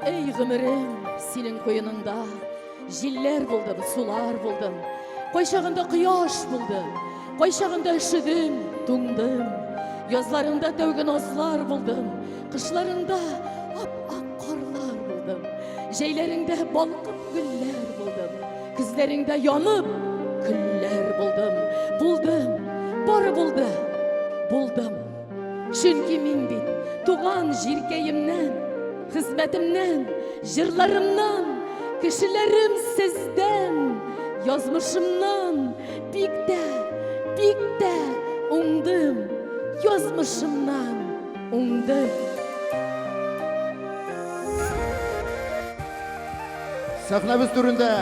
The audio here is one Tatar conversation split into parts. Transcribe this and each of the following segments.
Эй, гомерем, синең куеныңда җилләр булдым, сулар булдым. Кайчагында кояш булдым, кайчагында өшедем, туңдым. Язларыңда тәүге назлар булдым, кышларыңда ап-ак карлар булдым. Җәйләреңдә балкып гөлләр булдым, көзләреңдә янып көлләр булдым. Булдым, бары булды, булдым. Чөнки мин бит туган җиркәемнән, хезмәтемнән, җырларымнан, кешеләрем сездән, язмышымнан бик тә, бик тә уңдым, язмышымнан уңдым. Сәхнәбез түрендә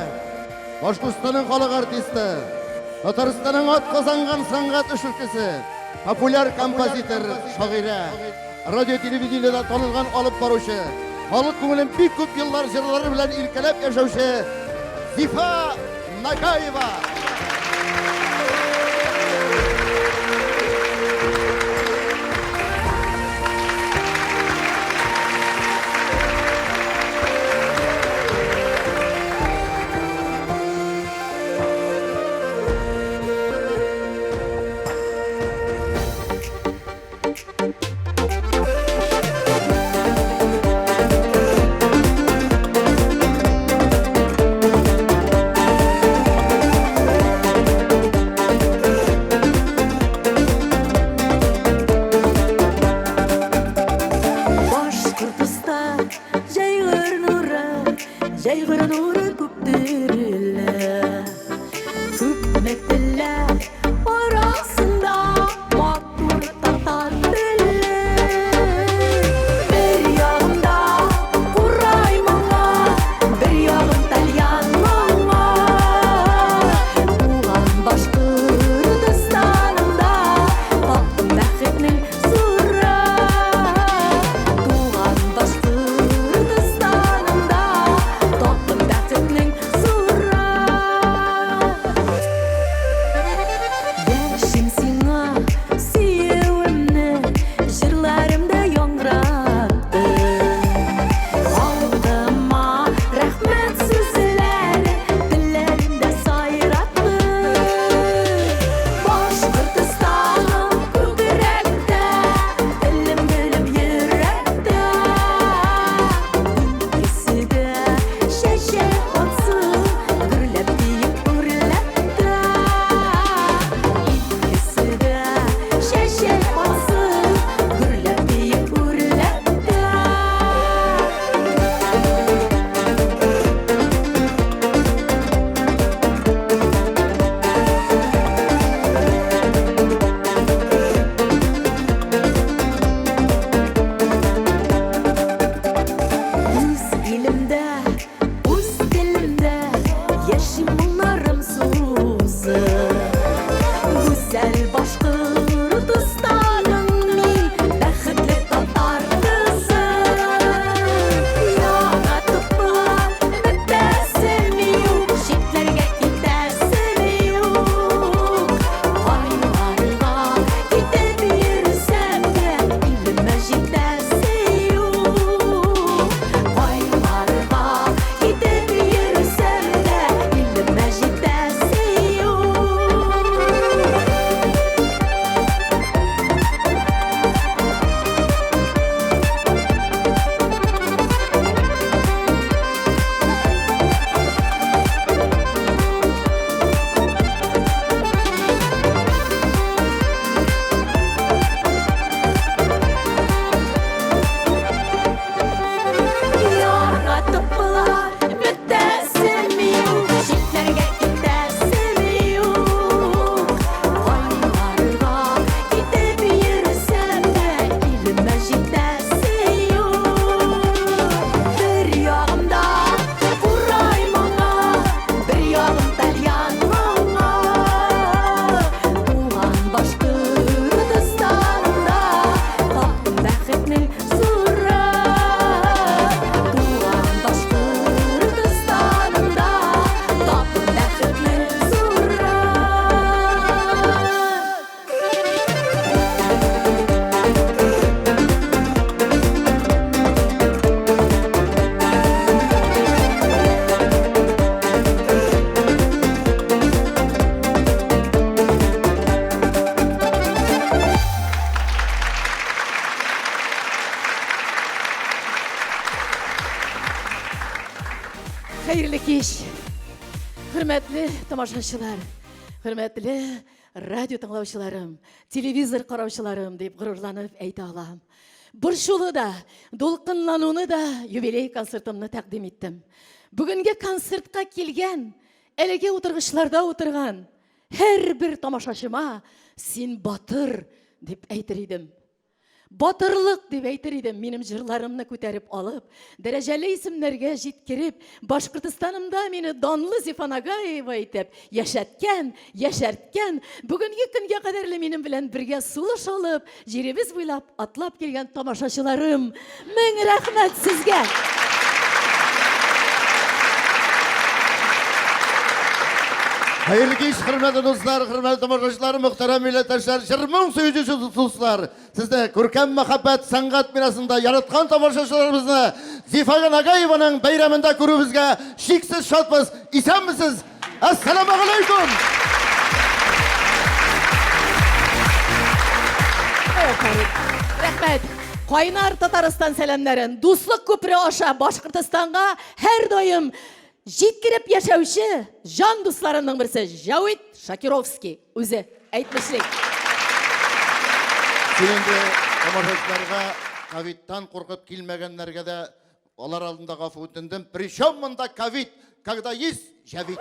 Башкортстанның халык артисты, Татарстанның атказанган сәнгать эшлеклесе, популяр композитор, шагыйрә, радио-телевидениедә танылган алып баручы, халык күңелен бик күп еллар җырлары белән иркәләп яшәүче Зифа Нагаева. кич, хөрмәтле тамашачылар, хөрмәтле радио тыңлаучыларым, телевизор караучыларым дип горурланып әйтә алам. Борчулы да, дулкынлануны да юбилей концертымны тәкъдим иттем. Бүгенге концертка килгән, әлеге утыргычларда утырган һәрбер тамашачыма син батыр дип әйтер идем. Батырлык дип әйтер идем, минем җырларымны күтәреп алып, дәрәҗәле исемнәргә җиткереп, Башкортостанымда мине данлы Зифа Нагаева итеп яшәткән, яшәрткән, бүгенге көнгә кадәрле минем белән бергә сулыш алып, җиребез буйлап атлап килгән тамашачыларым, мең рәхмәт сезгә! Хәерле кич, хөрмәтле дуслар, хөрмәтле тамашачылар, мөхтәрәм милләттәшләр, җыр-моң сөюче дуслар. Сезне күркәм мәхәббәт сәнгать бинасында яраткан тамашачыларыбызны Зифа Нагаеваның бәйрәмендә күрүебезгә чиксез шатбыз. Исәнмесез! Әссәламәгаләйкүм! Рәхмәт! Кайнар Татарстан сәламнәрен дуслык күпере аша Башкортостанга һәрдаим җиткереп яшәүче җан дусларымның берсе Җәвит Шакировский үзе әйтмешли. Син инде тамашачыларга ковидтан куркып килмәгәннәргә дә Алар алдында гафу үтендем. Причем монда ковид, когда есть җәвит.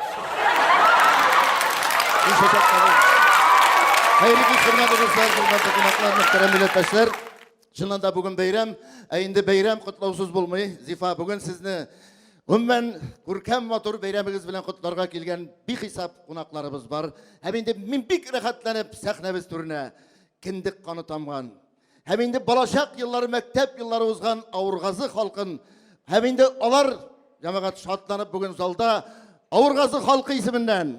Хәерле кич, хөрмәтле дуслар, хөрмәтле кунаклар, мөхтәрәм милләттәшләр. Чыннан да бүген бәйрәм, ә инде бәйрәм котлаусыз булмый. Зифа, бүген сезне гомумән күркәм матур бәйрәмегез белән котларга килгән бихисап кунакларыбыз бар. Һәм инде мин бик рәхәтләнеп сәхнәбез түренә кендек каны тамган, Һәм инде балачак еллары, мәктәп еллары узган Авыргазы халкын һәм инде алар җәмәгать шатланып бүген залда Авыргазы халкы исеменнән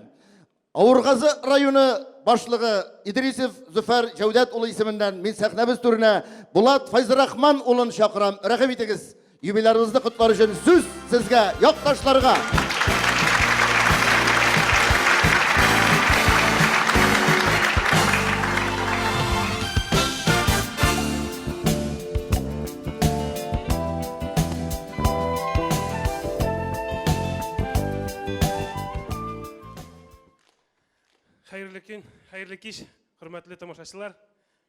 Авыргазы районы башлыгы Идрисов Зөфәр Җәүдәт улы исеменнән мин сәхнәбез түренә Булат Файзрахман улын чакырам. Рәхим итегез. Юбилярыбызны котлар өчен сүз сезгә, якташларга! Хәерле көн, хәерле кич, хөрмәтле тамашачылар.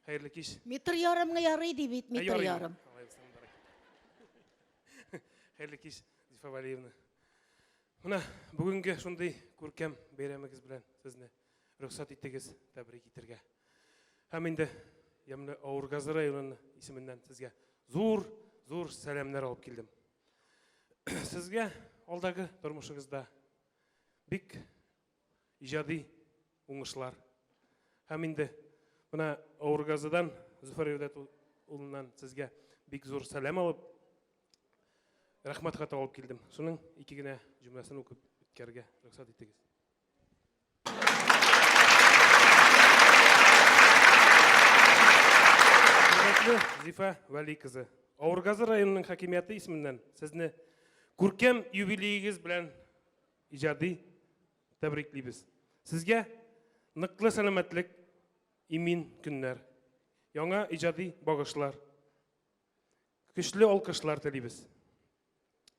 Хәерле кич. Метр ярымга ярый ди бит, метр ярым. Хәерле кич, Зифа Валиевна. Менә бүгенге шундый күркәм бәйрәмегез белән сезне рөхсәт итегез тәбрик итәргә. Һәм инде ямьле Авыргазы районы исеменнән сезгә зур, зур сәламнәр алып килдем. Сезгә алдагы тормышыгызда бик иҗади уңышлар. Һәм инде менә Авыргазыдан Зөфәр Җәүдәт улыннан сезгә бик зур сәлам алып, рәхмәт хаты алып килдем. Шуның ике генә җөмләсен укып үткәрергә рөхсәт итегез. Хөрмәтле Зифа Вәли кызы, Авыргазы районының хакимияте исеменнән сезне күркәм юбилеегез белән иҗади тәбриклибез. Сезгә ныклы сәламәтлек, имин көннәр, яңа иҗади багышлар, көчле алкышлар телибез.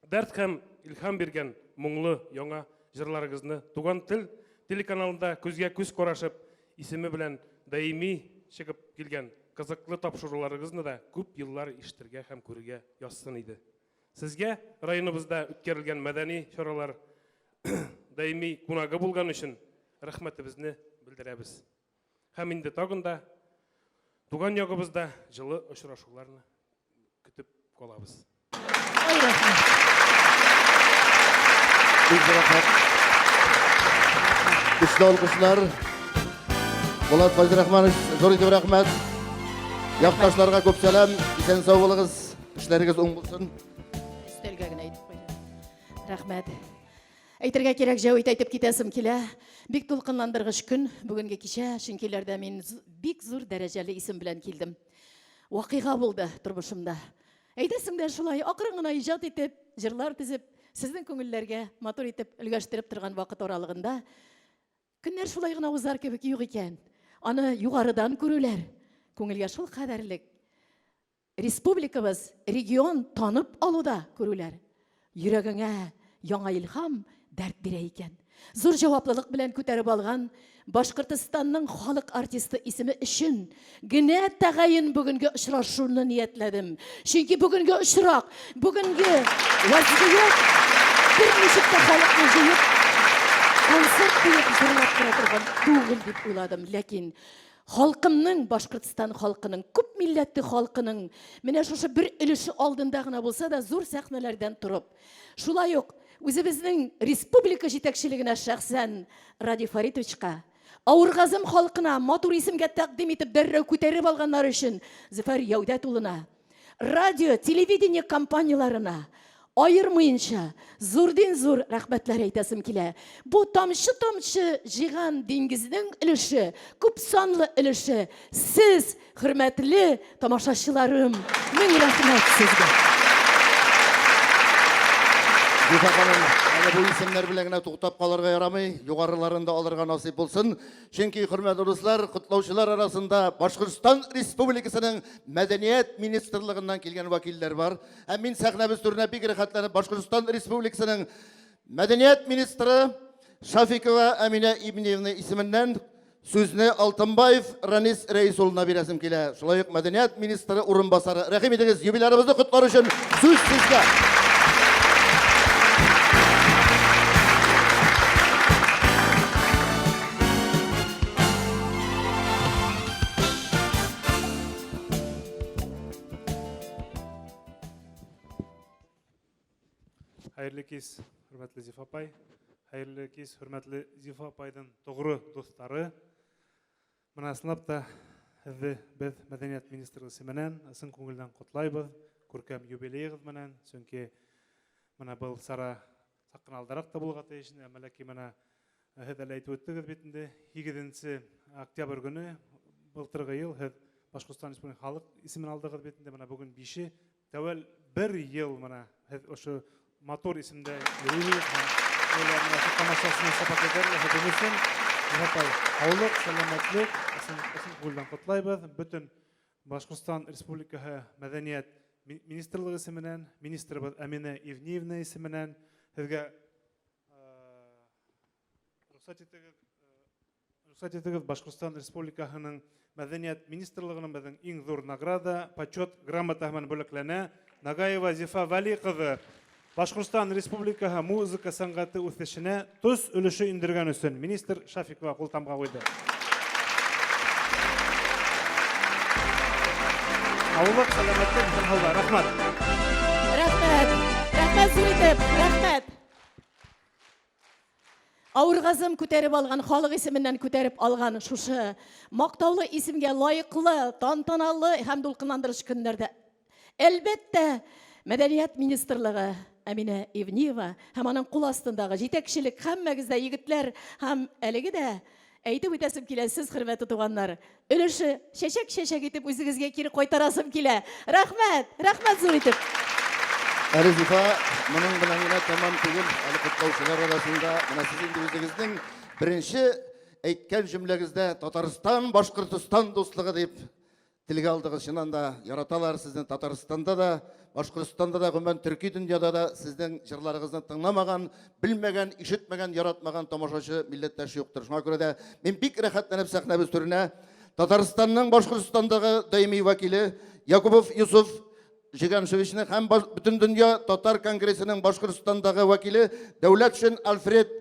Дәрт һәм илһам биргән моңлы яңа җырларыгызны Туган тел телеканалында күзгә күз карашып исеме белән даими чыгып килгән кызыклы тапшыруларыгызны да күп еллар ишетергә һәм күрергә язсын иде. Сезгә районыбызда үткәрелгән мәдәни чаралар даими кунагы булган өчен рәхмәтебезне белдерәбез. Һәм инде тагын да туган ягыбызда җылы очрашуларны көтеп калабыз. Ай, рәхмәт. Бик рәхмәт. Көчле алкышлар. Булат Фәйзрахманович, зур итеп рәхмәт. Якташларга күп сәлам. Исән сау булыгыз. Эшләрегез уң булсын. Өстәлгә генә әйтеп куйды. Рәхмәт. Әйтергә кирәк, Җәвит әйтеп китәсем килә. Бик дулкынландыргыч көн бүгенге кичә, чөнки ләрдә мин бик зур дәрәҗәле исем белән килдем. Вакыйга булды тормышымда. Әйтәсең дә шулай акрын гына иҗат итеп, җырлар төзеп, сезнең күңелләргә матур итеп өлгәштереп торган вакыт аралыгында көннәр шулай гына узар кебек юк икән. Аны югарыдан күрүләр күңелгә шул кадәрлек Республикабыз, регион танып алуда күрүләр, йөрәгеңә яңа илһам, дәрт бирә икән. Зур җаваплылык белән күтәреп алган Башкортостанның халык артисты исеме өчен генә тәгаен бүгенге очрашуны ниятләдем. Чөнки бүгенге очрак, бүгенге вазгыять берничек тә халыкны җыеп, концерт куеп зурлап тора торган түгел дип уйладым. Ләкин халкымның, Башкортстан халкының, күп милләтле халкының менә шушы бер өлеше алдында гына булса да зур сәхнәләрдән торып, Шулай ук үзебезнең республика җитәкчелегенә шәхсән Радий Фаритовичка, Авыргазым халкына матур исемгә тәкъдим итеп дәррәү күтәреп алганнары өчен Зөфәр Яүдәт улына, радио, телевидение компанияләренә аермыенча зурдин-зур рәхмәтләр әйтәсем килә. Бу тамчы-тамчы җыйган диңгезнең өлеше, күпсанлы өлеше сез, Хөрмәтле тамашачыларым, мең рәхмәт сезгә. Зифа ханым, әле бу исемнәр белән генә туктап калырга ярамый, югарыларын да алырга насыйп булсын. Чөнки, хөрмәтле дуслар, котлаучылар арасында Башкортстан Республикасының Мәдәният министрлыгыннан килгән вәкилләр бар. Һәм мин сәхнәбез түренә бик рәхәтләнеп Башкортстан Республикасының Мәдәният министры Шафикова Әминә Ибниевна исеменнән Сүзне Алтынбаев Ранис Рәис улына бирәсем килә. Шулай ук мәдәният министры урынбасары. Рәхим итегез, юбилярыбызны котлар өчен сүз сезгә. Хәерле кич, хөрмәтле Зифа апай. Хәерле кич, хөрмәтле Зифа апайдың тоғры дуслары. Менә ысынлап та һеҙҙе беҙ мәдәният министрлыгы исеменән ысын күңелдән ҡотлайбыҙ күркәм юбилейығыҙ менән, сөнки менә был сара саҡ ҡына алдараҡ та булырға тейеш ине, әммә ләкин менә һеҙ әле әйтеп үттегеҙ бит инде, 8 октябрь көнө былтырғы йыл һеҙ Башҡортостан Республикаһының халыҡ исемен алдығыҙ бит инде, менә бөгөн 5-е Тәүәл бер ел менә һеҙ ошо матур исемдә йөрөйһөгөҙ һәм менә шул тамашасыны сапат итәр һеҙҙең өсөн. Апай, һаулыҡ, сәләмәтлек, ысын, ысын күңелдән ҡотлайбыҙ. Бөтөн Башҡортостан Республикаһы Мәҙәниәт министрлығы исеменән, министрыбыҙ Әминә Ивниевна исеменән һеҙгә рөхсәт итегеҙ, Рөхсәт итегез, Башкортстан Республикаһының Мәдәният министрлыгының безнең иң зур награда, почет грамотаһы белән бүләкләнә Нагаева Зифа Вәли кызы. Башкортстан Республикаһы музыка сәнгате үсешенә төс өлеше индергән өчен министр Шафикова кул тамга куйды. Саулык, сәламәтлек, исән-һаулар. Рәхмәт. Рәхмәт. Рәхмәт зур итеп. Рәхмәт. Авыргазым күтәреп алган, халык исеменнән күтәреп алган шушы мактаулы исемгә лаеклы, тантаналы һәм дулкынландыргыч көннәрдә, әлбәттә, Мәдәният министрлыгы Әминә Ивниева һәм аның кул астындагы җитәкчелек һәммәгез дә егетләр һәм әлеге дә әйтеп үтәсем килә, сез, хөрмәтле туганнар, өлеше чәчәк-чәчәк итеп үзегезгә кире кайтарасым килә. Рәхмәт! Рәхмәт зур итеп! Әле Зифа, моның белән генә тәмам түгел, әле котлаучылар арасында менә сез инде үзегезнең беренче әйткән җөмләгездә Татарстан, Башкортостан дуслыгы дип Телгә алдыгыз, чыннан да яраталар сезне Татарстанда да, Башкортстанда да, гомумән төрки дөньяда да сезнең җырларыгызны тыңламаган, белмәгән, ишетмәгән, яратмаган тамашачы милләттәш юктыр. Шуңа күрә дә мин бик рәхәтләнеп сәхнәбез түренә Татарстанның Башкортстандагы даими вәкиле Якубов Юсуф Җиганшевичны һәм Бөтендөнья татар конгрессының Башкортстандагы вәкиле Дәүләтшин Альфред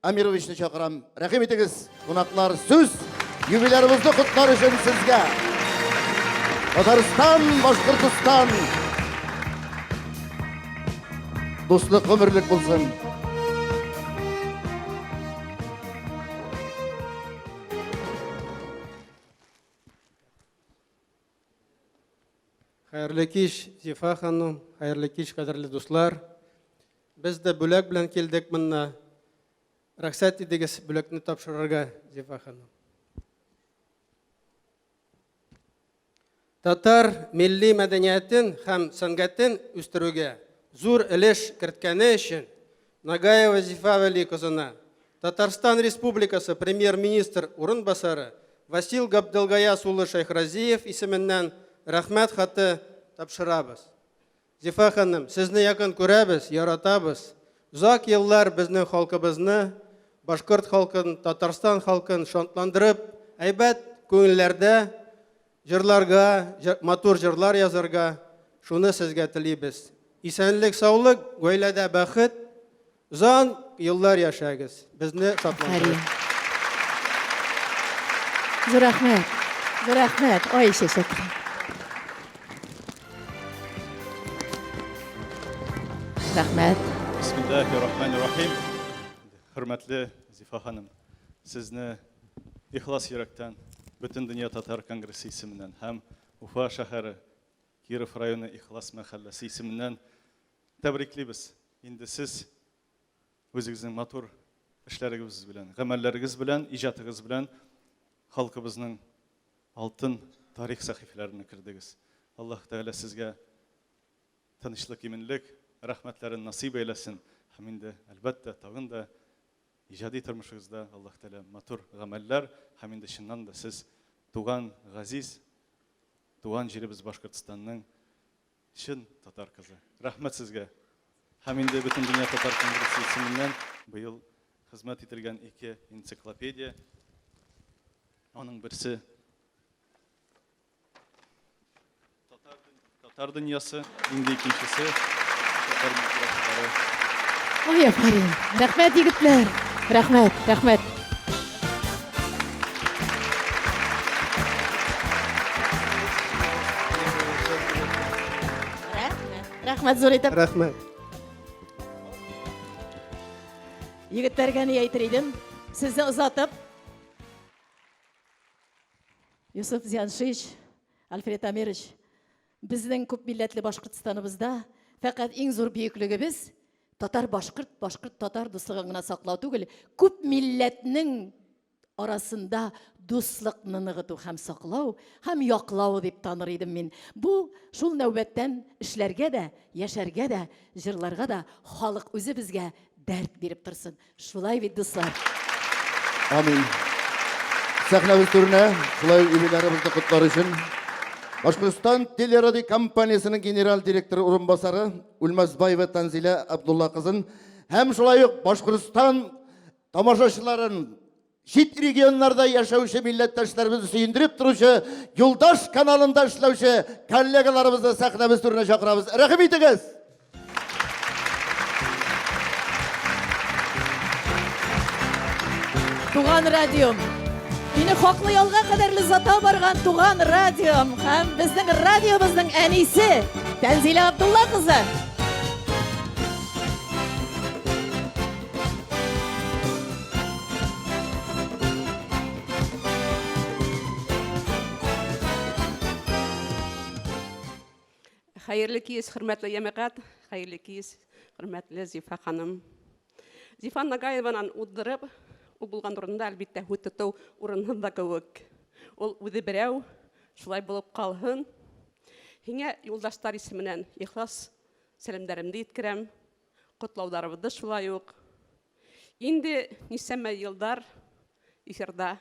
Амировичны чакырам. Рәхим итегез, кунаклар, сүз юбилярыбызны котлар өчен сезгә. Татарстан, Башкортостан. Дуслык гомерлек булсын. Хәерле кич, Зифа ханым, хәерле кич, кадерле дуслар. Без дә бүләк белән килдек монда. Рөхсәт итегез бүләкне тапшырырга, Зифа ханым. Татар милли мәдәниятен һәм сәнгатен үстерүгә зур өлеш керткәне өчен Нагаева Зифа Вәли кызына Татарстан Республикасы Премьер-министр урынбасары Васил Габделгаяз улы Шәйхразиев исеменнән Рәхмәт хаты тапшырабыз. Зифа ханым, сезне якын күрәбез, яратабыз. Озак еллар безнең халкыбызны, башкорт халкын, Татарстан халкын шатландырып, әйбәт күңелләрдә җырларга, матур җырлар язарга, шуны сезгә телибез. Исәнлек, саулык, гаиләдә бәхет, озак еллар яшәгез, безне шатландырып. Зур рәхмәт, зур рәхмәт, ай чәчәкләр. Рәхмәт. Бисмиллахи рахмани рахим. Хөрмәтле Зифа ханым, сезне ихлас йөрәктән Бөтендөнья татар конгрессы исеменнән һәм Уфа шәһәре Киров районы Ихлас мәхәлләсе исеменнән тәбриклибез. Инде сез үзегезнең матур эшләрегез белән, гамәлләрегез белән, иҗатыгыз белән халкыбызның Алтын тарих сәхифәләренә кердегез. Аллаһ Тәгалә сезгә тынычлык, иминлек, рәхмәтләрен насыйп әйләсен. Һәм инде, әлбәттә, тагын да иҗади тормышыгызда Аллаһ Тәгалә матур гамәлләр һәм инде чыннан да сез туган газиз, туган җиребез Башкортстанның Чын татар кызы. Рәхмәт сезгә. Һәм инде Бөтендөнья татар конгрессы исеменнән быел хезмәт ителгән ике энциклопедия. Аның берсе Татар, татар дөньясы, инде икенчесе татар мирасчылары. Ой, афәрин. Рәхмәт, егетләр. Рәхмәт, рәхмәт. Рәхмәт зур итеп. Рәхмәт. Егетләргә ни әйтер идем? Сезне озатып. Юсуф Зияншич, Альфред Амирович, безнең күп милләтле Башкортстаныбызда фәкать иң зур бөеклегебез Татар-башкорт, башкорт-татар дуслыгын гына саклау түгел, күп милләтнең арасында дуслыкны ныгыту һәм саклау һәм яклау дип таныр идем мин. Бу шул нәүбәттән эшләргә дә, яшәргә дә, җырларга да халык үзе безгә дәрт биреп торсын. Шулай бит, дуслар? Амин. Сәхнәбез түренә шулай ук юбилярыбызны котлар өчен Башкортстан телерадиокомпаниясенең генераль директоры урынбасары Үлмәсбаева Танзилә Абдулла кызын һәм шулай ук Башкортстан тамашачыларын чит регионнарда яшәүче милләттәшләребезне сөендереп торучы Юлдаш каналында эшләүче коллегаларыбызны сәхнәбез түренә чакырабыз. Рәхим итегез! Туган радиом. Мине хаклы ялга кадәрле зата барган туган радиом һәм безнең радиобызның әнисе Тәнзилә Абдулла кызы. Хәерле киез, хөрмәтле җәмәгать, хәерле киез, хөрмәтле Зифа ханым. Зифа Нагаеванан уздырып, ул булган урында, әлбиттә, һү тоту урынсыз да кебек. Ул үзе берәү, шулай булып калһын. Һиңә юлдашлар исеменнән ихлас сәламнәремне иткерәм, котлауларыбызны шулай ук. Инде ничәмә елдар эфирда,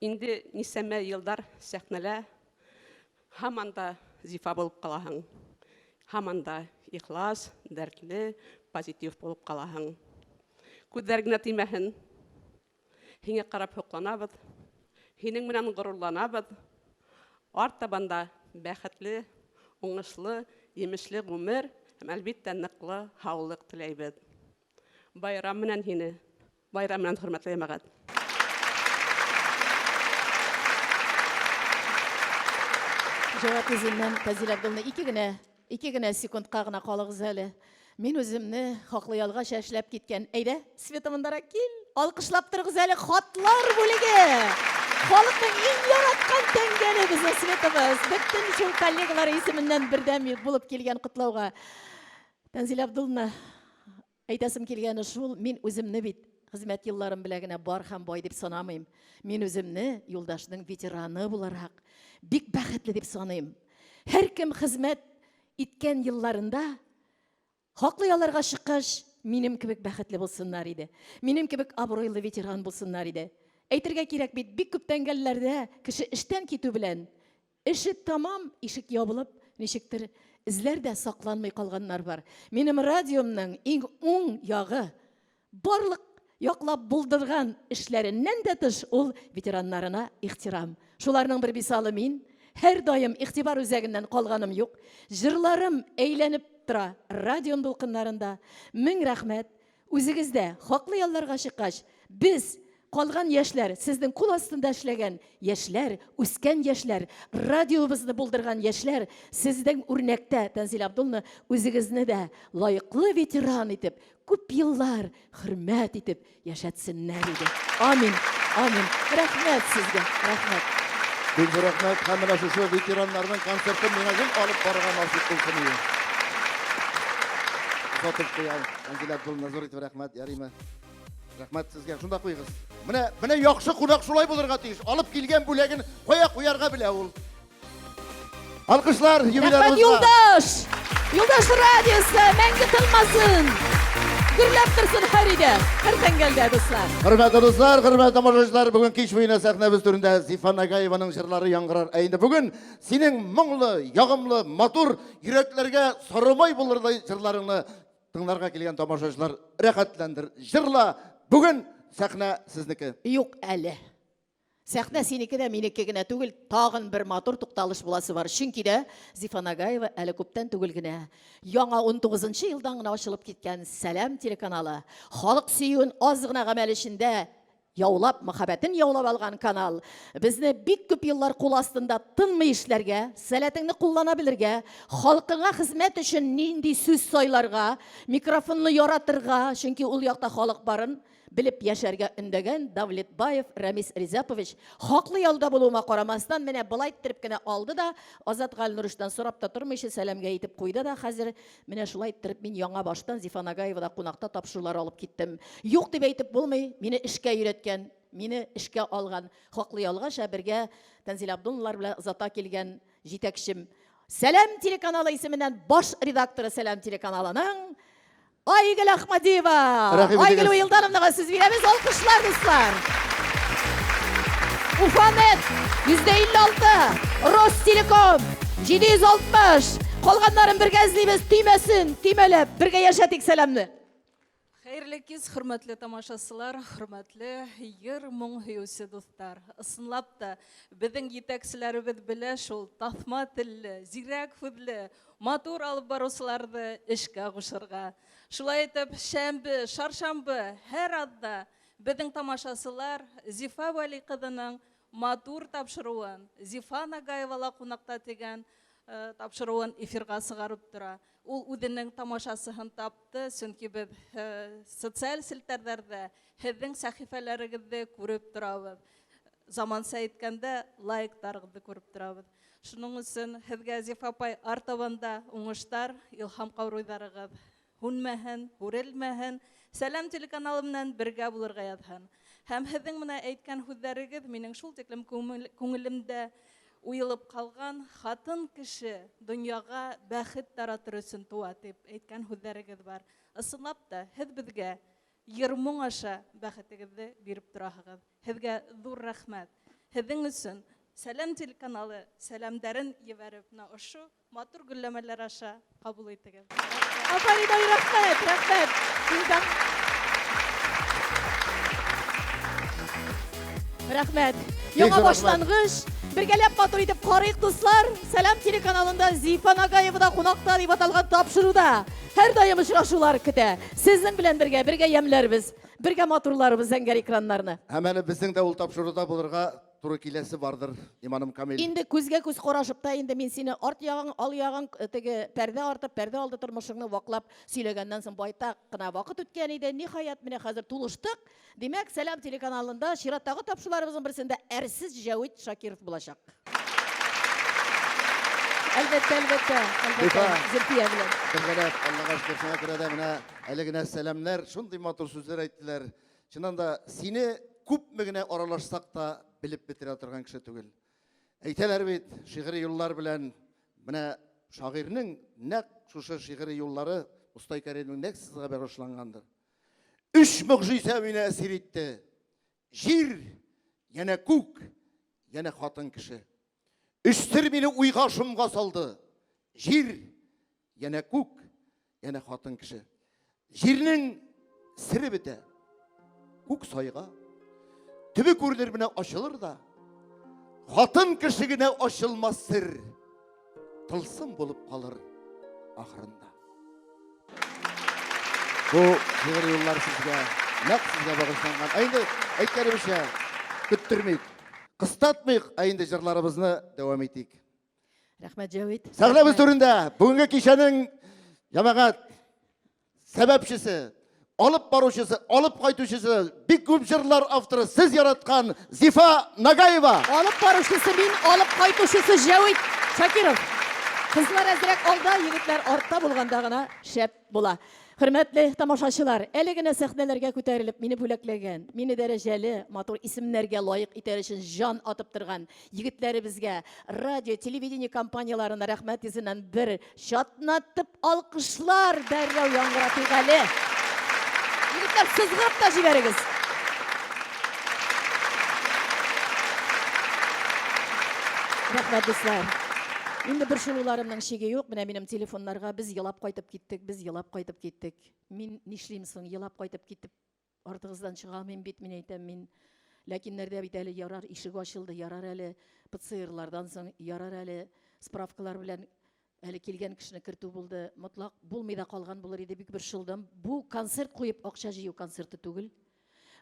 инде ничәмә елдар сәхнәлә һаман да Зифа булып калаһың. Һаман да ихлас, дәртле, позитив булып калаһың. Күзләр генә тимәһен. Һиңә карап һокланабыз, һинең белән горурланабыз. Артабан да бәхетле, уңышлы, емешле гомер һәм, әлбиттә, ныклы һаулык теләйбез. Байрам белән һине, байрам белән, хөрмәтле җәмәгать! Җавап йөзеннән Фәзил Абдуллина ике генә, ике генә секундка гына калыгыз әле. Мин үземне хаклы ялгача эшләп киткән. Әйдә, Света мондарак кил. Алкышлап торыгыз әле, хатлар бүлеге! Халыкның иң яраткан тәңгәле безнең Светабыз. Бөтен шул коллегалары исеменнән бердәм булып килгән котлауга. Тәнзилә Абдуллина, әйтәсем килгәне шул, мин үземне бит хезмәт елларым белән генә бар һәм бай дип санамыйм. Мин үземне юлдашның ветераны буларак бик бәхетле дип саныйм. Һәркем хезмәт иткән елларында хаклы ялларга чыккач, минем кебек бәхетле булсыннар иде. Минем кебек абруйлы ветеран булсыннар иде. Әйтергә кирәк бит, бик күп тәңгәлләрдә кеше эштән китү белән эше тамам, ишек ябылып, Ничектер эзләр дә сакланмый калганнар бар. Минем радиомның иң уң ягы, барлык яклап булдырган эшләреннән дә тыш, ул ветераннарына ихтирам. Шуларның бер мисалы мин. Һәрдаим игътибар үзәгеннән калганым юк. Җырларым әйләнеп тора радион дулкыннарында. Мең рәхмәт. Үзегез дә хаклы ялларга чыккач, без, калган яшьләр, сезнең кул астында эшләгән яшьләр, үскән яшьләр, радиобызны булдырган яшьләр, сезнең үрнәктә, Тәнзилә Абдулловна, үзегезне дә лаеклы ветеран итеп, күп еллар хөрмәт итеп яшәтсеннәр иде. Амин, амин. Рәхмәт сезгә, рәхмәт. Бик зур рәхмәт. Һәм менә шушы ветераннарның концертын миңа гел алып барырга насыйп булсын иде. Озатып куям. Әнзилә Абдулловна, зур итеп рәхмәт. Ярыймы? Рәхмәт сезгә. Шунда куегыз. Менә, менә яхшы кунак шулай булырга тиеш. Алып килгән бүләген кая куярга белә ул. Алкышлар Рәхмәт, юбилярыбызга. Юлдаш! Юлдаш радиосы мәңге тынмасын! Гөрләп торсын һәр өйдә, һәр тәңгәлдә, дуслар. Хөрмәтле дуслар, хөрмәтле тамашачылар, бүген кич буена сәхнәбез түрендә Зифа Нагаеваның җырлары яңгырар. Ә инде бүген синең моңлы, ягымлы, матур, йөрәкләргә сарымай булырдай җырларыңны тыңларга килгән тамашачылар рәхәтләндер. Җырла! Бүген сәхнә сезнеке. Юк әле. Сәхнә синеке дә, минеке генә түгел, тагын бер матур тукталыш буласы бар. Чөнки дә Зифа Нагаева әле күптән түгел генә яңа 19 елдан гына ачылып киткән Сәлам телеканалы, халык сөюен аз гына гамәл эчендә яулап, мәхәббәтен яулап алган канал, безне бик күп еллар кул астында тынмый эшләргә, сәләтеңне куллана белергә, халкыңа хезмәт өчен нинди сүз сайларга, микрофонны яратырга, чөнки ул якта халык барын Белеп яшәргә өндәгән Давлетбаев Рәмис Ризапович, хаклы ялда булуыма карамастан, менә болай иттереп кенә алды да, Азат Галнуровичтан сорап та тормыйча, сәламгә әйтеп куйды да, хәзер менә шулай иттереп мин яңа баштан Зифа Нагаевада кунакта тапшырулар алып киттем. Юк дип әйтеп булмый, мине эшкә өйрәткән, мине эшкә алган, хаклы ялгаша бергә Тәнзилә Абдуллиналар белән озата килгән җитәкчем, Сәлам телеканалы исеменнән баш редакторы Сәлам телеканалының Айгөл Ахмадиева! Рәхим Айгөл итегез. Уелдановнага сүз бирәбез. Алкышлар, дуслар! Уфанет 56, Ростелеком 760. Калганнарын бергә эзлибез. Төймәсен, төймәләп, бергә яшәтик сәламне. Хәерле кич, хөрмәтле тамашачылар, хөрмәтле йыр моң һөюче дуслар. Ысынлап та, безнең җитәкчеләребез белә шул таҫма телле, зирәк сүзле, Матур алып баручыларны эшкә кушырга. Шулай итеп, шәмбе, шаршамбы һәр атда безнең тамашачылар Зифа Вәли кызының матур тапшыруын, Зифа Нагаевала кунакта дигән тапшыруын эфирга чыгарып тора. Ул үзенең тамашачысын тапты, чөнки без социаль челтәрләрдә һезнең сәхифәләрегезне күреп торабыз. Заманча әйткәндә, лайкларыгызны күреп торабыз. Шуның өчен һеҙгә, Зифа апай, артабан да уңыштар, илһам ҡауруйҙарығыҙ һүнмәһен, һүрелмәһен, Сәләм телеканалы менән бергә булырға яҙһын. Һәм һеҙҙең менә әйткән һүҙҙәрегеҙ минең шул тиклем күңелемдә уйылып ҡалған, хатын кеше донъяға бәхет таратыр өсөн тыуа тип әйткән һүҙҙәрегеҙ бар. Ысынлап та, һеҙ беҙгә йыр-моң аша бәхетегеҙҙе биреп тораһығыҙ. Һеҙгә ҙур рәхмәт. Һеҙҙең өсөн Сәләм телеканалы сәләмдәрен ебәреп, менә ошо матур гөлләмәләр аша ҡабул итегеҙ. Афәрин, ай, рәхмәт, рәхмәт. Рәхмәт. Яңа башлангыч. Бергәләп матур итеп карыйк, дуслар. Сәлам телеканалында Зифа Нагаева да кунакта дип аталган тапшыруда һәрдаим очрашулар көтә. Сезнең белән бергә, бергә ямьләрбез. Бергә матурларыбыз зәңгәр экраннарны. Һәм әле безнең дә ул тапшыруда булырга туры киләсе бардыр, иманым камил. Инде күзгә күз карашып та инде мин сине арт ягың, ал ягың, э, теге пәрдә арты, пәрдә алды тормышыңны ваклап сөйләгәннән соң байтак кына вакыт үткән иде. Ниһаять, менә хәзер тулыштык. Димәк, Сәлам телеканалында чираттагы тапшыруларыбызның берсендә әрсез Җәвит Шакиров булачак. Әлбәттә, әлбәттә, әлбәттә, Зөлфия белән. Бергәләп, Аллага шөкер, шуңа күрә дә менә әле генә сәламнәр, шундый матур сүзләр әйттеләр. Чыннан да, сине күпме генә аралашсак та белеп бетерә торган кеше түгел. Әйтәләр бит, шигъри юллар белән менә шагыйрьнең нәкъ шушы шигъри юллары Мостай Кәримнең нәкъ сезгә багышлангандыр. Өч могҗиза мине әсир итте. Җир, янә күк, янә хатын кеше. Өч сер мине уйга шомга салды. Җир, янә күк, янә хатын кеше. Җирнең сере бетә. Күк сайга. Төбе күренер менә ачылыр да. Хатын кеше генә ачылмас сер. Тылсым булып калыр ахырында. Бу шигырь юллар сезгә, нәкъ сезгә багышланган. Ә инде әйткәнебезчә, көттермик, кыстатмыйк, ә инде җырларыбызны дәвам итик. Рәхмәт, Җәвит. Сәхнәбез түрендә бүгенге кичәнең җәмәгать сәбәпчесе, алып баручысы, алып кайтучысы, бик күп җырлар авторы, сез яраткан Зифа Нагаева. Алып баручысы мин, алып кайтучысы Җәвит Шакиров. Кызлар әзрәк алда, егетләр артта булганда гына шәп була. Хөрмәтле тамашачылар, әле генә сәхнәләргә күтәрелеп, мине бүләкләгән, мине дәрәҗәле, матур исемнәргә лаек итәр өчен җан атып торган егетләребезгә, радио, телевидение компанияләренә рәхмәт йөзеннән бер чатнатып алкышлар дәррәү яңгыратыйк әле. Егетләр, сызгырып та җибәрегез. Рәхмәт, дуслар. Инде борчылуларымның чиге юк. Менә минем телефоннарга без елап кайтып киттек, без елап кайтып киттек. Мин нишлим соң, елап кайтып китеп, артыгыздан чыга алмыйм бит, мин әйтәм, мин. Ләкиннәрдә бит әле ярар, ишек ачылды, ярар әле ПЦРлардан соң, ярар әле справкалар белән әле килгән кешене кертү булды. Мотлак булмый да калган булыр иде, бик борчылдым. Бу концерт куеп акча җыю концерты түгел.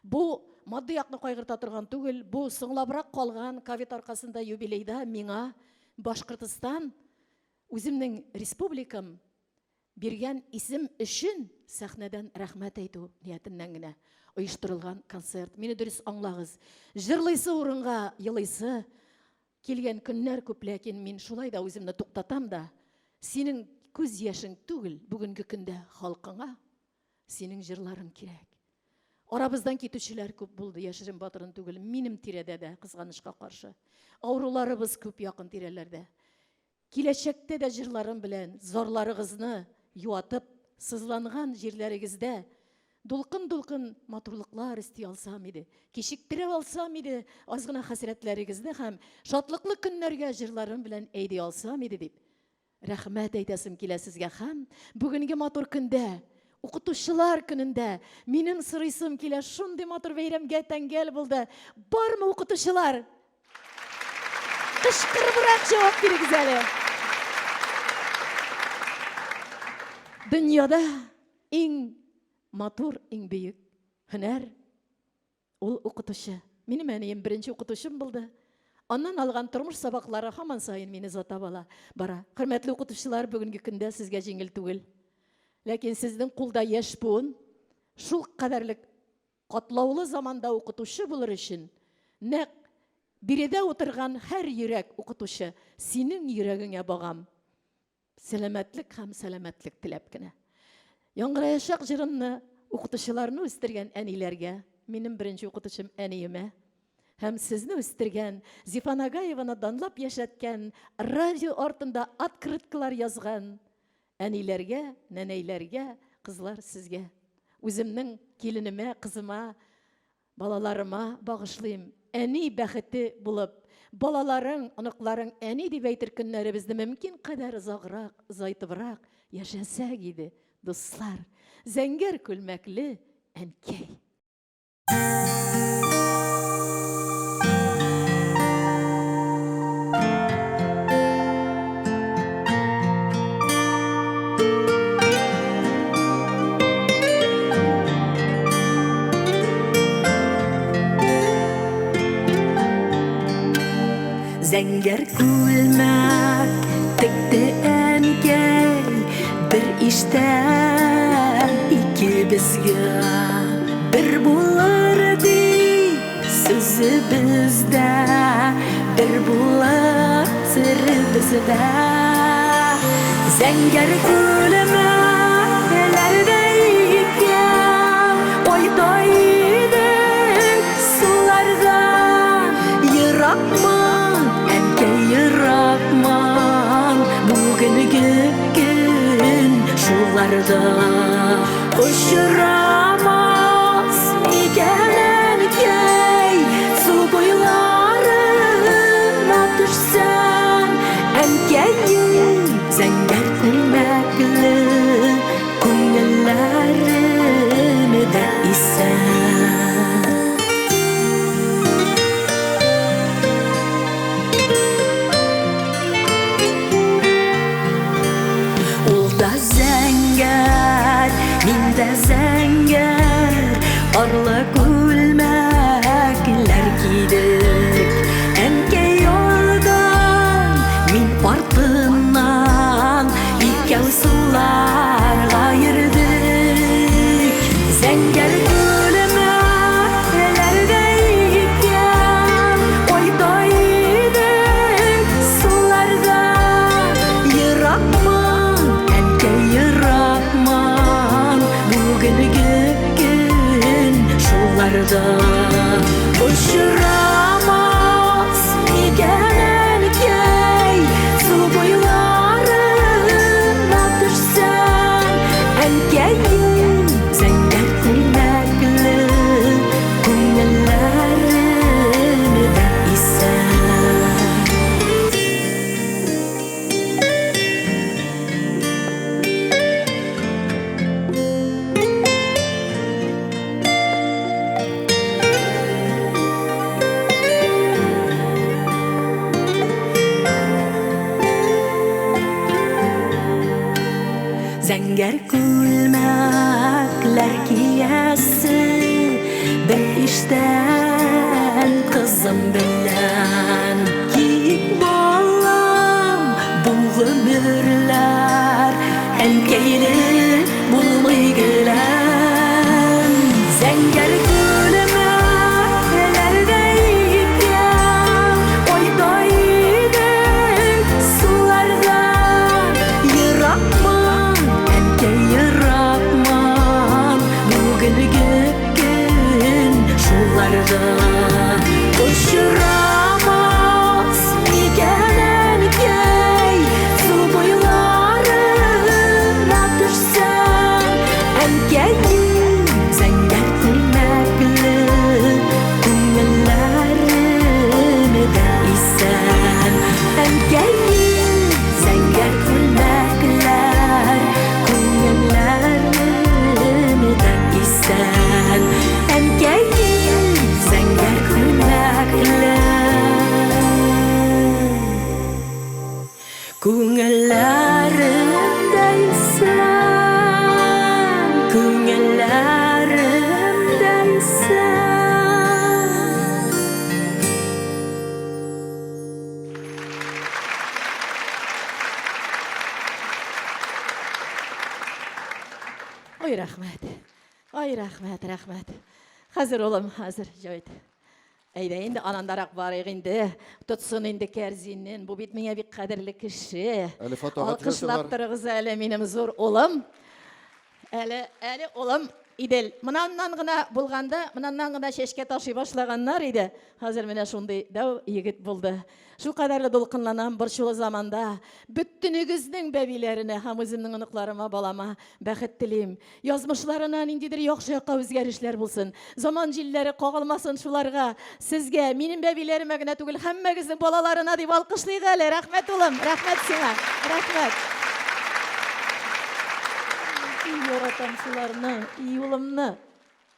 Бу матди якны кайгырта торган түгел, бу соңлабрак калган ковид аркасында юбилейда миңа Башкортостан, үземнең республикам биргән исем өчен сәхнәдән рәхмәт әйтү ниятеннән генә оештырылган концерт. Мине дөрес аңлагыз. Җырлыйсы урынга елыйсы килгән көннәр күп, ләкин мин шулай да үземне туктатам да, синең күз яшең түгел бүгенге көндә халкыңа, синең җырларың кирәк. Арабыздан китүчеләр күп булды, яшерен батырын түгел, минем тирәдә дә, кызганычка каршы. Авыруларыбыз күп якын тирәләрдә. Киләчәктә дә җырларым белән зарларыгызны юатып, сызланган җирләрегездә дулкын-дулкын матурлыклар өсти алсам иде, кичектерә алсам иде аз гына хәсрәтләрегезне һәм шатлыклы көннәргә җырларым белән әйди алсам иде дип Рәхмәт әйтәсем килә сезгә һәм бүгенге матур көндә, укытучылар көнендә минем сорыйсым килә, шундый матур бәйрәмгә тәңгәл булды. Бармы укытучылар? Кычкырыбрак җавап бирегез әле. Дөньяда иң матур, иң бөек һөнәр Ул укытучы. Минем әнием беренче укытучым булды. Аннан алган тормыш сабаклары һаман саен мине озата бала, бара. Хөрмәтле укытучылар, бүгенге көндә сезгә җиңел түгел. Ләкин сезнең кулда яшь буын, шул кадәрлек катлаулы заманда укытучы булыр өчен, нәкъ биредә утырган һәр йөрәк укытучы, синең йөрәгеңә багам. Сәламәтлек һәм сәламәтлек теләп кенә. Яңгыраячак җырымны укытучыларны үстергән әниләргә, минем беренче укытучым әниемә һәм сезне үстергән, Зифа Нагаеваны данлап яшәткән, радио артында открыткалар язган әниләргә, нәнәйләргә, кызлар сезгә, үземнең киленемә, кызыма, Балаларыма багышлыйм, әни бәхете булып, балаларың, оныкларың әни дип әйтер көннәребезне мөмкин кадәр озаграк, озайтыбрак яшәсәк иде, дуслар. Зәңгәр күлмәкле әнкәй. Зәңгәр күлмәк текте әнкәй бер иштән икебезгә бер булыр ди Сүзебездә бер булып серебездә Зәңгәр күлмәкләрдә икән Кайта идек сулардан Еракман, әнкәй, еракман Бүгенге көн шулардан Очрамас микән әнкәй, су буйларына төшсәм, әнкәем, зәңгәр. Суларда очрамас микән әнкәй, су буйларына төшсәм, әнкәем, зәңгәр күлмәкле күңелләрем дә исән. Зәңгәр күлмәкләр киясе бер иштән кызым белән. Киек балам, бу гомерләр әнкәйле булмый гелән. Зәңгәр күлмәкләрдә икән, айда идең суларда. Еракман, әнкәй, еракман, бүгенге көн шуларда. Очрамас микән әнкәй, су буйларына төшсәм, әнкәем, зәңгәр күлмәкле күңелләрем дә исән. Әнкәем, зәңгәр күлмәкләр, күңелләрем дә исән. Әнкәем, зәңгәр күлмәкләр, күңелләрем дә исән, күңелләрем дә исән. Ой, рәхмәт. Ой, рәхмәт, рәхмәт. Хәзер, улым, хәзер, Җавит. Әйдә инде анандарак барыйк инде. Тотсын инде кәрзинен. Бу бит миңа бик кадерле кеше. Әле фотога төшәсе Алкышлап бар. торыгыз әле минем зур улым. Әле, әле улым Идел. Монаннан гына булганда, монаннан гына чәчкә ташый башлаганнар иде. Хәзер менә шундый дәү егет булды. Шул кадәрле дулкынланам борчулы заманда. Бөтенегезнең бәбиләренә һәм үземнең оныкларыма, балама бәхет телим. Язмышларына ниндидер яхшы якка үзгәрешләр булсын. Заман җилләре кагылмасын шуларга. Сезгә, минем бәбиләремә генә түгел, һәммәгезнең балаларына дип алкышлыйк әле. Рәхмәт, улым, рәхмәт сиңа. Рәхмәт. И яратам шуларны, и улымны.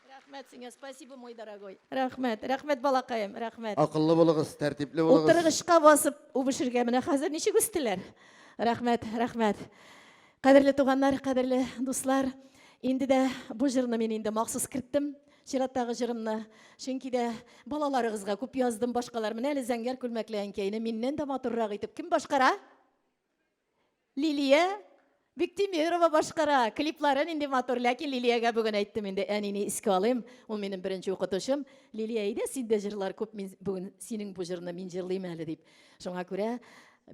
Рәхмәт сиңа, спасибо, мой дорогой. Рәхмәт, рәхмәт, балакаем, рәхмәт. Акыллы булыгыз, тәртипле булыгыз. Утыргычка басып үбешергә менә хәзер ничек үстеләр. Рәхмәт, рәхмәт. Кадерле туганнар, кадерле дуслар, инде дә бу җырны мин инде махсус керттем. Чираттагы җырымны. Чөнки дә балаларыгызга күп яздым, башкалар. Менә әле зәңгәр күлмәкле әнкәйне миннән дә матуррак итеп кем башкара? Лилия Биктимирова башкара. Клиплары нинди матур, ләкин Лилиягә бүген әйттем инде, әнине искә алыйм. Ул минем беренче укытучым. Лилия, әйдә, синдә җырлар күп, мин бүген синең бу җырны мин җырлыйм әле дип. Шуңа күрә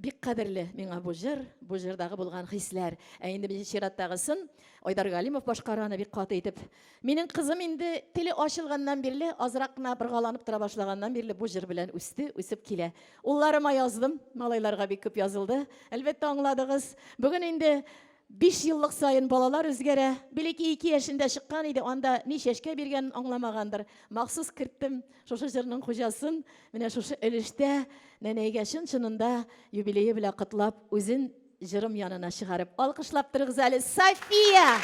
бик кадерле миңа бу җыр, бу җырдагы булган хисләр. Ә инде мин чираттагысын Айдар Галимов башкара аны бик каты итеп. Минем кызым инде теле ачылганнан бирле, азрак кына боргаланып тора башлаганнан бирле бу җыр белән үсте, үсеп килә. Улларыма яздым, малайларга бик күп язылды. Әлбәттә, аңладыгыз. Бүген инде 5 еллык саен балалар үзгәрә. Белики 2 яшендә чыккан иде, анда ни чәчкә биргәнен аңламагандыр. Махсус керттем шушы җырның хуҗасын. Менә шушы өлештә нәнәйгә чын-чынында юбилее белән котлап, үзен җырым янына чыгарып. Алкышлап торыгыз әле, София!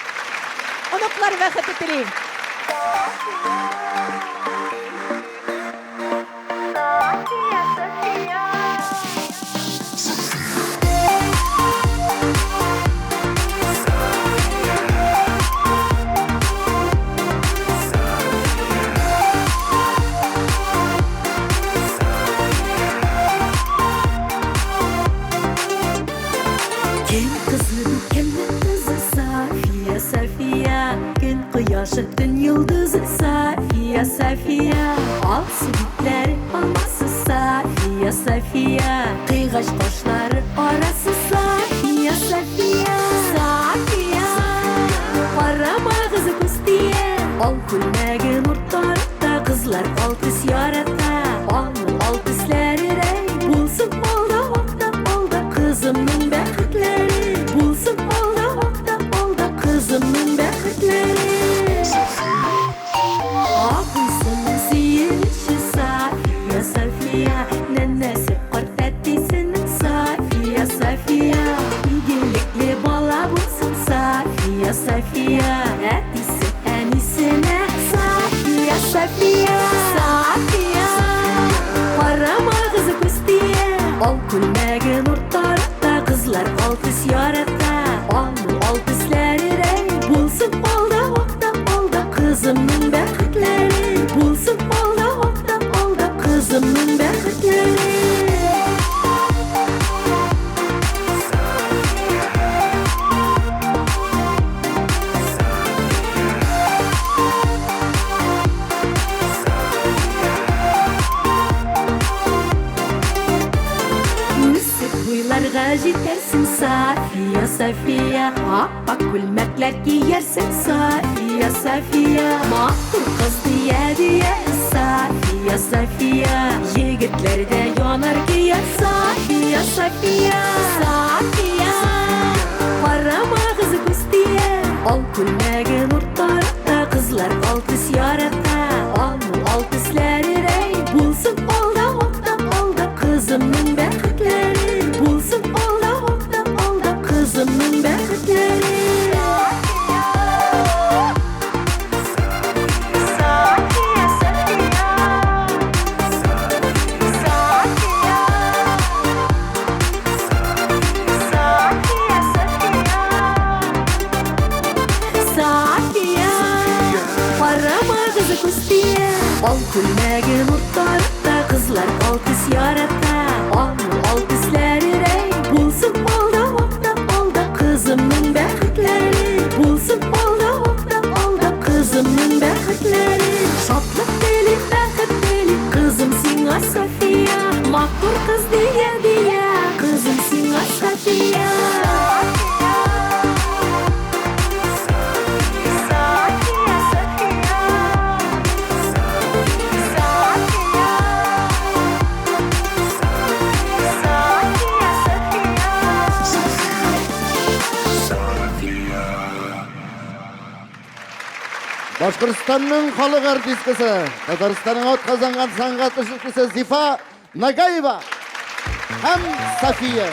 Оныклар бәхете телим. Кем кызы бу, кемнең кызы? София, София. Көн кояшы, төн йолдызы. София, София. Алсу битләре, алмасы. София, София. Кыйгач кашлары арасы. София, София. София. Карамагыз, күз тия. Ал күлмәген уртаракта. ал төс ярата, Аның ал төсләре рәй. Булсын алда, акта, алда Кызымның бәхетләре. Булсын алда, акта, алда Кызымның бәхетләре. Үсеп буйларга җитәрсең, София, София. Ап-ак күлмәкләр киярсең, София, София. Матур кыз дия-дия, София, София. Егетләр дә янар көяр, София, София. София, карамагыз күз тия. Ал күлмәген уртаракта, кызлар ал төс ярата. Аның ал төсләре рәй, булсын алда, акта, алда кызымның бәхетләре. Булсын алда, акта, алда кызымның бәхетләре. София, карамагыз күз тия. Ал күлмәген уртаракта, кызлар ал төс ярата. Аның ал төсләре рәй, булсын алда, акта, алда кызымның бәхетләре. Булсын алда, акта, алда кызымның бәхетләре. Шатлык телим, бәхет телим, кызым сиңа, София. Матур кыз дия-дия, кызым сиңа, София. Башкортстанның халык артисткасы, Татарстанның атказанган сәнгать эшлеклесе Зифа Нагаева һәм София.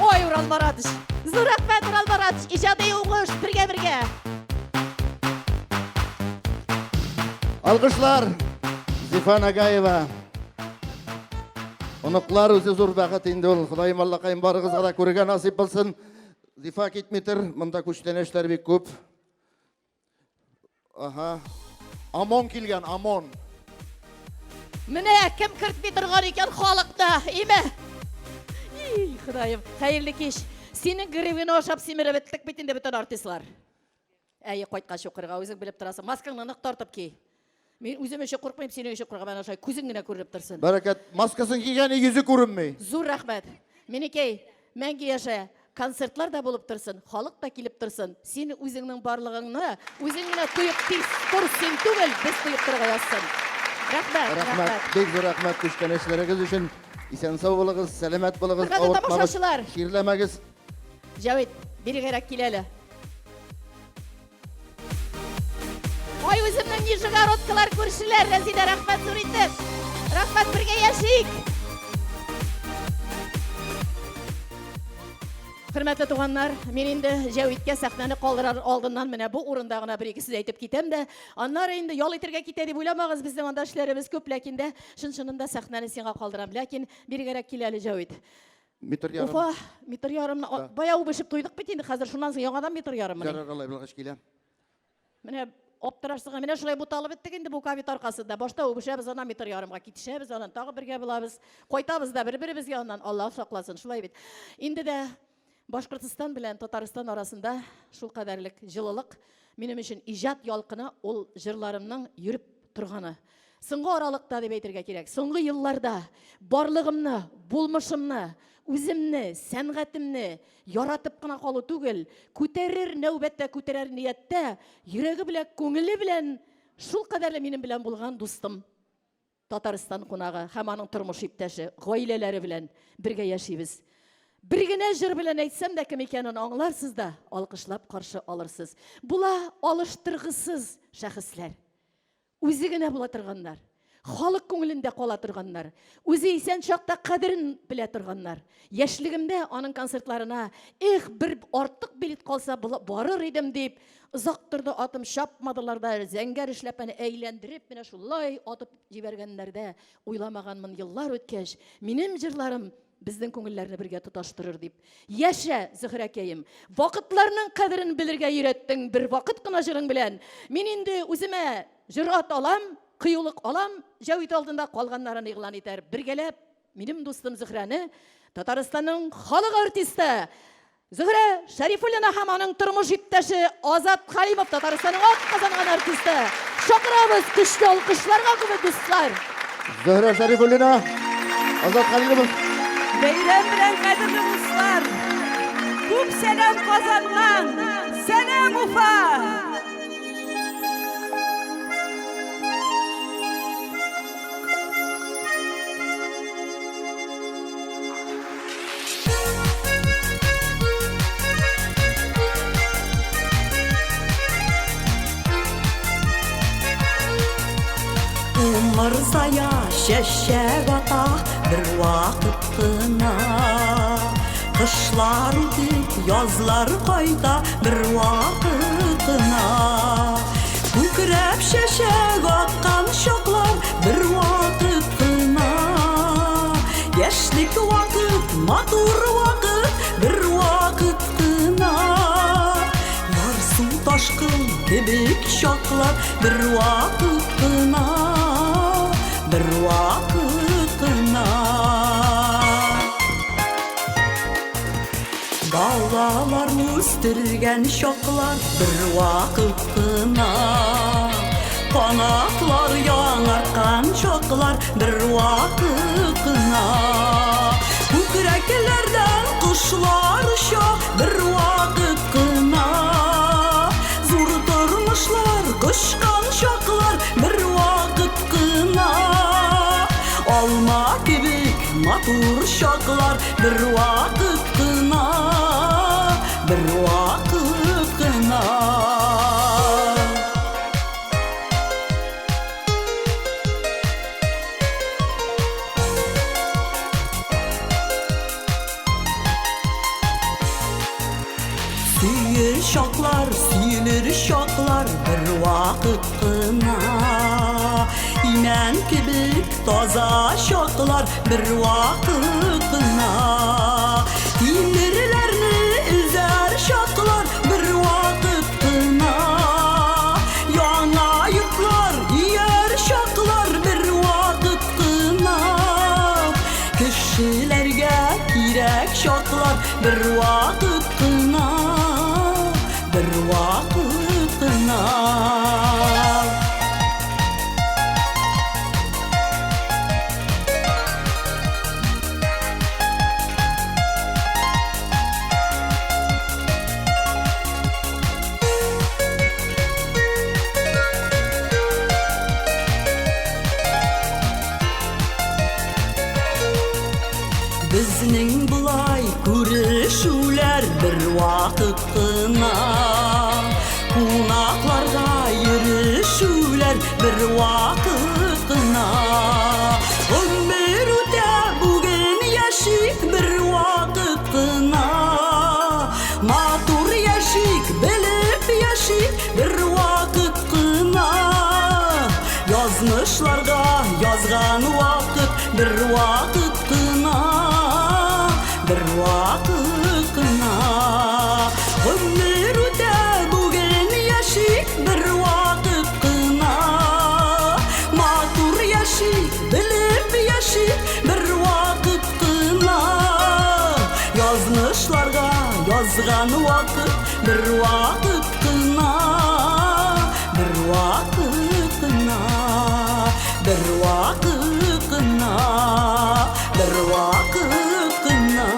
Ой, Урал Маратович! Зур рәхмәт, Урал Маратович! Иҗади уңыш, бергә-бергә! Алкышлар, Зифа Нагаева. Оныклар үзе зур бәхет инде ул. Ходаем Аллакаем барыгызга да күрергә насыйп булсын. Зифа китмитер, монда күчтәнәчләр бик күп. Ага. ОМОН килгән, ОМОН. Менә кем кертми торган икән халыкны, име? И, Ходаем, хәерле кич. Синең гривны ашап симереп беттек бит инде бөтен артистлар. Әйе, кайткач укырга үзең белеп торасың. Маскаңны нык тартып ки. Мин үзем өчен куркмыйм, синең өчен куркам. Әнә шулай күзең генә күренеп торсын. Бәрәкәт, маскасын кигән йөзе күренми. Зур рәхмәт. Минекәй, мәңге яшә. Концертлар да булып торсын, халык та килеп торсын. Син үзеңнең барлыгыңны үзең генә тоеп тиз тор, син түгел, без тоеп торырга язсын. Рәхмәт, Рәхмәт, бик зур рәхмәт күчтәнәчләрегез өчен. Исән-сау булыгыз, сәламәт булыгыз, Хөрмәтле авыртмагыз, тамашачылар. чирләмәгез. Җәвит, бирегәрәк кил әле. Ай, үземнең Нижегородкалар күршеләр, Рәзидә, рәхмәт зур итеп. Рәхмәт, бергә яшик. Хөрмәтле туганнар, мин инде Җәвиткә сәхнәне калдырар алдыннан менә бу урында гына бер-ике сүз әйтеп китәм дә, аннары инде ял итәргә китә дип уйламагыз, безнең анда эшләребез күп, ләкин дә чын-чынында сәхнәне сиңа калдырам. Ләкин бирегәрәк кил әле, Җәвит. Метр ярым. Уфа, метр ярымны Да. бая үбешеп туйдык бит инде, хәзер шуннан соң яңадан метр ярым. Ярар алай булгач киләм. Менә аптырашсың, менә шулай буталып беттек инде бу ковид аркасында. Башта үбешәбез, аннан метр ярымга китешәбез, аннан тагы бергә булабыз. Кайтабыз да бер-беребезгә аннан, Аллаһ сакласын, шулай бит. Инде дә Башкортстан белән Татарстан арасында шул кадәрлек җылылык минем өчен иҗат ялкыны ул җырларымның йөреп торганы. Соңгы аралыкта дип әйтергә кирәк, соңгы елларда барлыгымны, булмышымны, үземне, сәнгатемне яратып кына калу түгел, күтәрер нәүбәттә, күтәрер нияттә, йөрәге белән, күңеле белән шулкадәрле минем белән булган дустым, Татарстан кунагы һәм аның тормыш иптәше, гаиләләре белән бергә яшибез. Бер генә җыр белән әйтсәм дә кем икәнен аңларсыз да, алкышлап каршы алырсыз. Була алыштыргысыз шәхесләр. Үзе генә була торганнар. Халык күңелендә кала торганнар. Үзе исән чакта кадерен белә торганнар. Яшьлегемдә аның концертларына, эх, бер артык билет калса, барыр идем дип, озак торды атым, чапмадылар да, зәңгәр эшләпәне әйләндереп, менә шулай атып җибәргәннәр дә, уйламаганмын еллар үткәч, минем җырларым безнең күңелләрне бергә тоташтырыр дип. Яшә, Зөһрәкәем! Вакытларның кадерен белергә өйрәттең бер вакыт кына җырың белән. Мин инде үземә җөрьәт алам, кыюлык алам, Җәвит алдында калганнарын игълан итәр. Бергәләп минем дустым Зөһрәне Татарстанның халык артисты Зөһрә Шәрифуллина һәм аның тормыш иптәше Азат Хәлимов, Татарстанның атказанган артисты. Чакырабыз көчле алкышларга күмеп, дуслар. Зөһрә Шәрифуллина, Азат Хәлимов. Бәйрәм белән, кадерле дуслар! Күп сәлам Казаннан! Сәлам, Уфа! Умырзая чәчәк ата бер вакыт кына. Кышлар үтеп, язлар кайта бер вакыт кына. Күкрәп чәчәк аткан чаклар бер вакыт кына. Яшьлек вакыт, матур вакыт, бер вакыт кына. Ярсу ташкын кебек чаклар бер вакыт кына, бер вакыт кына. Балалар үстергән чаклар бер вакыт кына. Канатлар яңарткан чаклар бер вакыт кына. Күкрәкләрдән кошлар оча бер вакыт кына. Зур тормышлар кочкан чаклар бер вакыт кына. Алма кебек матур чаклар бер вакыт кына, бер вакыт кына. Сөер чаклар, сөелер чаклар бер вакыт кына. Имән кебек таза чаклар бер вакыт кына. Тимерләрне өзәр чаклар бер вакыт кына. Яңа йортлар ияр чаклар бер вакыт кына. Кешеләргә кирәк чаклар бер вакыт кына, бер вакыт кына. Безнең болай күрешүләр бер вакыт кына. Кунакларга йөрешүләр бер вакыт кына. Гомер үтә, бүген яшик бер вакыт кына. Матур яшик, белеп яшик бер вакыт кына. Язмышларга язган вакыт бер вакыт кына, бер вакыт кына. Гомер үтә, бүген яшик бер вакыт кына. Матур яшик, белеп яшик бер вакыт кына. Язмышларга язган вакыт бер вакыт кына, бер вакыт кына, бер вакыт кына, бер вакыт кына.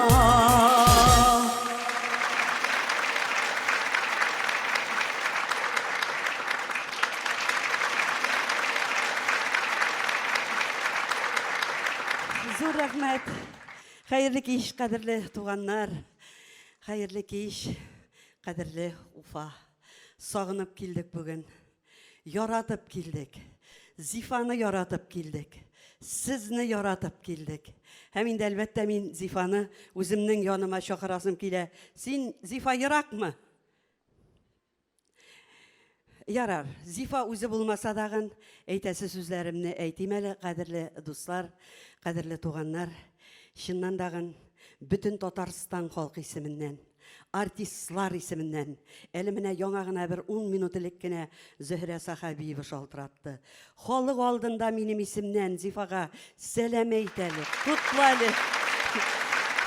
Зур рәхмәт. Хәерле кич, кадерле туганнар. Хәерле кич, кадерле Уфа. Сагынып килдек бүген. Яратып килдек. Зифаны яратып килдек. Сезне яратып килдек. Һәм инде, әлбәттә, мин Зифаны үземнең яныма чакырасым килә. Син, Зифа, еракмы? Ярар, Зифа үзе булмаса дагын, әйтәсе сүзләремне әйтим әле, кадерле дуслар, кадерле туганнар. Чыннан дагын, бөтен Татарстан халкы исеменнән, артистлар исеменнән, әле менә яңа гына бер ун минут элек кенә Зөһрә Сәхәбиева шалтыратты. Халык алдында минем исемнән Зифага сәлам әйт әле, котла әле.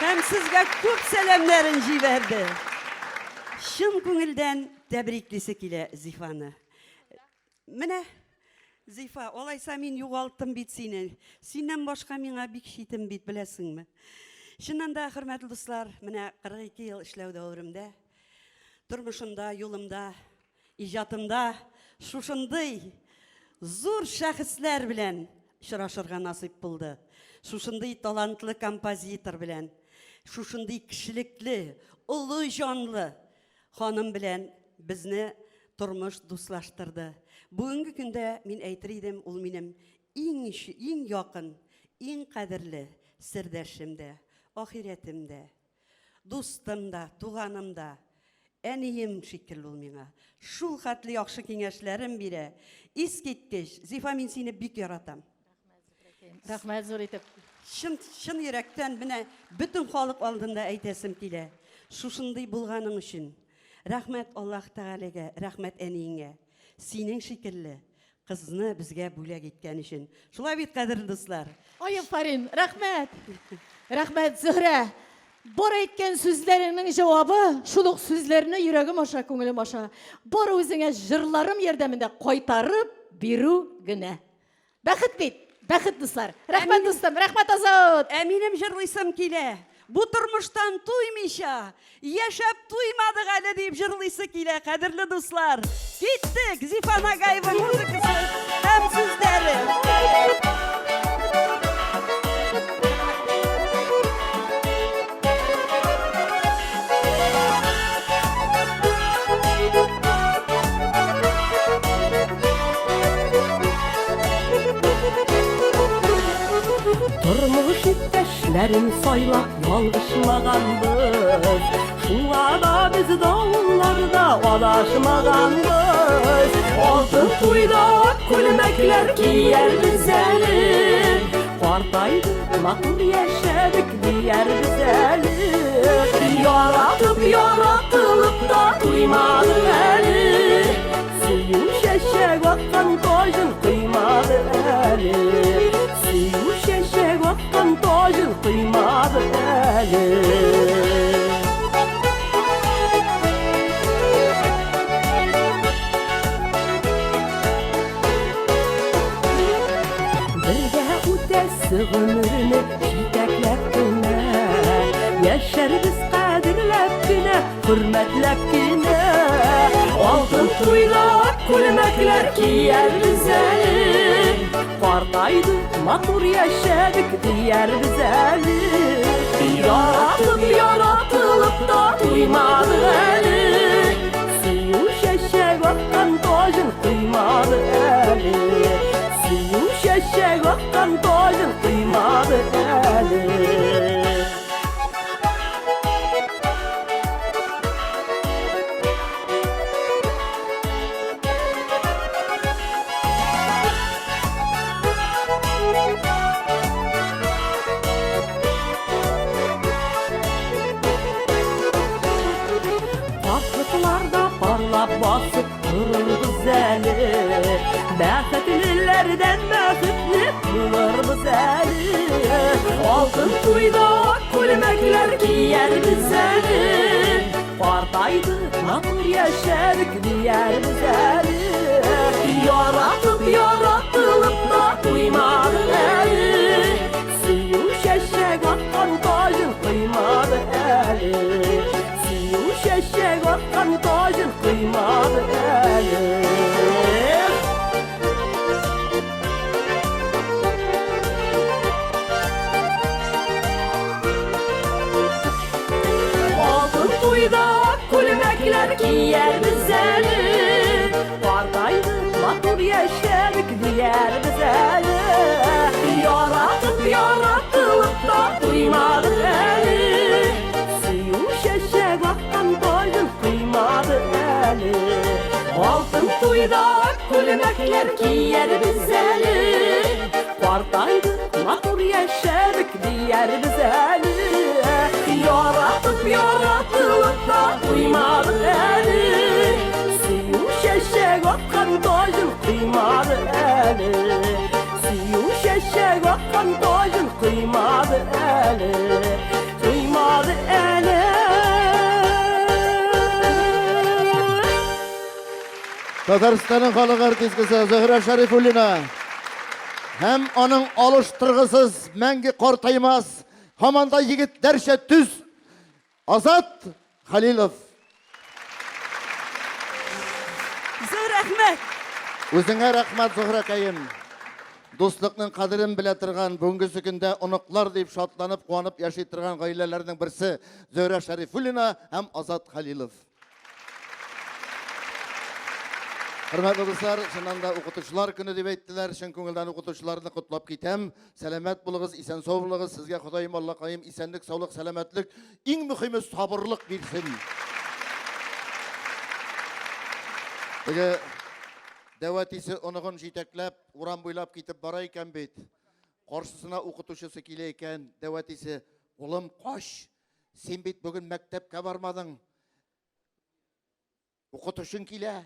Һәм сезгә күп сәламнәрен җибәрде. Чын күңелдән тәбриклисе килә Зифаны. Менә, Зифа, алайса мин югалттым бит сине. Синнән башка миңа бик читен бит, беләсеңме? Чыннан да, хөрмәтле дуслар, менә 42 ел эшләү дәверемдә, тормышымда, юлымда Иҗатымда шушындый зур шәхесләр белән очрашырга насыйп булды. Шушындый талантлы композитор белән, шушындый кешелекле, олы җанлы ханым белән безне тормыш дуслаштырды. Бүгенге көндә мин әйтер идем, ул минем иң, иң якын, иң кадерле сердәшем дә, ахирәтем дә. Дустым да, туганым да, әнием шикелле ул миңа. Шул хәтле яхшы киңәшләрен бирә. Искиткеч. Зифа, мин сине бик яратам. Рәхмәт зур итеп. Чын, чын йөрәктән менә бөтен халык алдында әйтәсем килә. Шушындый булганың өчен. Рәхмәт Аллаһ Тәгаләгә, рәхмәт әниеңә. Синең шикелле кызны безгә бүләк иткән өчен. Шулай бит, кадерле дуслар. Ай, афәрин, рәхмәт. Рәхмәт, Зөһрә. Бар әйткән сүзләреңнең җавабы, шул ук сүзләрне йөрәгем аша, күңелем аша, бары үзеңә җырларым ярдәмендә кайтарып бирү генә. Бәхет бит! Бәхет, дуслар! Рәхмәт, дустым! Рәхмәт, Азат! Ә минем җырлыйсым килә. Бу тормыштан туймыйча, яшәп туймадык әле дип җырлыйсы килә, кадерле дуслар. Киттек! Зифа Нагаева музыкасы һәм сүзләре. Тормыш иптәшләрен сайлап ялгышмаганбыз. Шуңа да без давылларда адашмаганбыз. Алтын туйда ак күлмәкләр киярбез әле. Картайдык, матур яшәдек диярбез әле. Яратып, яратылып та туймадык әле. Сөю чәчәк аткан таҗын кыймады әле. Сөю чәчәк аткан таҗын кыймады әле. Бергә үтәсе гомерне җитәкләп кенә, Яшәрбез кадерләп кенә, хөрмәтләп кенә. Алтын туйда ак күлмәкләр киярбез әле. Картайдык, матур яшәдек диярбез әле. Яратып, яратылып та туймадык әле. Сөю чәчәк аткан таҗын кыймады әле. Сөю чәчәк аткан таҗын кыймады әле. Картлыкларда парлап басып торырбыз әле. Бәхетлеләрдән бәхетле булырбыз әле. Алтын туйда ак күлмәкләр киярбез әле. Картайдык, матур яшәдек диярбез әле. Яратып, яратылып та туймадык әле. Сөю чәчәк аткан таҗын кыймады әле. Сөю чәчәк аткан таҗын кыймады әле. Алтын туйда ак күлмәкләр киярбез әле. Картайдык, матур яшәдек диярбез әле. Яратып, яратылып та туймадык әле. Сөю чәчәк аткан таҗын кыймады әле. Алтын туйда ак күлмәкләр киярбез әле. Картайдык, матур яшәдек диярбез әле. Яратып, яратылып та туймадык әле. Сөю чәчәк аткан таҗын кыймады әле. Сөю чәчәк аткан таҗын кыймады әле. Кыймады әле. Татарстанның халык артисткасы Зөһрә Шәрифуллина һәм аның алыштыргысыз, мәңге картаймас, һаман да егетләрчә төз Азат Халилов. Зур рәхмәт. Үзеңә рәхмәт, Зөһрәкәем. Дуслыкның кадерен белә торган, бүгенгесе көндә оныклар дип шатланып, куанып яши торган гаиләләрнең берсе Зөһрә Шәрифуллина һәм Азат Халилов. Хөрмәтле дуслар, чыннан да укытучылар көне дип әйттеләр. Чын күңелдән укытучыларны котлап китәм. Сәламәт булыгыз, исән-сау булыгыз. Сезгә Ходаем Аллакаем исәнлек, саулык, сәламәтлек, иң мөхиме сабырлык бирсен. Теге дәү әтисе оныгын җитәкләп, урам буйлап китеп бара икән бит. Каршысына укытучысы килә икән, дәү әтисе, "Улым, кач! Син бит бүген мәктәпкә бармадың. Укытучың килә.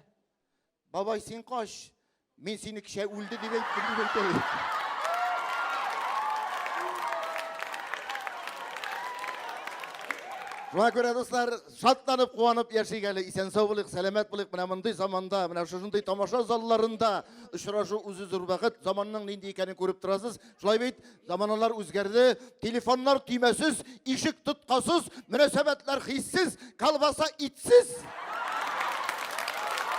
Бабай, син кач. Мин сине кичә үлде дип әйттем, дип әйтә бит. Шуңа күрә, дуслар, шатланып, куанып яшик әле, исән-сау булыйк, сәламәт булыйк. Менә мондый заманда, менә шушындый тамаша залларында очрашу үзе зур бәхет. Заманның нинди икәнен күреп торасыз. Шулай бит, заманалар үзгәрде, телефоннар төймәсез, ишек тоткасыз, мөнәсәбәтләр хиссез, колбаса итсез.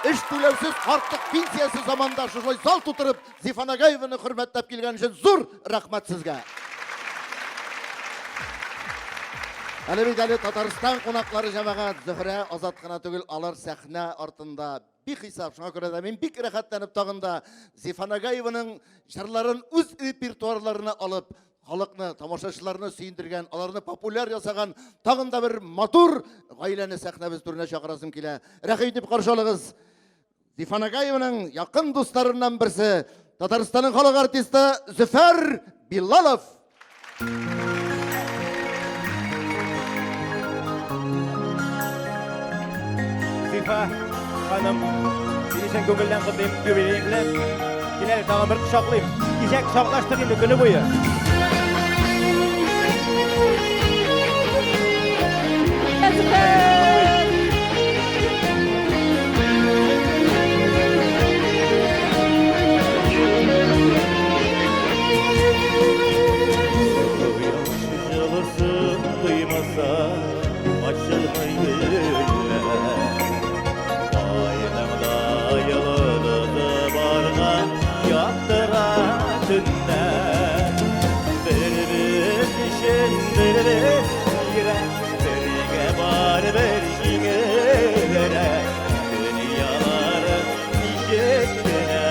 Эш түләүсез картлык пенсиясе заманда шушылай зал тутырып Зифа Нагаеваны хөрмәтләп килгән өчен зур рәхмәт сезгә. Әле бит әле Татарстан кунаклары җәмәгать, Зөһрә Азат кына түгел, алар сәхнә артында бихисап. Шуңа күрә дә мин бик рәхәтләнеп тагын да Зифа Нагаеваның җырларын үз репертуарларына алып, халыкны, тамашачыларны сөендергән, аларны популяр ясаган тагын да бер матур гаиләне сәхнәбез түренә чакырасым килә. Рәхим итеп каршы алыгыз. Зифа Нагаеваның якын дусларыннан берсе, Татарстанның халык артисты Зөфәр Билалов. Зифа ханым, сине чын күңелдән котлыйм юбилеең белән. Кил әле тагын бер кочаклыйм. Кичә кочаклаштык инде көне буе. Җылысын тоймаса, ачылмый гөлләр. Айның да йолдызы барга яктыра төннәр. Беребез өчен беребез кирәк, бергә барыбер җиңелрәк. Дөньялары ничек кенә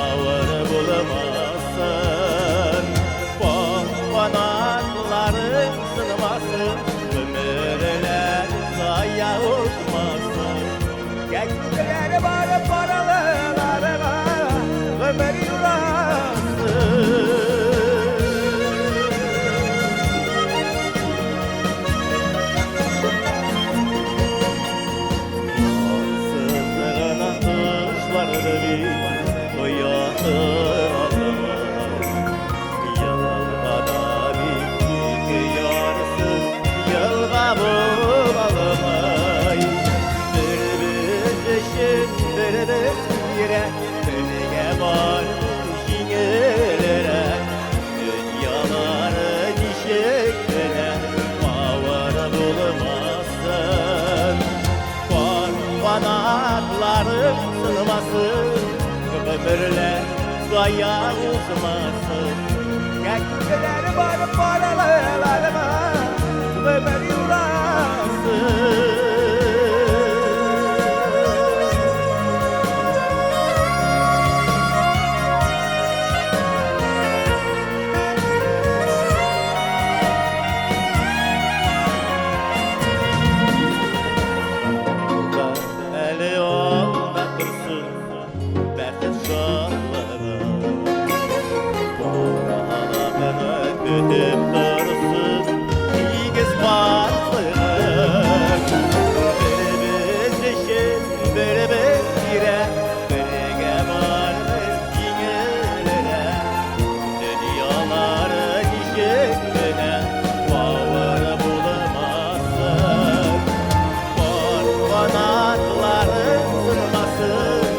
авыр булмасын, пар канатларың сынмасын, гомерләр зая узмасын. Кәккеләр бар параларга гомер юрасын. Ансыз гына кышларны бит ояты алмый. Елгада бит ике ярсыз елга булалмый. Беребез өчен беребез кирәк, бергә бару җиңелрәк. Дөньялары ничек кенә авыр булмасын, пар канатларың сынмасын, гомерләр зая узмасын. Кәккеләр бар параларга гомер юрасын. Көтеп торсын тигез картлыгың. Беребез өчен беребез кирәк, бергә барыбыз җиңелрәк. Дөньялары ничек кенә авыр булмасын, пар канатларың сынмасын,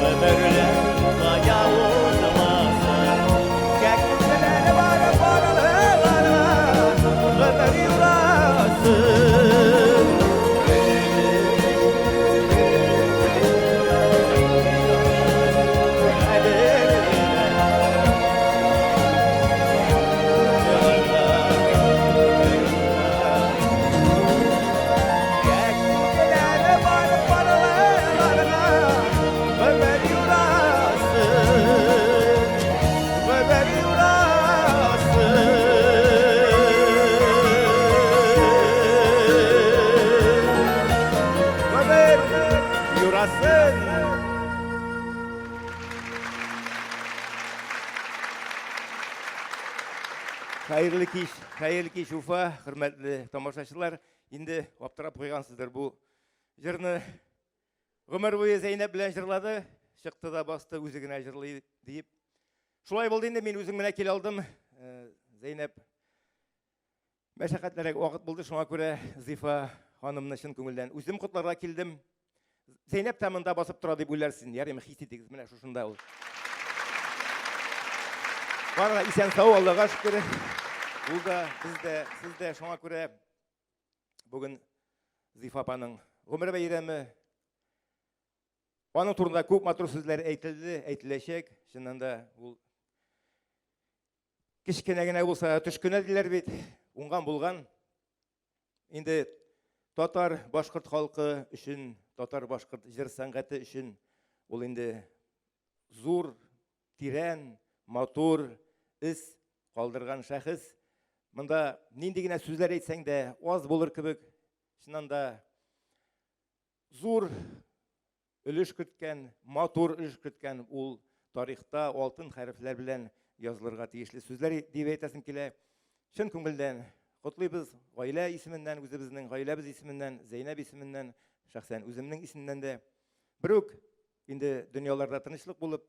гомерләр зая узмасын. Кәккүләр бар балаларга гомер юрасын. Юрасын. Хәерле кич, хәерле кич, Уфа, хөрмәтле тамашачылар. Инде аптырап куйгансыздыр бу җырны. Гомер буе Зәйнәп белән җырлады, чыкты да басты, үзе генә җырлый диеп. Шулай булды инде, мин үзем генә килә алдым. Зәйнәп мәшәкатьлерәк вакыт булды, шуңа күрә Зифа ханымны чын күңелдән үзем котларга килдем. Зәйнәп тә монда басып тора дип уйларсыз, ярыймы, хис итегез, менә шушында ул. Бар да исән сау, Аллага шөкер. Ул да, без дә, сез дә, шуңа күрә бүген Зифа апаның гомер бәйрәме. Аның турында күп матур сүзләр әйтелде, әйтеләчәк. Чыннан да ул кечкенә генә булса, төшкенә диләр бит, уңган булган. Инде татар, башкорт халкы өчен, татар, башкорт җыр сәнгате өчен ул инде зур, тирән, матур эз калдырган шәхес. Монда нинди генә сүзләр әйтсәң дә аз булыр кебек. Чыннан да зур өлеш керткән, матур өлеш керткән ул тарихта алтын хәрефләр белән язылырга тиешле сүзләр дип әйтәсем килә. Чын күңелдән котлыйбыз гаилә исеменнән, үзебезнең гаиләбез исеменнән, Зәйнәб исеменнән, шәхсән үземнең исемнән дә. Берүк инде дөньяларда тынычлык булып,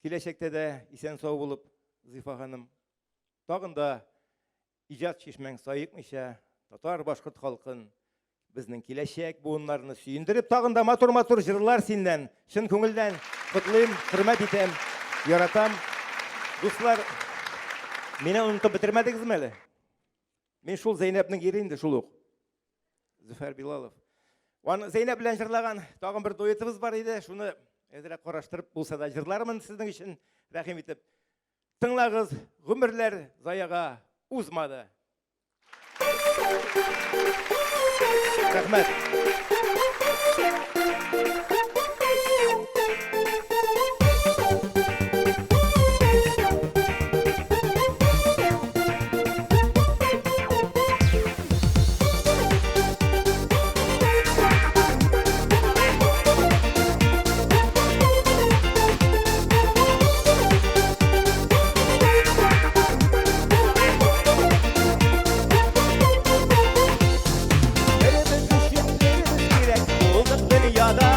киләчәктә дә исән-сау булып, Зифа ханым, тагын да иҗат чишмәң саекмыйча, татар-башкорт халкын, безнең киләчәк буыннарны сөендереп, тагын да матур-матур җырлар синнән, чын күңелдән котлыйм, хөрмәт итәм, яратам. Дуслар, мине онытып бетермәдегезме әле? Мин шул Зәйнәпнең ире инде шул ук. Зөфәр Билалов. Аны Зәйнәп белән җырлаган тагын бер дуэтыбыз бар иде. Шуны әзрәк караштырып булса да җырлармын сезнең өчен, рәхим итеп. Тыңлагыз, гомерләр заяга узмады. Рәхмәт. Беребез өчен беребез кирәк булдык дөньяда.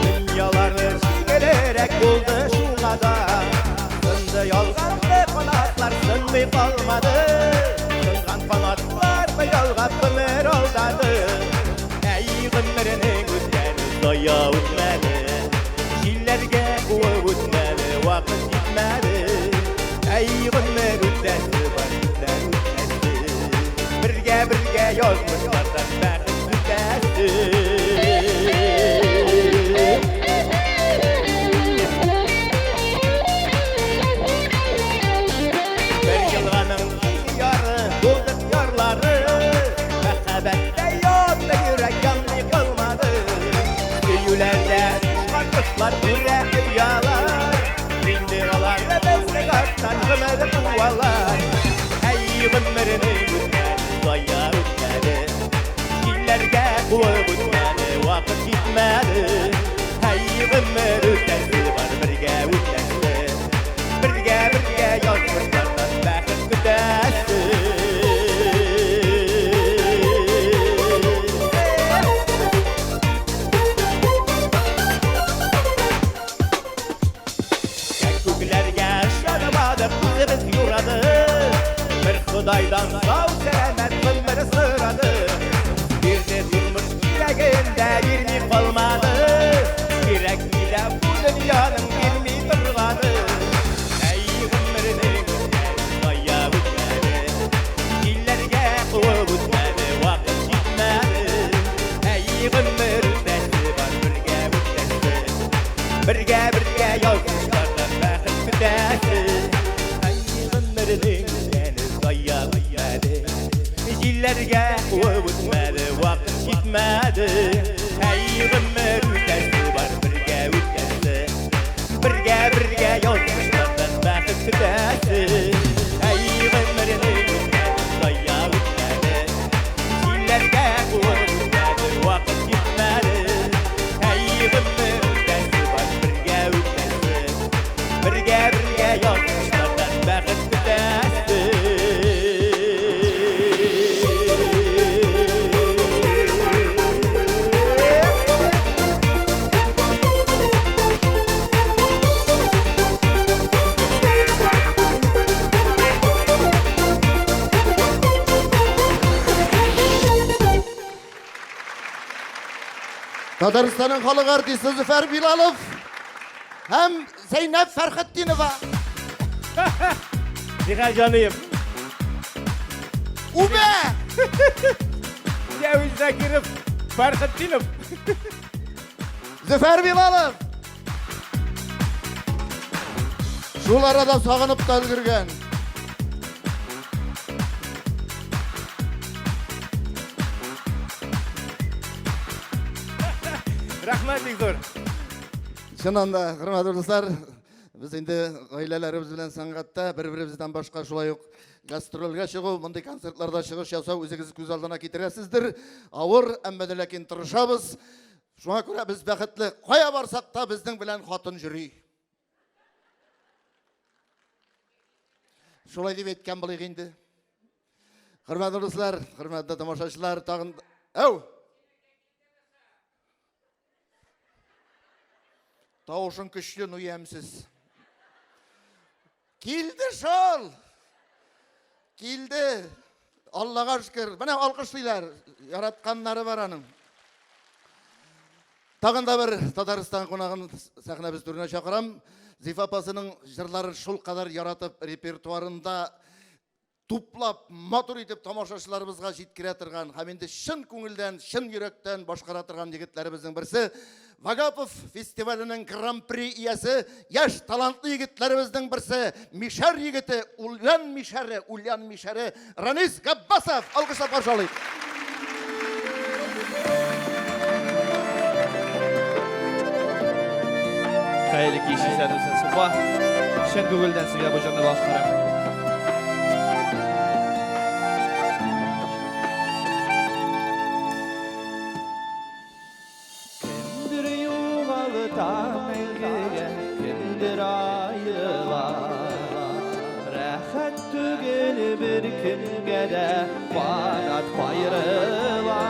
Дөньялары җиңелрәк булды шуңа да. Сынды ялганды канатлар, сынмый калмады. Сынган канатларны ялгап гомер алдады. Әй, гомернең үткәне зая үтмәде. Җилләргә куып үтмәде, вакыт җитмәде. Әй, гомер үтәсе бар, күпләр үтәсе. Бергә-бергә язмышлардан бәхет көтәсе. Бер елганың ике яры, булдык ярлары. Мәхәббәттә янды йөрәк, янмый калмады. Сөюләрдә очкан кошлар күрә оялар. Инде алар безнең арттан гомер куалар. Әй, гомернең үткәне зая үтмәде. Җилләргә куып үтмәде, вакыт җитмәде. Әй, гомер үтәсе бар, бергә үтәсе. Бергә-бергә язмышлардан бәхет көтәсе. Ходайдан сау-сәламәт гомер сорады. Бирде тормыш кирәген дә бирми калмады. Кирәкми дә бу дөньяның бирми торганы. Әй, гомернең зая үтмәде. Җилләргә куып үтмәде, вакыт җитмәде. Әй, гомер үтәсе бар, бергә үтәсе. Бергә, бергә язмышлардан бәхет көтәсе. Әй, гомернең үткәне зая үтмәде. Җилләргә куып үтмәде, вакыт җитмәде. Әй, гомер үтәсе бар, бергә үтәсе. Бергә, бергә язмышлардан бәхет көтәсе. Әй, гомернең үткәне зая үтмәде. Җилләргә куып үтмәде, вакыт җитмәде. Әй, гомер үтәсе бар, бергә үтәсе. Бергә, бергә язмышлардан бәхет көтәсе. Татарстанның халык артисты Зөфәр Билалов һәм Зәйнәб Фәрхетдинова. Нихәл, җаныем? Үбә! Җәвил Закиров, Фәрхетдинов. Зөфәр Билалов! Шул арада сагынып та өлгергән. Рәхмәт бик зур. Чыннан да, хөрмәтле дуслар, без инде гаиләләребез белән сәнгатьтә бер-беребездән башка шулай ук гастрольгә чыгу, мондый концертларда чыгыш ясау үзегез күз алдына китерәсездер. Авыр, әмма дә ләкин тырышабыз. Шуңа күрә без бәхетле. Кая барсак та безнең белән хатын йөри. Шулай дип әйткән булыйк инде. Хөрмәтле дуслар, хөрмәтле тамашачылар, тагын Әү! Тавышың көчле, но ямьсез. Килде шул! Килде. Аллага шөкер. Менә алкышлыйлар. Яратканнары бар аның. Тагын да бер Татарстан кунагын сәхнәбез түренә чакырам. Зифа апасының җырларын шулкадәр яратып, репертуарында туплап, матур итеп тамашачыларыбызга җиткерә торган һәм инде чын күңелдән, чын йөрәктән башкара торган егетләребезнең берсе, Вагапов фестиваленең гран-при иясе, яшь талантлы егетләребезнең берсе, Мишәр егете, Ульян Мишәре, Ульян Мишәре Ранис Габбасов. Алкышлап каршы алыйк. Хәерле кич, исәнмесез, Уфа. Чын күңелдән сезгә бу җырны башкарам. Кемдер югалта мәңгегә, кемдер аерыла. Рәхәт түгел бер кемгә дә канат каерыла.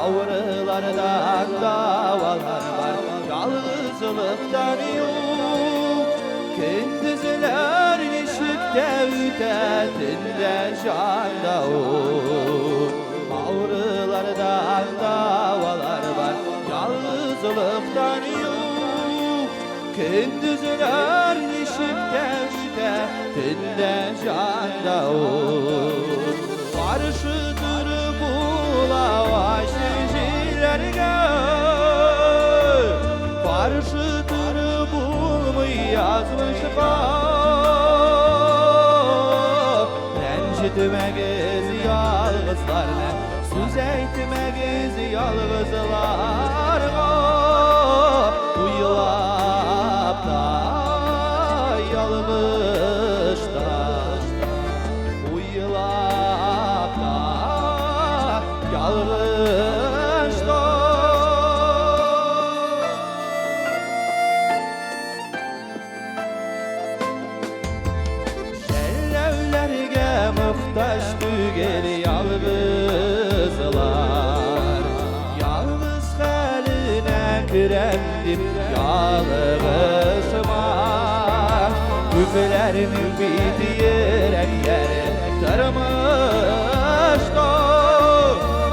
Авырулардан дәвалар бар, ялгызлыктан юк. Көндезләр ничек тә үтә, төндә җанда ут. Авырулардан дәвалар бар, ялгызлыктан юк. Көндезләр ничек тә үтә, төндә җанда ут. Каршы торып була ачы җилләргә. Каршы торып булмый язмышка. Рәнҗетмәгез ялгызларны, сүз әйтмәгез ялгызларга. Уйлап та ялгышта, уйлап та ялгышта. Жәлләүләргә мохтаҗ түгел ялгызлар. Ялгыз хәленә керәм дип ялгышма. Күпләрнең бит йөрәкләре Тормышта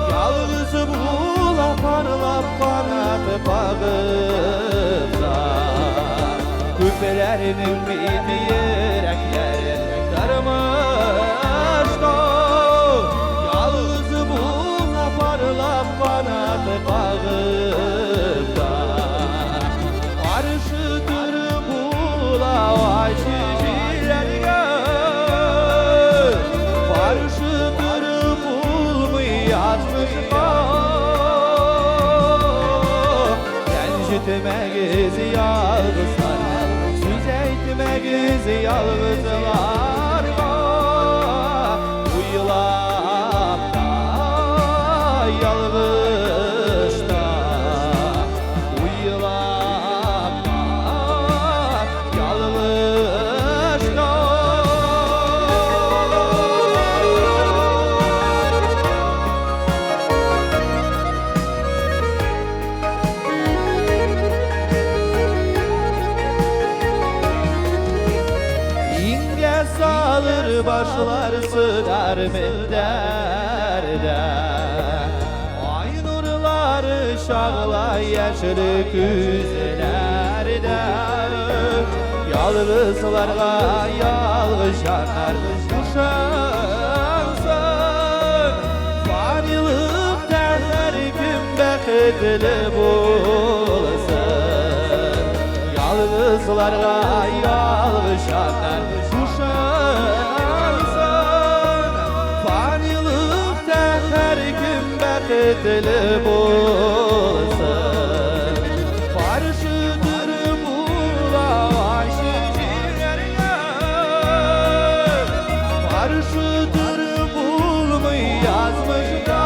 ялгыз була парлап канат кагып та. Күпләрнең бит йөрәкләре тормышта ялгыз була парлап канат кагып та. Каршы торып була ачы җилләргә. Каршы торып булмый язмышка. Рәнҗетмәгез ялгызларны, сүз әйтмәгез ялгызларга. Уйлап та ялгышта, уйлап та ялгышта. Иңгә салыр башлар сыдар мендәрдә. Ай нурлары чагыла яшел күзләрдә. Ялгызларга ялгыз җаннар кушылсын. Фанилыкта һәркем бәхетле булсын. Ялгызларга ялгыз җаннар кушылсын. Фанилыкта һәркем бәхетле булсын. Каршы торып була ачы җилләргә. Каршы торып булмый язмышка.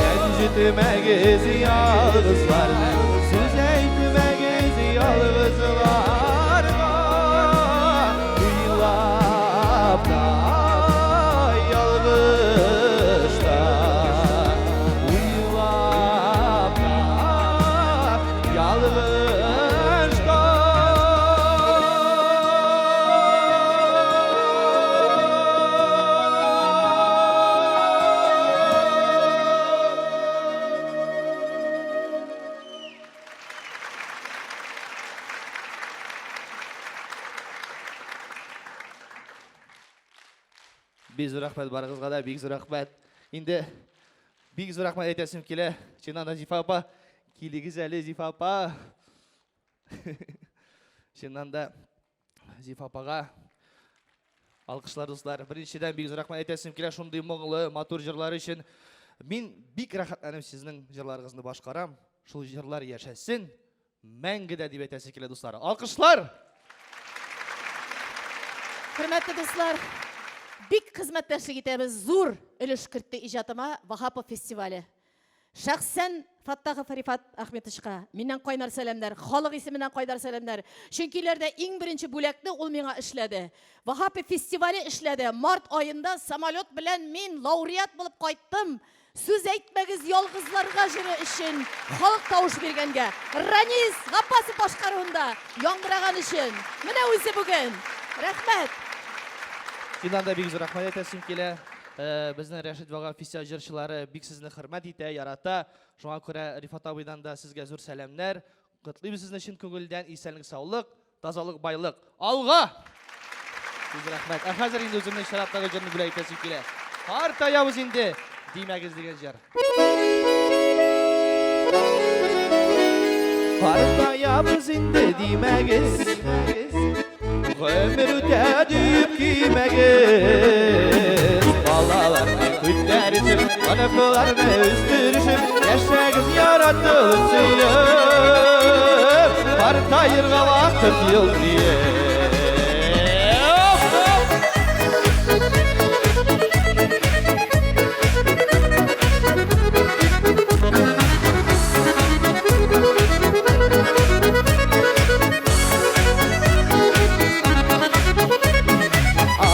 Рәнҗетмәгез ялгызларны, сүз әйтмәгез ялгызларга. Уйлап та ялгышта, уйлап та ялгышта. Бик зур рәхмәт барыгызга да, бик зур рәхмәт. Инде бик зур рәхмәт әйтәсем килә. Чыннан да, Зифа апа, килегез әле, Зифа апа. Чыннан да, Зифа апага алкышлар, дуслар. Беренчедән бик зур рәхмәт әйтәсем килә шундый моңлы, матур җырлар өчен. Мин бик рәхәтләнеп сезнең җырларыгызны башкарам. Шул җырлар яшәсен, мәңге дә дип әйтәсе килә, дуслар. Алкышлар! Хөрмәтле дуслар, бик хезмәттәшлек итәбез. Зур өлеш кертте иҗатыма Ваһапов фестивале. Шәхсән Фаттахов Рифат Ахметовичка миннән кайнар сәламнәр, халык исеменнән кайнар сәламнәр. Чөнки иләрдә иң беренче бүләкне ул миңа эшләде. Ваһапов фестивале эшләде. Март аенда самолет белән мин лауреат булып кайттым. Сүз әйтмәгез ялгызларга җыры өчен халык тавыш биргәнгә. Ранис Габбасов башкаруында яңгыраган өчен. Менә үзе бүген. Рәхмәт. Чыннан да бик зур рәхмәт әйтәсем килә. Безнең Рәшит Вагап фестиваль җырчылары бик сезне хөрмәт итә, ярата. Шуңа күрә Рифат абыйдан да сезгә зур сәламнәр. Котлыйбыз сезне чын күңелдән. Исәнлек, саулык, тазалык, байлык. Алга! Күп рәхмәт. Ә хәзер инде үземнең чираттагы җырны бүләк итәсем килә. Картаябыз инде, димәгез дигән җыр. Картаябыз инде димәгез, гомер үтә дип кимәгез. Балаларны күтәрешеп, оныкларны үстерешеп, яшәгез яратып сөеп, картаерга вакыт юк диеп.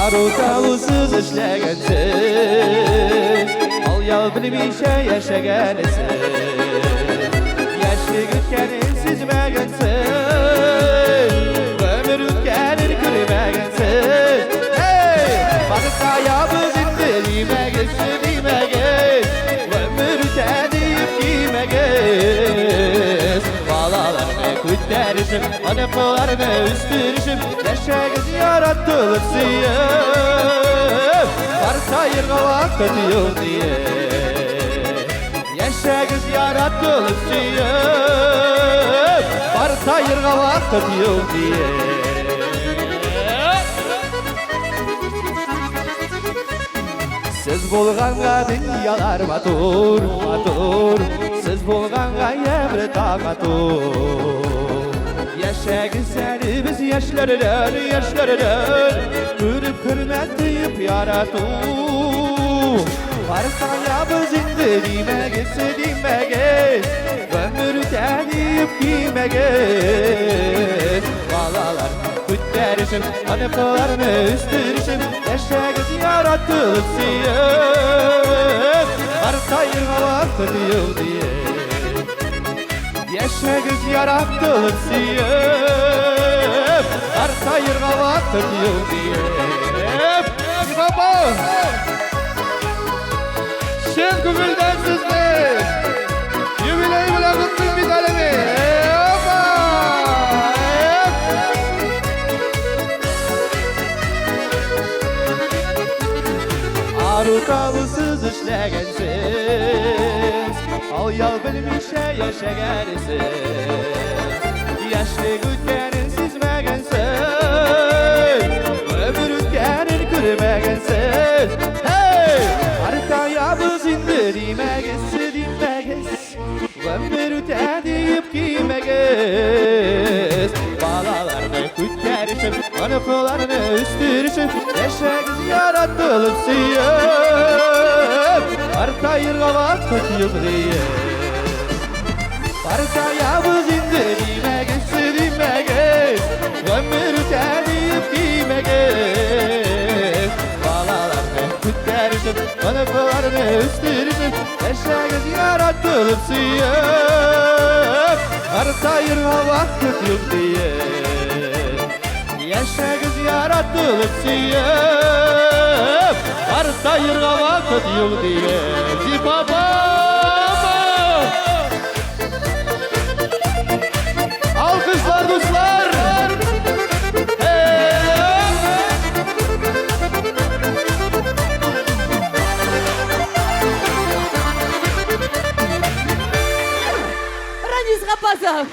Ару-талусыз эшләгәнсез, ал-ял белмичә яшәгәнсез, яшьлек үткәнен сизмәгәнсез, гомер үткәнен күрмәгәнсез. Оныкларны үстерешеп, яшәгез яратылып сөеп. Картаерга вакыт юк диеп. Яшәгез яратылып сөеп. Картаерга вакыт юк диеп. Сез булганга дөньялар матур, матур. Сез булганга ямьле таң матур. Яшәгез әле без яшьләрләр, яшьләрләр. Күреп хөрмәт тоеп ярату. Картаябыз инде димәгез, димәгез. Гомер үтә диеп кимәгез. Балалар күтәрешеп, оныкларны үстерешеп, яшәгез яратылып сөеп. Картаерга вакыт юк диеп. Яшәгез яратылып сөеп. Картаерга вакыт юк диеп. Баба! Чын күңелдән сезне юбилей белән котлыйм бит әле мин. Опа! Ару талусыз эшләгәнсез, ал ял белмичә яшәгәнсез. Яшьлек үткәнен сизмәгәнсез, гомер үткәнен күрмәгәнсез. Hey! Картаябыз инде димәгез, димәгез. Гомер үтә диеп кимәгез. Балаларны күтәрешеп, оныкларны үстерешеп, яшәгез яратылып сөеп. Картаерга вакыт юк диеп. Картаябыз инде димәгез, димәгез. Гомер үтә диеп кимәгез. Балаларны күтәрешеп, оныкларны үстерешеп, яшәгез яратылып сөеп. Картаерга вакыт юк диеп. Яшәгез яратылып сөеп. Картаерга вакыт юк диеп. Зифа баба! Алкышлар, дуслар! Ранис Габбазов,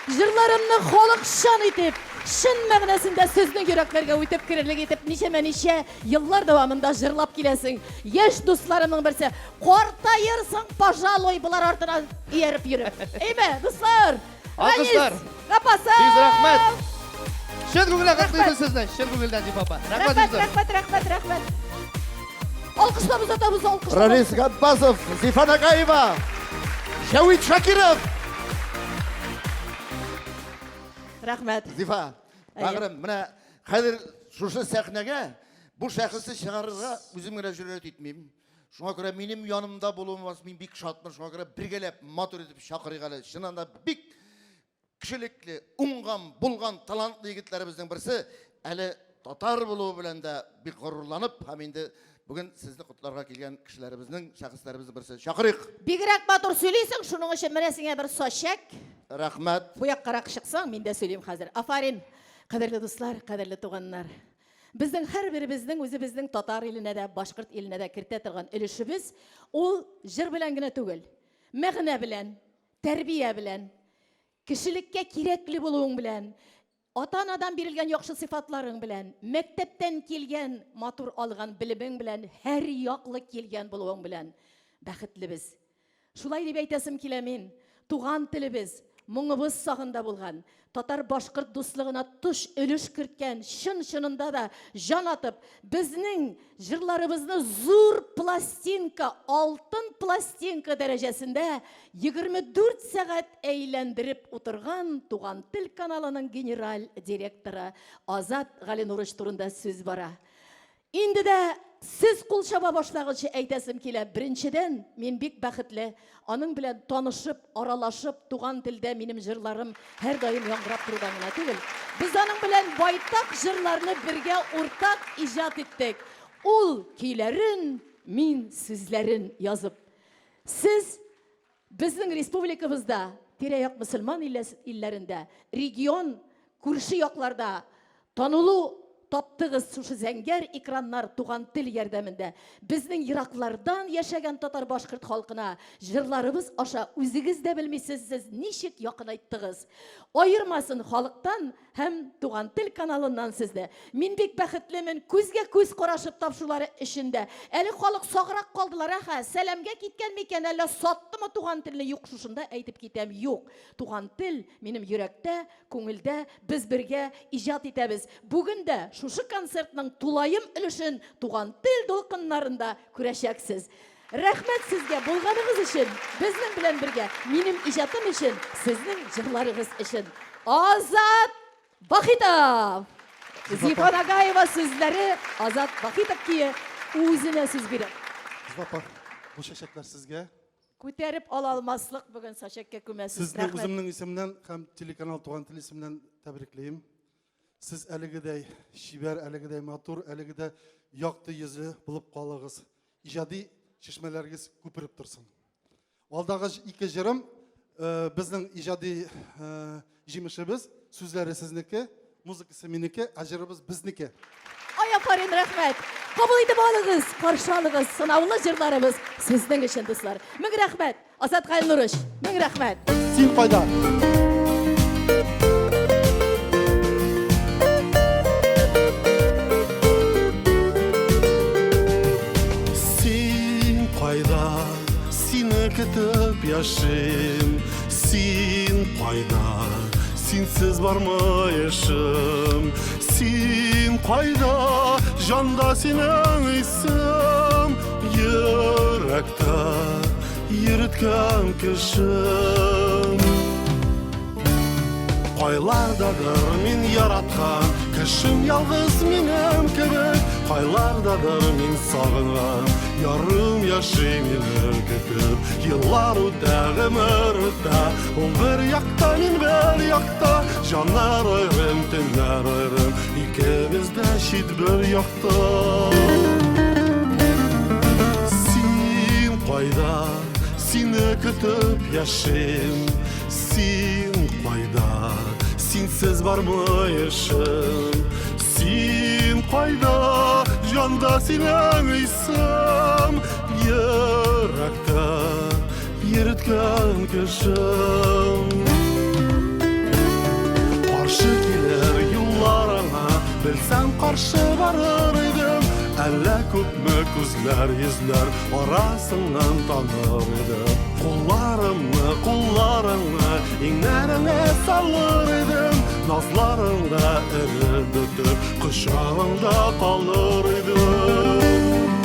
җырларымны халыкчан итеп, чын мәгънәсендә сезнең йөрәкләргә үтеп керерлек итеп ничәмә-ничә еллар дәвамында җырлап киләсең. Яшь дусларымның берсе. Картаерсың, пожалуй, болар артына ияреп йөреп. Әйме, дуслар? Алкышлар. Габбазов! Бик рәхмәт. Чын күңелдән котлыйбыз сезне, чын күңелдән, Зифа апа. Рәхмәт, Рәхмәт, рәхмәт, рәхмәт, рәхмәт. Алкышлап озатабыз, алкышлап. Ранис Габбасов, Зифа Нагаева, Җәвит Шакиров. Рәхмәт. Зифа, бәгырем, менә хәзер шушы сәхнәгә бу шәхесне чыгарырга үзем генә җөрьәт итмим. Шуңа күрә минем янымда булуыма мин бик шатмын. Шуңа күрә бергәләп матур итеп чакырыйк әле. Чыннан да бик кешелекле, уңган, булган, талантлы егетләребезнең берсе. Әле татар булуы белән дә бик горурланып һәм инде бүген сезне котларга килгән кешеләребезнең, шәхесләребезнең берсе. Чакырыйк. Бигрәк матур сөйлисең, шуның өчен менә сиңа бер сачәк. Рәхмәт. Бу яккарак чыксаң, мин дә сөйлим хәзер. Афарин. Кадерле дуслар, кадерле туганнар. Безнең һәрберебезнең үзебезнең татар иленә дә, башкорт иленә дә кертә торган өлешебез ул җыр белән генә түгел, мәгънә белән, тәрбия белән, кешелеккә кирәкле булуың белән, ата-анадан бирелгән яхшы сыйфатларың белән, мәктәптән килгән матур алган белемең белән, һәр яклы килгән булуың белән бәхетлебез. Шулай дип әйтәсем килә мин. Туган телебез, моңыбыз сагында булган, татар-башкорт дуслыгына тош өлеш керткән, чын-чынында да җан атып, безнең җырларыбызны зур пластинка, алтын пластинка дәрәҗәсендә 24 сәгать әйләндереп утырган Туган тел каналының генераль директоры Азат Галинурович турында сүз бара. Инде дә сез кул чаба башлаганчы әйтәсем килә, беренчедән, мин бик бәхетле, аның белән танышып, аралашып, туган телдә минем җырларым һәрдаим яңгырап торудан гына түгел, без аның белән байтак җырларны бергә уртак иҗат иттек. Ул көйләрен, мин сүзләрен язып. Сез Безнең республикабызда, тирә-як мөселман илләрендә регион Күрше якларда танылу таптыгыз шушы зәңгәр экраннар туган тел ярдәмендә. Безнең ераклардан яшәгән татар-башкорт халкына җырларыбыз аша үзегез дә белмисез сез ничек якынайттыгыз. Аермасын халыктан һәм Туган тел каналыннан сезне. Мин бик бәхетлемен, күзгә күз карашып тапшырулары өчен дә. Әле халык саграк калдылар, әһә, сәламгә киткән микән, әллә саттымы Туган телне? Юк, шушында әйтеп китәм, юк. Туган тел минем йөрәктә, Күңелдә без бергә иҗат итәбез. Бүген дә шушы концертның тулаем өлешен Туган тел дулкыннарында күрәчәксез. Рәхмәт сезгә булганыгыз өчен, безнең белән бергә, минем иҗатым өчен, сезнең җырларыгыз өчен. Азат Вахитов! Зифа Нагаева сүзләре, Азат Вахитов көе, үзенә сүз бирәм. Зифа апа, бу чәчәкләр сезгә. Күтәреп ала алмаслык бүген сачәккә күмәсез. Сезне Рәхмәт. үземнең исемнән һәм телеканал Туган тел исеменнән тәбриклим. Сез әлегедәй чибәр, әлегедәй матур, әлегедә якты йөзле булып калыгыз. Иҗади чишмәләрегез күпереп торсын. Алдагы ике җырым э, безнең иҗади э, җимешебез, сүзләре сезнеке, музыкасы минеке, ә җырыбыз безнеке. Ай, афарин, рәхмәт. Кабул итеп алыгыз, каршы алыгыз. Сынаулы җырларыбыз сезнең өчен, дуслар. Мең рәхмәт, Азат Гайнурович. Мең рәхмәт. Син кайда? Син кайда? Сине көтеп яшим. Син кайда? Синсез бармы эшем? Син кайда? Җанда синең исем йөрәктә йөрткән кешем. Кайлардадыр мин яраткан кешем ялгыз минем кебек Кайлардадыр мин сагынган ярым яши мине көтеп Еллар үтә, гомер үтә, ул бер якта, мин бер якта Җаннар аерым, төннәр аерым, икебез дә чит бер якта Син кайда? Сине көтеп яшим Син кайда? Синсез бармы эшем? Син кайда? Җанда синең исем Йөрәктә йөрткән кешем Каршы килер юлларыңа Белсәм каршы барыр идем Әллә күпме күзләр, йөзләр Арасыннан таныр идем Кулларымны, кулларыңны Иңнәреңә салыр идем Назларыңда эреп бетеп Кочагыңда калыр идем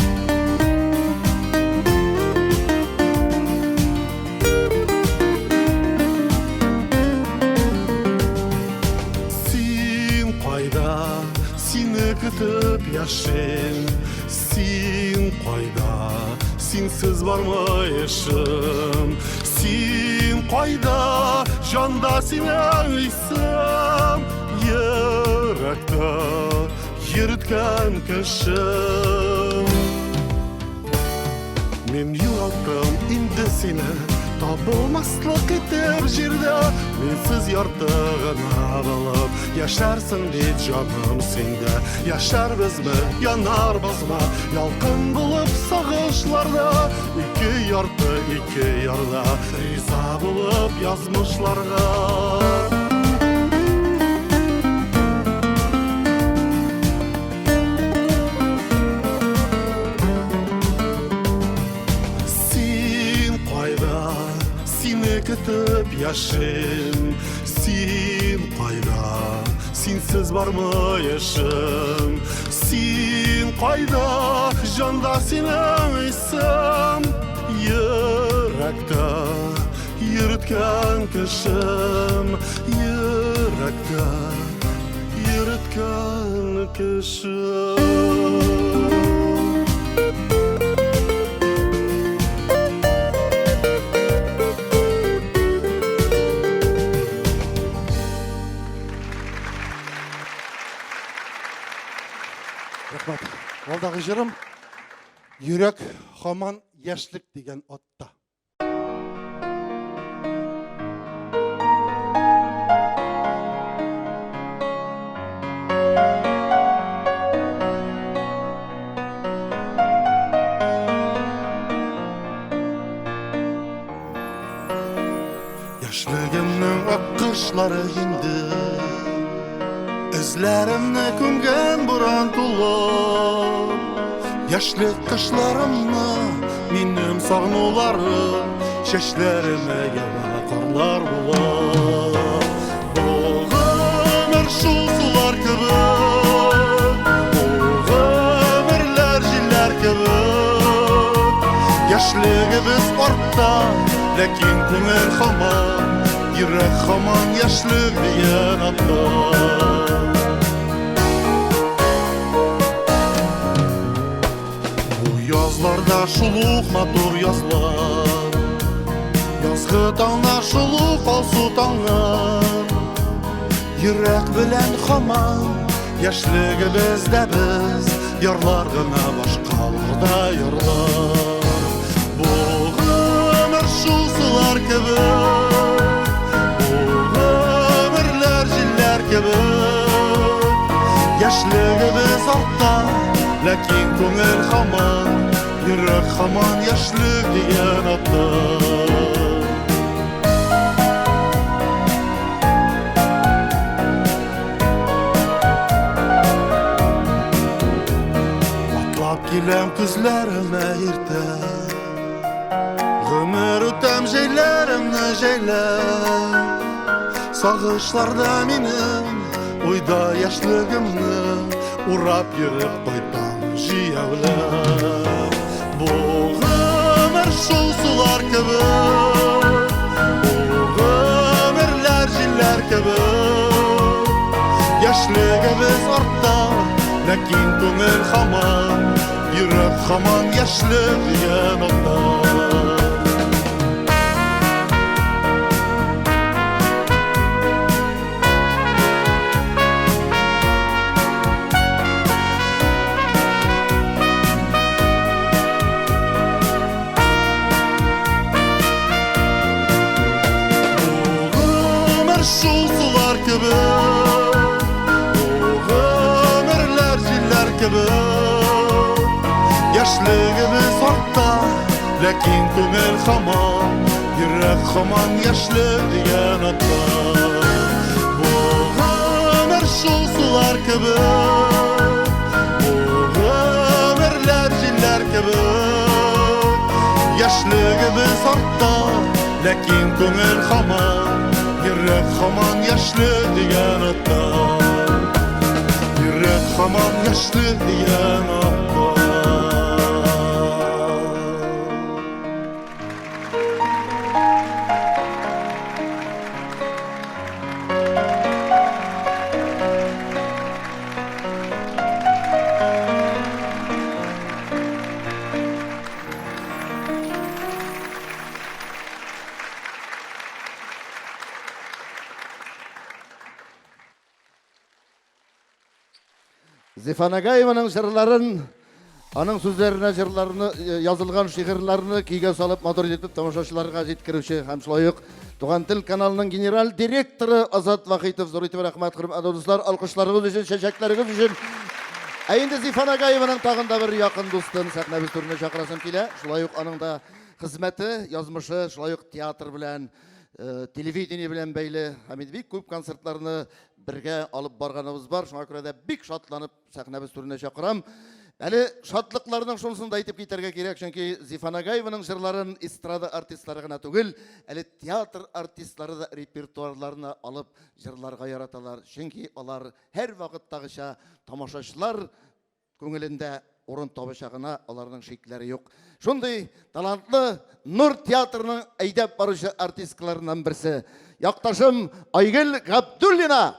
Син кайда? Сине көтеп яшим. Син кайда? Синсез бармы эшем? Син кайда? Җанда синең исем йөрәктә йөрткән кешем. Мин югалттым инде сине Табылмаслык итеп җирдә Минсез ярты гына булып Яшәрсең бит җаным синдә Яшәрбезме, янарбызмы Ялкын булып сагышларда Ике ярты, ике ярда Риза булып язмышларга Син кайда? Сине көтеп яшим. Син кайда? Синсез бармы эшем? Син кайда? Җанда синең исем йөрәктә йөрткән кешем йөрәктә Йөрткән кеше. Рәхмәт. Алдагы җырым Йөрәк һаман яшьлек дигән атта. ташлары инде. Эзләремне күмгән буран тулы. Яшьлек кышларымны, минем сагынуларым, чәчләремә ява карлар булып. Бу гомер шул сулар кебек, бу гомерләр җилләр кебек. Яшьлегебез артта, ләкин күңел һаман, йөрәк һаман яшьлек дигән атта. Бу язларда шул ук матур язлар, Язгы таңнар шул ук алсу таңнар. Йөрәк белән һаман яшьлегебездә без, Ярлар гына башкаларда ярлар. Бу гомер шул сулар кебек, Бу гомерләр җилләр кебек. Яшьлегебез артта, ләкин күңел һаман, Йөрәк һаман яшьлек дигән атта. Атлап киләм күзләремә иртә, Гомер үтәм җәйләремне җәйләп. Сагышларда минем уйда яшьлегемне Урап йөреп кайтам җәяүләп. Бу гомер шул сулар кебек, Бу гомерләр җилләр кебек. Яшьлегебез артта, ләкин күңел һаман, Йөрәк һаман яшьлек дигән атта. Бу гомер шул сулар кебек, Бу гомерләр җилләр кебек. Яшьлегебез артта, ләкин күңел һаман, Йөрәк һаман яшьлек дигән атта. Бу гомер шул сулар кебек, Бу гомерләр җилләр кебек. Яшьлегебез артта, ләкин күңел һаман, Йөрәк һаман яшьлек дигән атта. Йөрәк һаман яшьлек дигән атта. Зифа Нагаеваның җырларын, аның сүзләренә җырларны, язылган шигырьләрне көйгә салып матур итеп тамашачыларга җиткерүче һәм шулай ук Туган тел каналының генераль директоры Азат Вахитов. Зур итеп рәхмәт, хөрмәтле дуслар, алкышларыгыз өчен, чәчәкләрегез өчен. Ә инде Зифа Нагаеваның тагын да бер якын дустын сәхнәбез түренә чакырасым килә. Шулай ук аның да хезмәте, язмышы шулай ук театр белән, телевидение белән бәйле. Һәм инде бик күп концертларны бергә алып барганыбыз бар. Шуңа күрә дә бик шатланып сәхнәбез түренә чакырам. Әле шатлыкларның шунысын да әйтеп китәргә кирәк, чөнки Зифа Нагаеваның җырларын эстрада артистлары гына түгел, әле театр артистлары да репертуарларына алып җырларга яраталар. Чөнки алар һәрвакыттагыча тамашачылар күңелендә урын табачагына аларның шикләре юк. Шундый талантлы Нур театрының әйдәп баручы артисткаларыннан берсе, якташым Айгөл Габдуллина.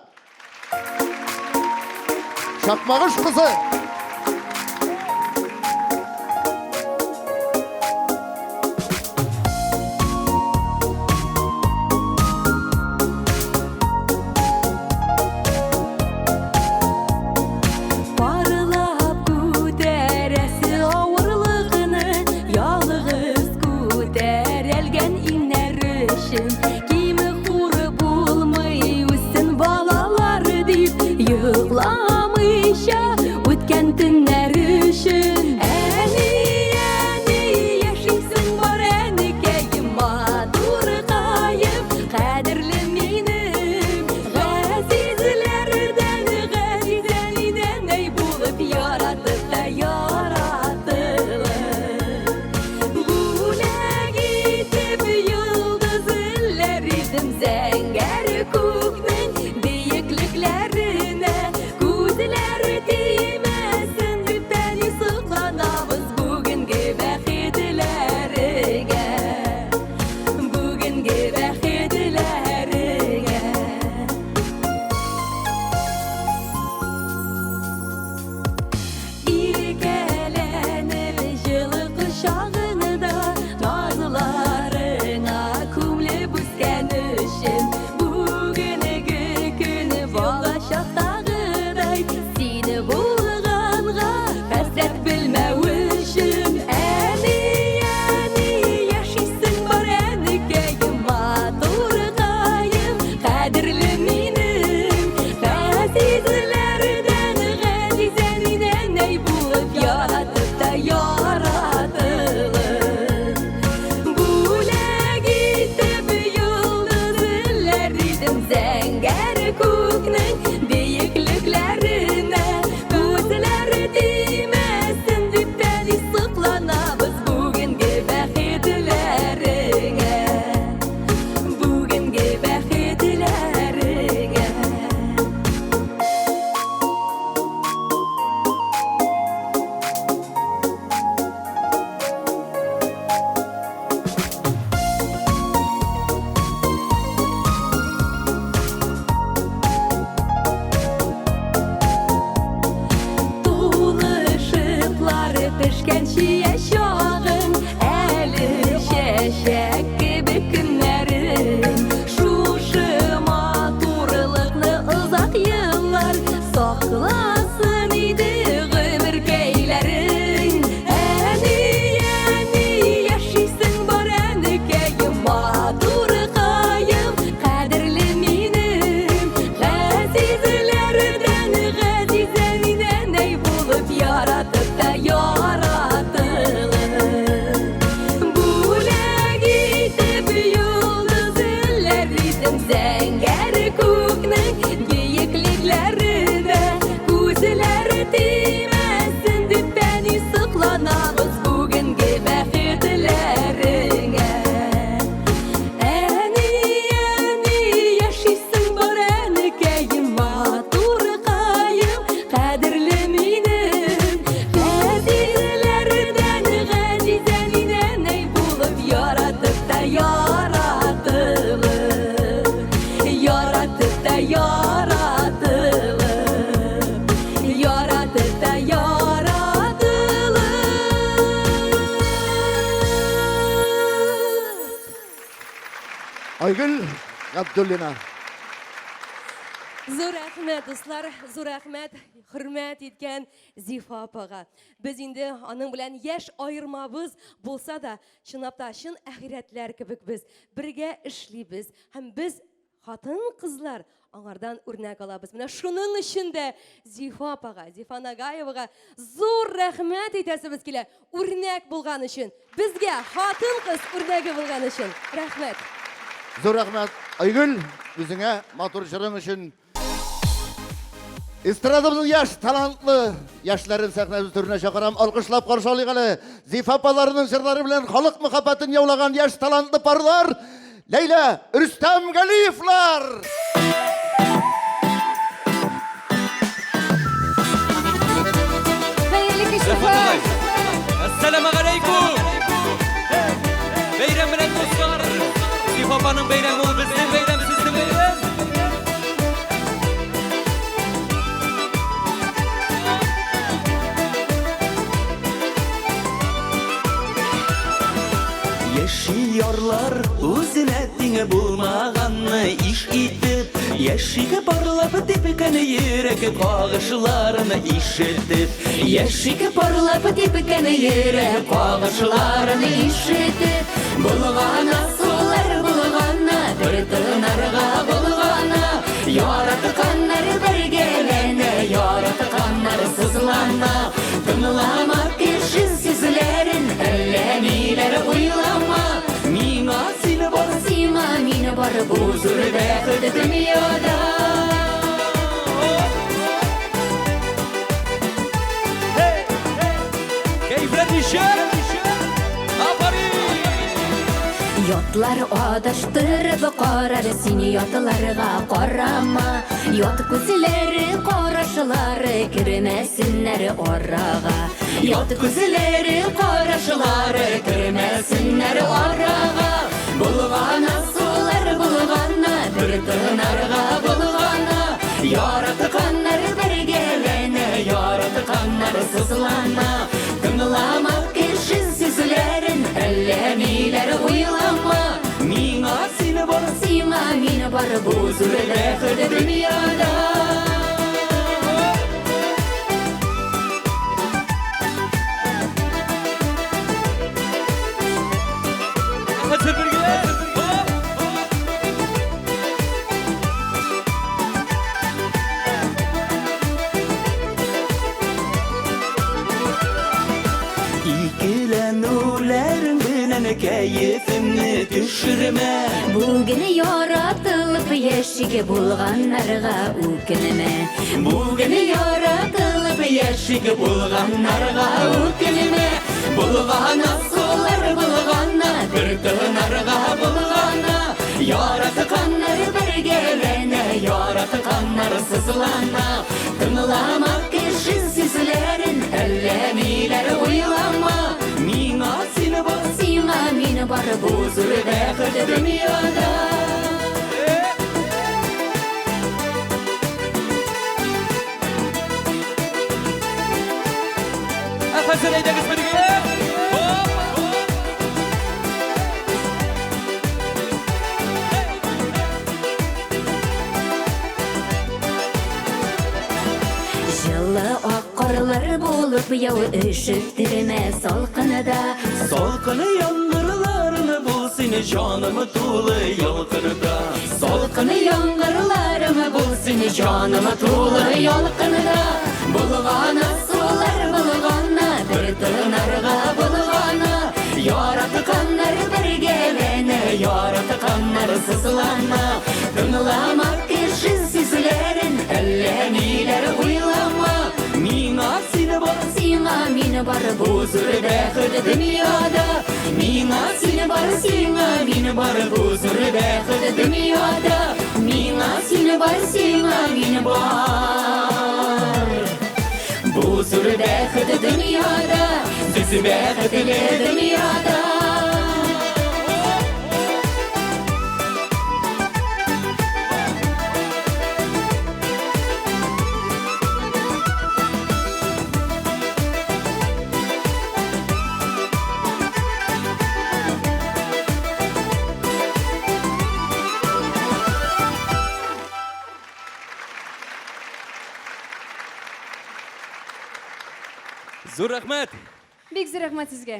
Чакмагыш кызы. Парлап күтәрәсе авырлыгны, ялгыз күтәрелгән иңнәр өчен. Киме хуры булмый үссен балалар дип, йокламыйча үткән төннәр өчен. Әни, әни, яшисең бар, әнекәем, матуркаем, кадерлем минем. Айгөл Габдуллина. Зур рәхмәт, дуслар, зур рәхмәт, хөрмәт иткән Зифа апага. Без инде аның белән яшь аермабыз булса да, чынлап та чын әхирәтләр кебек без бергә эшлибез һәм без хатын-кызлар аңардан үрнәк алабыз. Менә шуның өчен дә Зифа апага, Зифа Нагаевага зур рәхмәт әйтәсебез килә. Үрнәк булган өчен, безгә хатын-кыз үрнәге булган өчен. Рәхмәт. Зур рәхмәт, Айгөл, үзеңә матур җырың өчен. Эстрадабызның яшь, талантлы яшьләрен сәхнәбез түренә чакырам. Алкышлап каршы алыйк әле. Зифа апаларының җырлары белән халык мәхәббәтен яулаган яшь талантлы парлар Ләйлә, Рөстәм Галиевлар! Хәерле кич, Зифа! Әссәламегаләйкүм! Бәйрәм белән, дуслар! Зифа апаның бәйрәме ул безнең бәйрәм, сезнең бәйрәм! Яши ярлар үзенә тиңе булмаганны иш итеп, Яши парлап типкән йөрәк кагышларын ишетеп, Яши парлап типкән йөрәк кагышларын ишетеп, Булгана сулар булгана, бер тынарга булгана, Яратканнар бергәләнә, яратканнар сызлана. Тыңлама кеше сүзләрен, әллә ниләр уйлама. Миңа син бар, сиңа мин бар, бу зур бәхет дөньяда. Кәефләр ничек? Афәрин! Ятлар адаштырып карар, син ятларга карама. Ят күзләре, карашлары кермәсеннәр арага. Ят күзләре, карашлары кермәсеннәр арага. Булгана сулар булгана, бер тынарга булгана. Яратканнар бергәләнә, яратканнар сызлана. Тыңлама кеше сүзләрен, әллә ниләр уйлама. Миңа син бар, сиңа мин бар, бу зур бәхет дөньяда. Хәзер бергә! Икеләнүләрең белән кәефемне төшермә. Бүген яратылып яшик булганнарга үкенмә. Бүген яратылып яшик булганнарга үкенмә. Булгана сулар булгана, бер тынарга булгана. Яратканнар бергәләнә, яратканнар сызлана. Тыңлама кеше сүзләрен, әллә ниләр уйлама. Миңа син бар, сиңа мин бар, бу зур бәхет дөньяда. Ә хәзер әйдәгез бергә! Җылы ак карлар булып яу өшеттермә салкында. Салкын яңгырларым булсын җаным тулы ялкында. Салкын яңгырларым булсын җаным тулы ялкында. Булгана сулар булгана, бер тынарга булгана. Яратканнар бергәләнә, яратканнар сызлана. Тыңлама кеше сүзләрен, әллә ниләр уйлама. Миңа син бар, сиңа мин бар, бу зур бәхет дөньяда. Миңа син бар, сиңа мин бар, бу зур бәхет дөньяда. Миңа син бар, сиңа мин бар. Бу зур бәхет дөньяда, Без бәхетле дөньяда. Зур рәхмәт. Бик зур рәхмәт сезгә.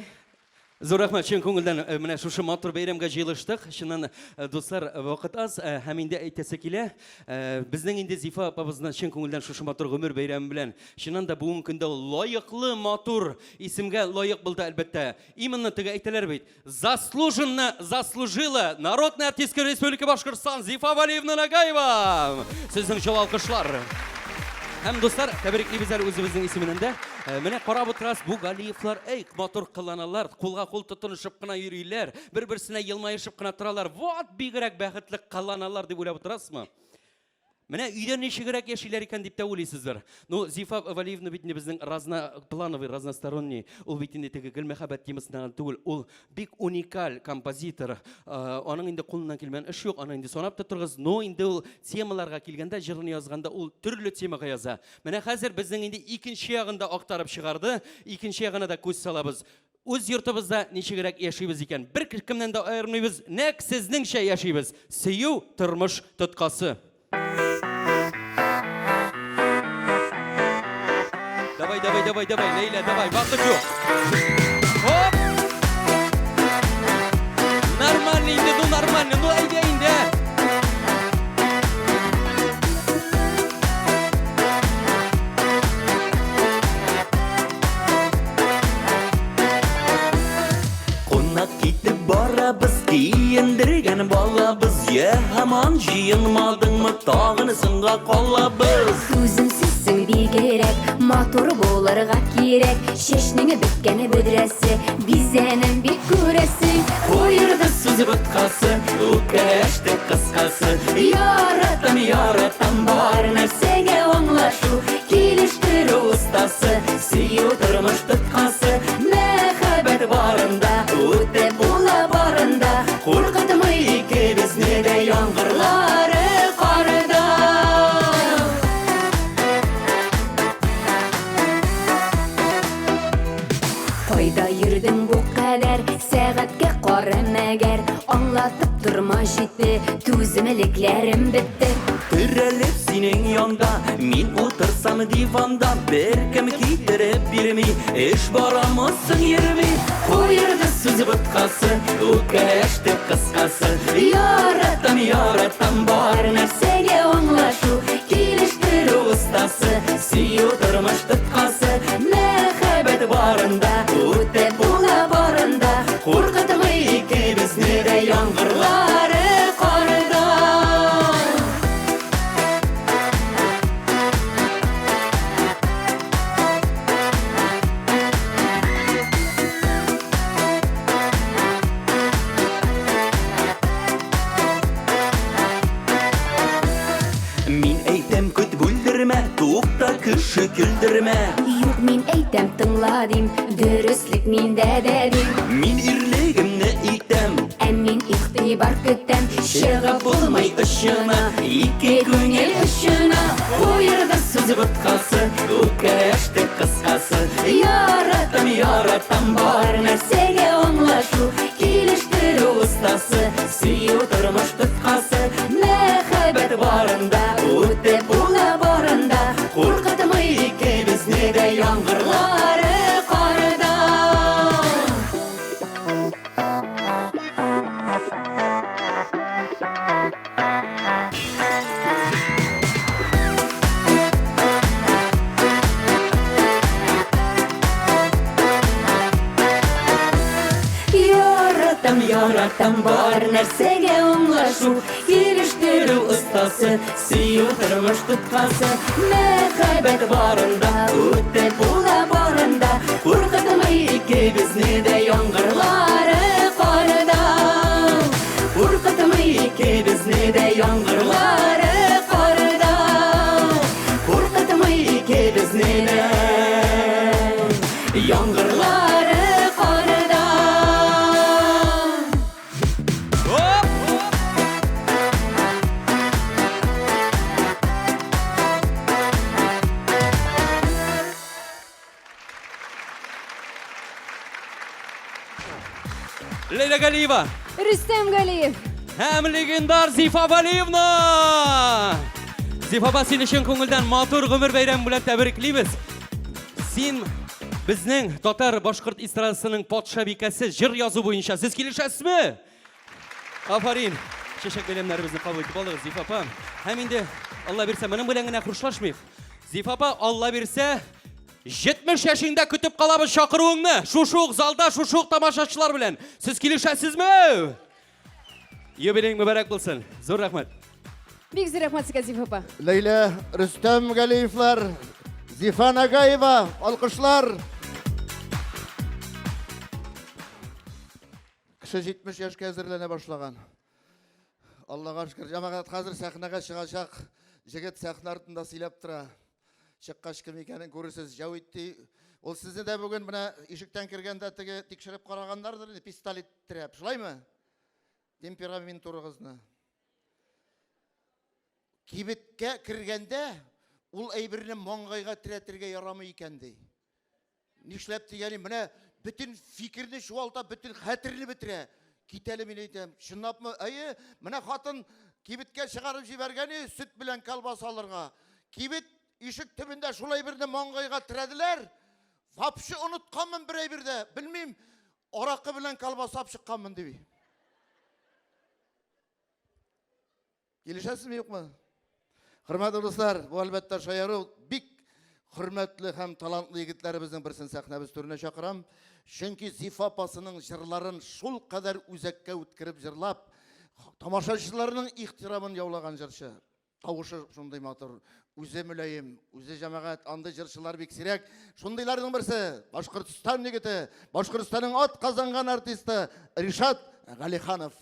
Зур рәхмәт, чын күңелдән э, менә шушы матур бәйрәмгә җыелыштык. Чыннан, э, дуслар, вакыт аз э, һәм инде әйтәсе килә, безнең инде Зифа апабызны чын күңелдән шушы матур гомер бәйрәме белән, чыннан да бүгенге көндә ул лаеклы матур исемгә лаек булды, әлбәттә. Именно теге әйтәләр бит, Заслуженно заслужила народная артистка Республики Башкортостан Зифа Валиевна Нагаева. Сезнең җылы алкышлар. Һәм дуслар, тәбриклибез әле үзебезнең исеменнән дә. Э, менә карап утырасыз, бу Галиевлар, әй, матур кыланалар, кулга кул тотынышып кына йөриләр, бер-берсенә елмаешып кына торалар. Вот бигрәк бәхетле кыланалар дип уйлап утырасызмы? Менә өйдә ничегрәк яшиләр икән дип тә уйлыйсыздыр. Ну, Зифа Валиевна бит инде безнең разноплановый, разносторонний. Ул бит инде теге гел мәхәббәт темасына гына түгел, ул бик уникаль композитор. Э, аның инде кулыннан килмәгән эш юк, аны инде санап та торыгыз. Но инде ул темаларга килгәндә, җырны язганда ул төрле темага яза. Менә хәзер безнең инде икенче ягын да актарып чыгарды, икенче ягына да күз салабыз. Үз йортыбызда ничегрәк яшибез икән? Бер кемнән дә аермыйбыз, нәкъ сезнеңчә яшибез. Сөю, тормыш тоткасы. Давай, давай, давай, давай, Ләйлә, давай, вакыт юк. Оп! Нормально инде, ну нормально, ну әйдә инде. Кунак китеп барабыз, киендергән балабыз, Я һаман җыенмадыңмы, тагын соңга калабыз. Түземсезсең бигрәк, матур булырга кирәк, Чәчнең беткән бөдрәсе, бизәнен бик күрәсең. Куерды сүз боткасы, үпкәләште кыскасы. Яратам, яратам, бар нәрсәгә аңлашу, килештерү остасы, сөю тормыш тоткасы, мәхәббәт барында, үтеп була барында, куркытмый икебезне дә яңгырлары карда. Кайда йөрдең бу кадәр, сәгатькә кара мәгәр, Аңлатып торма җитте, түземлекләрем бетте. Терәлеп синең янда, мин утырсам диванда, беркем китереп бирми, эш барамы соң йөрми. Куерды сүз боткасы, үпкәләште кыскасы. Яратам, яратам, бар нәрсәгә аңлашу, килештерү остасы, сөю тормыш тоткасы, мәхәббәт барында, үтеп була барында, куркытмый икебезне дә яңгырлары карда. Мин әйтәм, көт бүлдермә, тукта кеше көлдермә. Юк, мин әйтәм, тыңла дим, дөреслек миндә дә дим. Мин ирлегемне итәм. Ә мин игътибар көтәм. Чыгып булмый очына, ике күңел очына. Куерды сүз боткасы, үпкәләште кыскасы. Яратам, яратам, бар нәрсәгә аңлашу, килештерү остасы, сөю тормыш тоткасы, мәхәббәт барында, үтеп була барында, куркытмый икебезне дә яңгырлары карда. Яратам, яратам, бар нәрсәгә аңлашу, килештерү остасы, сөю тормыш тоткасы, мәхәббәт барында, үтеп була барында, куркытмый икебезне дә яңгырлары карда. Куркытмый икебезне дә яңгырлары карда. Куркытмый икебезне дә яңгырлары карда. Ләйлә Галиева. Рөстәм Галиев. Һәм легендар Зифа Валиевна! Зифа апа, сине чын күңелдән матур гомер бәйрәме белән тәбриклибез. Син Безнең татар башкорт эстрадасының патшабикәсе җыр язу буенча сез килешәсезме? Афарин! Чәчәк бәйләмнәребезне кабул итеп алыгыз, Зифа апа. Һәм инде Алла бирсә, моның белән генә хушлашмыйк. Зифа апа, Алла бирсә, 70 яшеңдә көтеп калабыз чакыруыңны. Шушы ук залда, шушы ук тамашачылар белән. Сез килешәсезме? Юбилеең мөбарәк булсын. Зур рәхмәт. Бик зур рәхмәт сезгә, Зифа апа. Ләйлә Рөстәм Галиевлар, Зифа Нагаева, алкышлар. Кеше 70 яшькә әзерләнә башлаган. Аллага шөкер, җәмәгать хәзер сәхнәгә чыгачак. Җегет сәхнә артында сөйләп тора. Чыккач кем икәнен күрерсез. Җәвит ди. Ул сезне дә бүген менә ишектән кергәндә теге тикшереп караганнардыр инде, пистолет терәп. Шулаймы? Темпераментурыгызны. Кибеткә кергәндә ул әйберне маңгайга терәтергә ярамый икән ди. Нишләп дигәнем, менә бөтен фикерне чуалта, бөтен хәтерне бетерә. Кит әле, мин әйтәм, чынлапмы? Әйе, менә хатын кибеткә чыгарып җибәргән иде, сөт белән колбаса алырга. Кибет ишек төбендә шул әйберне маңгайга терәделәр. Вообще онытканмын бер әйбер дә, белмим, аракы белән колбаса алып чыкканмын дип. Килешәсезме, юкмы? Хөрмәтле дуслар, бу әлбәттә шаяру. Бик хөрмәтле һәм талантлы егетләребезнең берсен сәхнәбез түренә чакырам. Чөнки Зифа апасының җырларын шул кадәр үзәккә үткереп җырлап, тамашачыларның ихтирамын яулаган җырчы. Тавышы шундый матур, үзе мөлаем, үзе җәмәгать, андый җырчылар бик сирәк. Шундыйларның берсе Башкортстан егете, Башкортстанның ат казанган артисты Ришат Галиханов.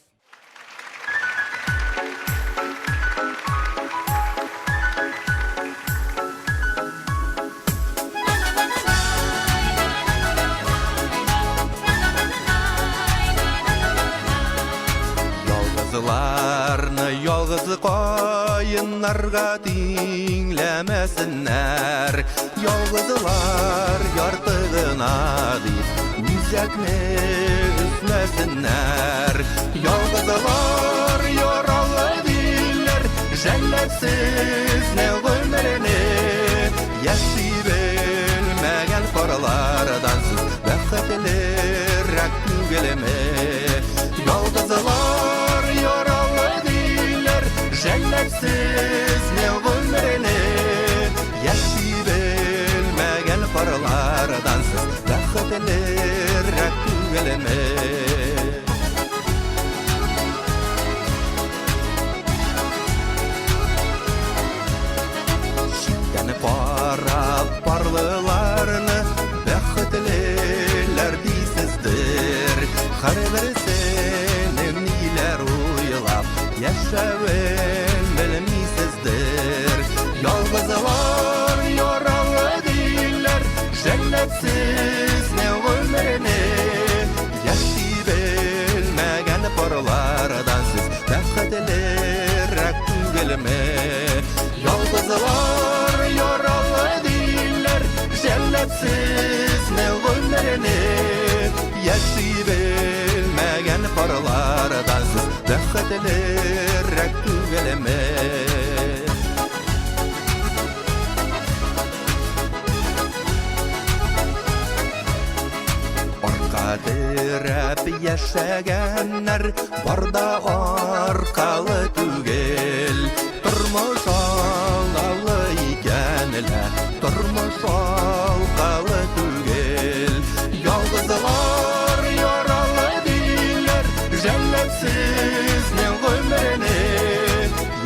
Ялгызларны ялгыз каеннарга тиңләмәсеннәр. Ялгызлар ярты гына дип үзәкне өзмәсеннәр. Ялгызлар яралы диләр, жәлләп сезне гомерне. Яши белмәгән парлардан сез бәхетлерәк түгелме? Ялгызлар яралы диләр, жәлләп сезне гомерне. Яши белмәгән парлардан сез бәхетлерәк түгелме? Читтән карап парлыларны бәхетлеләр дисездер. Һәрберсенең ниләр уйлап яшәвен белмисездер. Ялгызлар яралы диләр, жәлләп сезне гомерне. Яши белмәгән парлардан сез бәхетлерәк түгелме? Ялгызлар яралы диләр, жәлләп сезне гомерне. Яши белмәгән парлардан сез бәхетлерәк түгелме? Арка терәп яшәгәннәр бар да аркалы түгел. Тормыш алалы икән лә, тормыш алкалы түгел. Ялгызлар яралы диләр, жәлләп сезнең гомерне.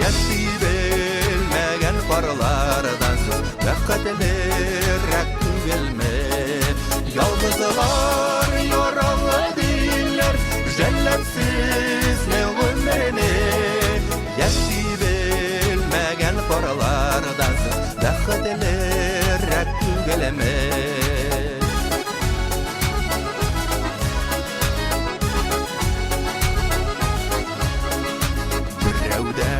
Яши белмәгән парлардан сез бәхетлерәк түгелме? Ялгызлар яралы диләр, жәлләп сезнең гомерне. Яши белмәгән парлардан сез бәхетлерәк түгелме? Берәү дә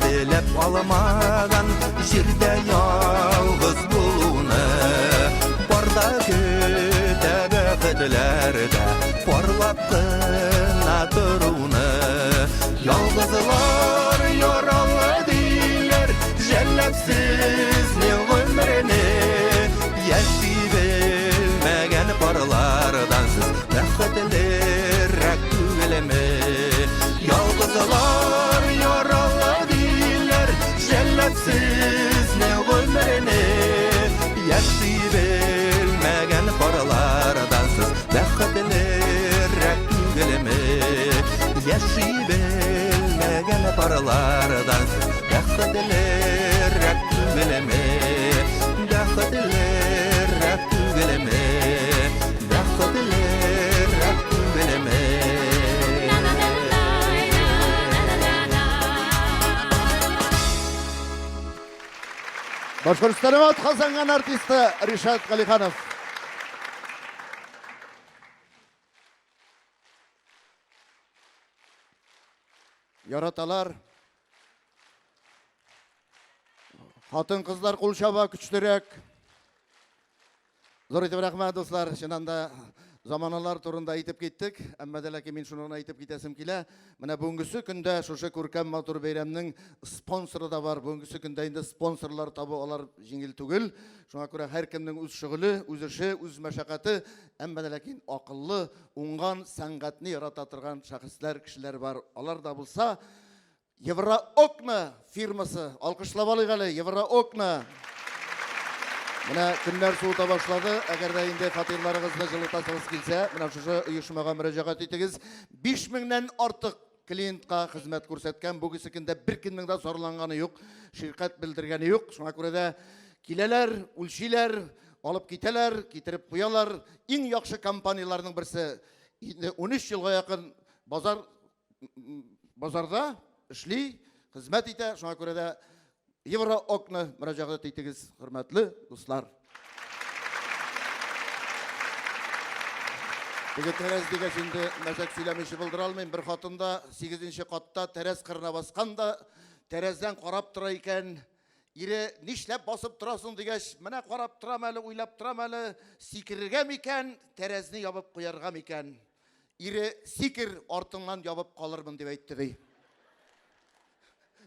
теләп алмаган җирдә ялгыз булуны. Парда көтә бәхетләр дә парлап кына торуны. Ялгызлар яралы диләр, жәлләп сезнең гомерне. Яши белмәгән алардан бәхетлерәк түгелме? Бәхетлерәк түгелме? Бәхетлерәк түгелме? Башкортстанның атказанган артисты Ришат Галиханов. Яраталар. Хатын-кызлар кул чаба көчлерәк. Зур итеп рәхмәт, дуслар. Чыннан да заманалар турында әйтеп киттек. Әмма дә ләкин мин шуны гына әйтеп китәсем килә. Менә бүгенгесе көндә шушы күркәм матур бәйрәмнең спонсоры да бар. Бүгенгесе көндә инде спонсорлар табу алар җиңел түгел. Шуңа күрә һәркемнең үз шөгыле, үз эше, үз мәшәкате. Әмма дә ләкин акыллы, уңган, сәнгатьне ярата торган шәхесләр, кешеләр бар. Алар да булса Евроокна фирмасы. Алкышлап алыйк әле, Евроокна. Менә көннәр суыта башлады. Әгәр дә инде фатирларыгызны җылытасыгыз килсә, менә шушы оешмага мөрәҗәгать итегез. 5000-нән артык клиентка хезмәт күрсәткән. Бүгенге көндә беркемнең дә зарланганы юк, ширкәт белдергәне юк. Шуңа күрә дә киләләр, үлчиләр, алып китәләр, китереп куялар. Иң яхшы компанияләрнең берсе. Инде 13 елга якын базар базарда эшли, хезмәт итә. Шуңа күрә дә Евроокны мөрәҗәгать итегез, хөрмәтле дуслар. Теге тәрәз дигәч инде мәзәк сөйләмичә булдыра алмыйм. Бер хатын да 8 катта тәрәз кырына баскан да тәрәздән карап тора икән. Ире, нишләп басып торасың дигәч, менә карап торам әле, уйлап торам әле, сикерергә микән, тәрәзне ябып куярга микән? Ире, сикер, артыңнан ябып калырмын, дип әйтте, ди.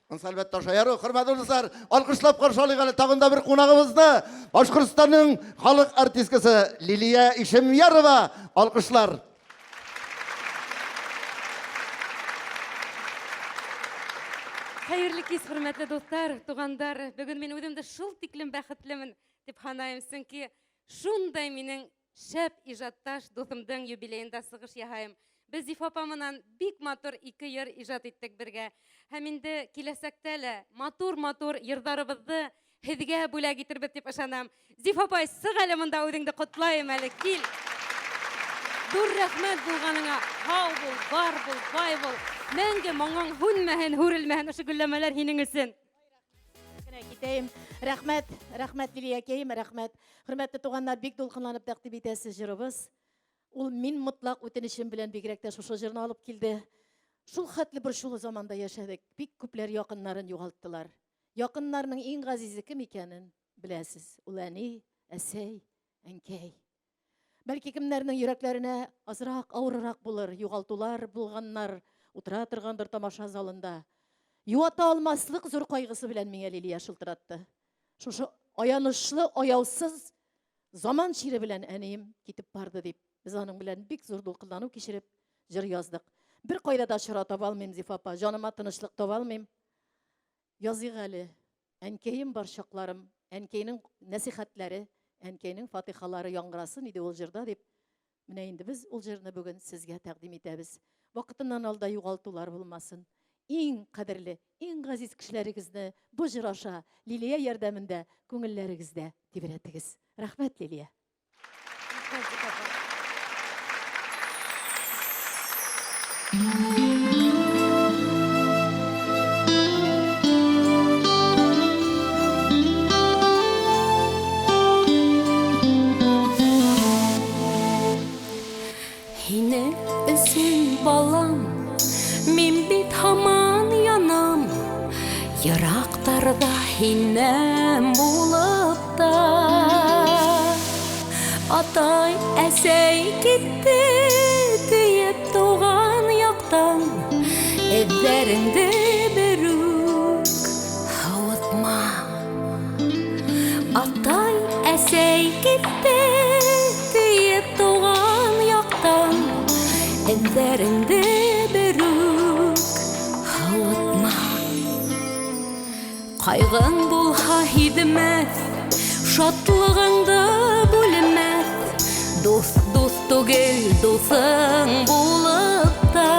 Монысы, әлбәттә, шаяру. Хөрмәтле дуслар, алкышлап каршы алыйк әле тагын да бер кунагыбызны. Башкортстанның халык артисткасы Лилия Ишемьярова. Алкышлар. Хәерле кич, хөрмәтле дуслар, тугандар. Бүген мин үзем дә шул тиклем бәхетлемен дип саныйм, чөнки шундай минең Шәп иҗатташ дусымдың юбилеенда сыгыш яһаем. Без Зифа апа менән бик матур ике йыр иҗат иттек бергә. Һәм инде киләчәктә лә матур-матур йырдарыбызны һеҙгә бүләк итербеҙ дип ышанам. Зифа апай, сык әле монда, үҙеңде котлайым әле, кил. Ҙур рәхмәт булғаныңа. Һау бул, бар бул, бай бул. Мәңге моңоң һүнмәһен, һүрелмәһен ошо гөлләмәләр һинең өсөн. Генә китәем. Рәхмәт, рәхмәт Лилиякәем, рәхмәт. Хөрмәтле туганнар, бик дулкынланып тәкъдим итәсез җырыбыз. Ул мин мотлак үтенечем белән бигрәк тә шушы җырны алып килде. Шул хәтле борчулы заманда яшәдек. Бик күпләр якыннарын югалттылар. Якыннарның иң газизе кем икәнен беләсез. Ул әни, әсәй, әнкәй. Бәлки кемнәрнең йөрәкләренә азрак авыррак булыр, югалтулар булганнар утыра торгандыр тамаша залында. Юата алмаслык зур кайгысы белән миңа Лилия шылтыратты. Шушы аянычлы, аяусыз заман чире белән әнием китеп барды дип, без аның белән бик зур дулкынлану кичереп җыр яздык. Бер кайда да чара таба алмыйм, Зифа апа, җаныма тынычлык таба алмыйм. Языйк әле, әнкәем бар чакларым, әнкәйнең нәсихәтләре, әнкәйнең фатихалары яңгырасын иде ул җырда дип, менә инде без ул җырны бүген сезгә тәкъдим итәбез. Вакытыннан алда югалтулар булмасын. Иң кадерле, иң газиз кешеләрегезне бу җыр аша Лилия ярдәмендә күңелләрегездә тибрәтегез. Рәхмәт, Лилия. Һинең өсөн, балам, мин бит һаман янам, Ерактарда һиннән булып та. Атай, әсәй китте, диеп туган яктан, Эзләреңде берүк һавытма. Атай, әсәй китте, диеп туган яктан, Эзләреңде берүк һавытма. Кайгың булһа һиҙмәҫ, шатлығыңды бүлмәҫ. Дуҫ дуҫ түгел, дуҫың булып та.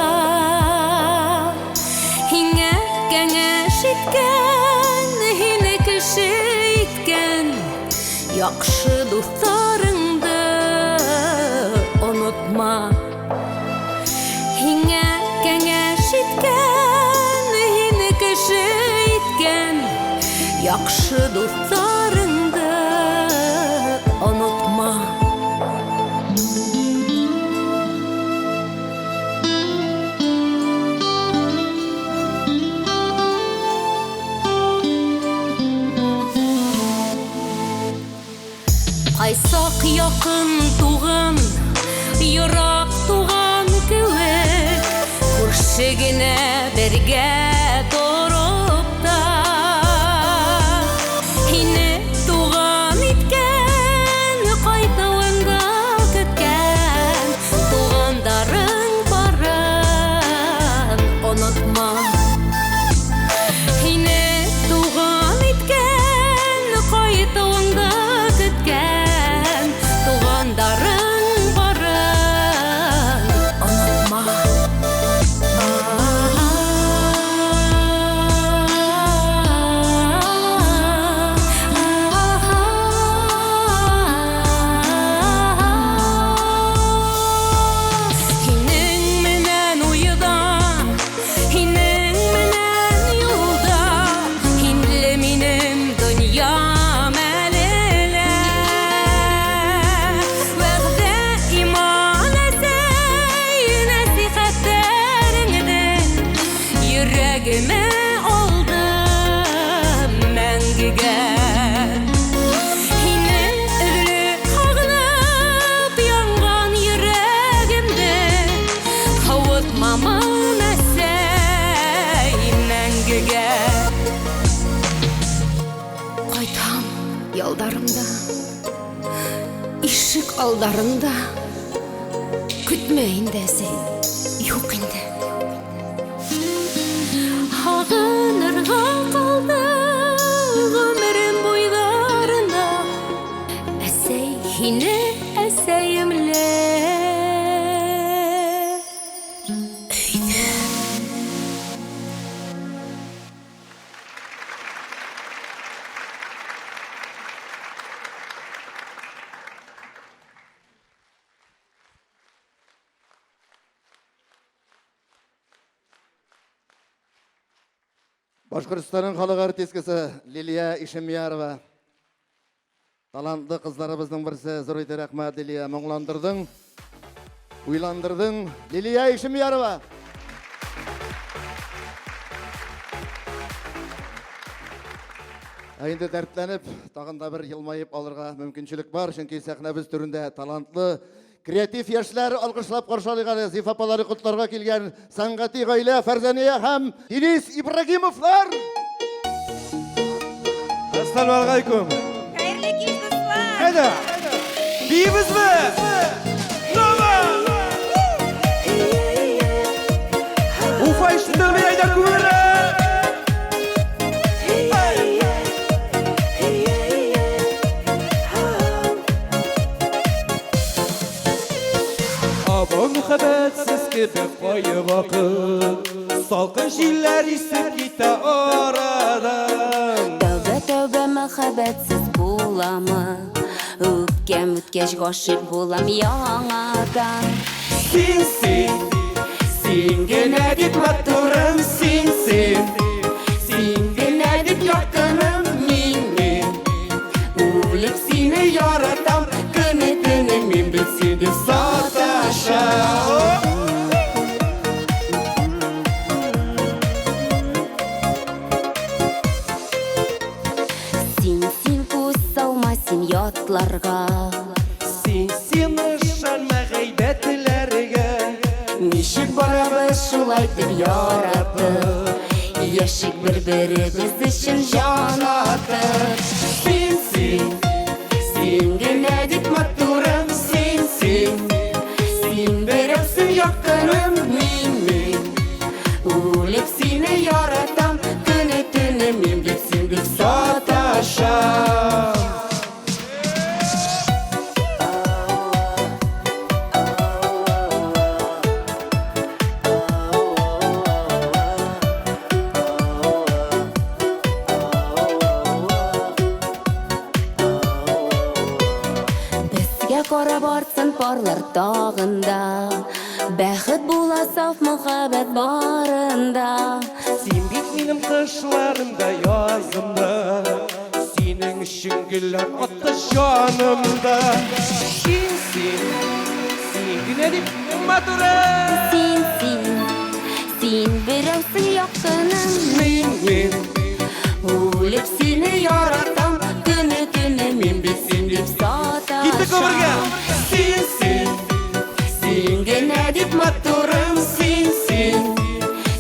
Һиңә кәңәш Яхшы дусларыңды онытма. Һиңә кәңәш иткән, һине кеше иткән Яхшы дусларыңды онытма. Кайсак якын туган, ерак туган кебек, күрше генә бергә торып та, һине туган иткән, кайтуыңда көткән тугандарың барын онытма. Һине туган иткән, кайтуыңда көткән тугандарың барын онытма. Һинең менән уйда, һинең менән юлда, һинле минем дөньям әле лә. Вәгъдә, иман, әсәй, нәсихәтләреңне йөрәгемә алдым мәңгегә. Һине өзелеп һагынып янган йөрәгемде һавытмамын әсәй мәңгегә. Кайтам ялдарымда, ишек алдарында. Көтмә инде, әсәй, юк инде. Һагынырга калды гомерем буйларында, әсәй, һине әсәемле. Башкортстанның халык артисткасы Лилия Ишемьярова. Талантлы кызларыбызның берсе. Зур итеп рәхмәт, Лилия, моңландырдың, уйландырдың. Лилия Ишемьярова. Ә инде дәртләнеп, тагын да бер елмаеп алырга мөмкинчелек бар, чөнки сәхнәбез түрендә талантлы, креатив яшьләр. Алкышлап каршы алыйк әле Зифа апалары котларга килгән сәнгати гаилә Фәрзәния һәм Денис Ибрагимовлар. Ассаламу алейкум. Хәерле кич, дуслар! Әйдә! Биибезме? Нова! Уфа ишетелми, әйдә күңелле! Абау мәхәббәтсез кебек кайвакыт, Салкын җилләр исеп китә арадан. Тәүбә, тәүбә, мәхәббәтсез буламы? Үпкәм үткәч гашыйк булам яңадан. Син, син, син генә бит матурым, син, син, син генә бит якыным, мин, мин. Үлеп сине яратам, көне төне мин бит сине саташам. Син, син күз салма син ятларга. Син, син ышанма гайбәтләргә. Ничек барабыз шулай дип яратып, яшик бер-беребез өчен җан атып. Син, син, син генә дип матурым, син, син, син берәүсең якыным, мин, мин. Үлеп сине яратам, көне төне мин бит син дип саташам. Көнгә карап артсын парлар тагын да. Бәхет була саф мөхәббәт барында. Син бит минем кышларым да, язым да. Синең өчен гөлләр атты җанымда. Син, син, син генә дип матурым. Син, син, син берәүсең якыным. Мин, мин. Үлеп сине яратам, көне төне мин бит син дип саташам. Киттек гомергә. Син, син, син генә дип матурым. Син, син,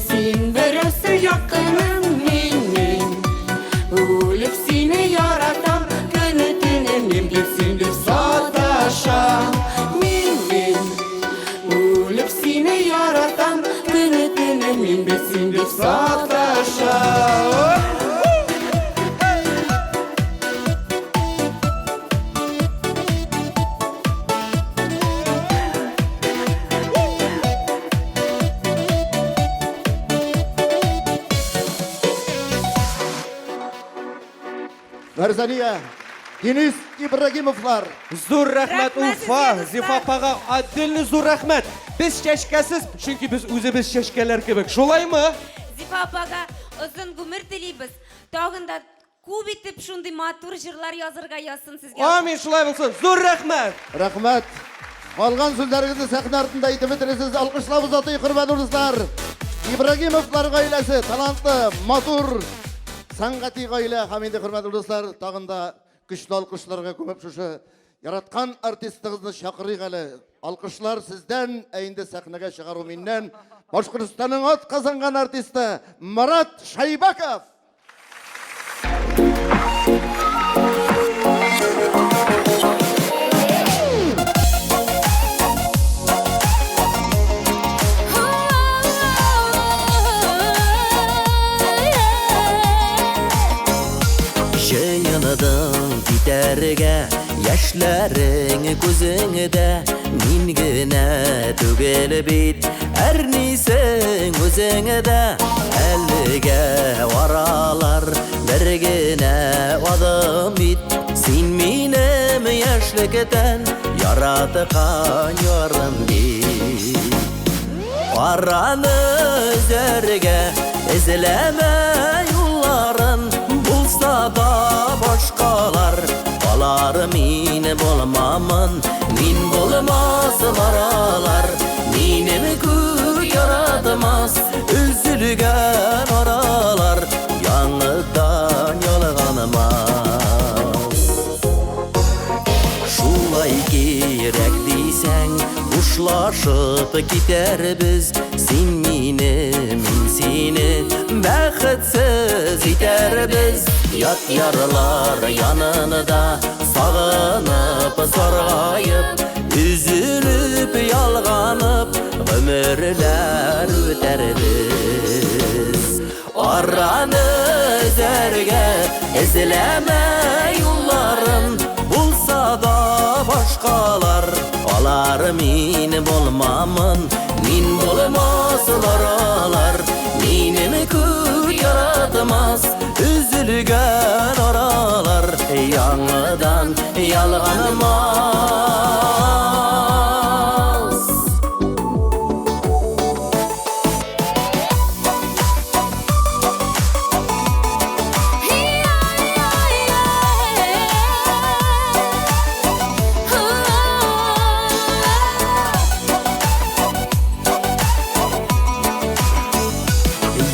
син берәүсең якыным. Мин, мин. Үлеп сине яратам, көне төне мин бит син дип саташам. Мин, мин. Үлеп сине яратам, көне төне мин бит син дип саташам. Фәрзания, Денис Ибрагимовлар. Зур рәхмәт, Уфа, Зифа апага отдельный зур рәхмәт. Без чәчкәсез, чөнки без үзебез чәчкәләр кебек. Шулаймы? Зифа апага озын гомер телибез. Тагын да күп итеп шундый матур җырлар язырга язсын сезгә. Амин, шулай булсын. Зур рәхмәт. Рәхмәт. Калган сүзләрегезне сәхнә артында әйтеп бетересез. Алкышлап озатыйк, хөрмәтле дуслар. Ибрагимовлар гаиләсе талантлы, матур, сәнгати гаилә һәм инде хөрмәтле дуслар, тагын да көчле алкышларга күмеп шушы яраткан артистыгызны чакырыйк әле. Алкышлар сездән, ә инде сәхнәгә чыгару миннән. Башкортстанның атказанган артисты Марат Шайбаков. Җыеныдың китәргә, яшьләрең күзеңдә, мин генә түгел бит, әрнисең үзеңдә. Әлегә аралар бер генә адым бит, син минем яшьлектән яраткан ярым бит. Араны өзәргә эзләмә юлларын, булса да башкалар, алар мин булмамын, мин булмасым аралар, минем күк яратмас, өзелгән аралар, яңадан ялганмас. Шулай кирәк дисәң, хушлашып китәрбез, син мине, мин сине бәхетсез итәрбез. Ят ярлар янында сагынып, саргаеп, өзелеп, ялганып, гомерләр үтәрбез. Араны өзәргә эзләмә юлларын, булса да башкалар, алар мин булмамын, мин булмаслар алар, минем күк яратмас, өзелгән аралар, яңадан ялганмас.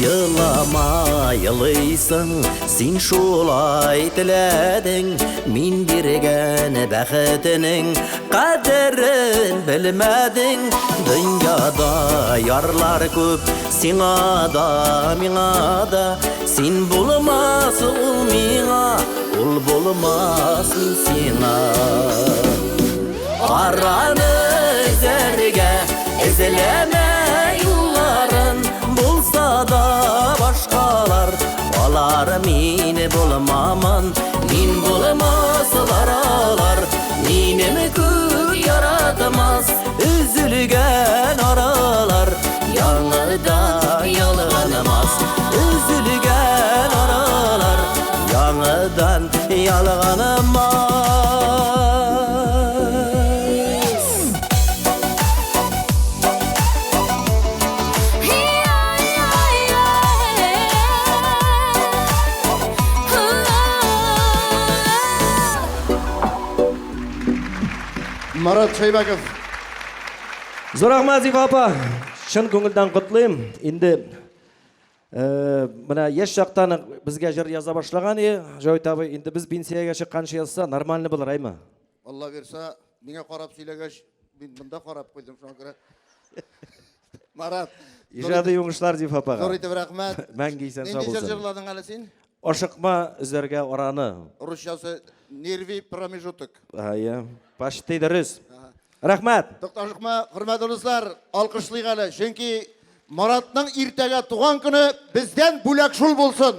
Елама, елыйсың, син шулай теләдең, мин биргән бәхетенең кадерен белмәдең. Дөньяда ярлар күп, сиңа да, миңа да, син булмас ул миңа, ул булмас мин сиңа. Араны өзәргә эзләмә юлларын, булса да башкалар, алар мин булмамын, мин булмаслар алар, минем күк яратмас, өзелгән аралар, яңадан ялганмас, өзелгән аралар, яңадан ялганмас. Марат Шәйбәков. Зур рәхмәт, Зифа апа. Чын күңелдән котлыйм. Инде э, менә яшь чактан ук безгә җыр яза башлаган и Җавит абый, инде без пенсиягә чыкканчы язса, нормально булыр, әйме? Алла бирса, миңа карап сөйләгәч, мин монда карап куйдым, шуңа күрә. Марат. Иҗади уңышлар Зифа апага. Зур итеп рәхмәт. Мәңге исән сау Нинди җыр булсын. җырладың әле син? Ашыкма өзәргә араны. Русчасы нерви промежуток. Әйе, почти дөрес. Рәхмәт. Тукта, ашыкма, хөрмәтле дуслар, алкышлыйк әле, чөнки Маратның иртәгә туган көне бездән бүләк шул булсын.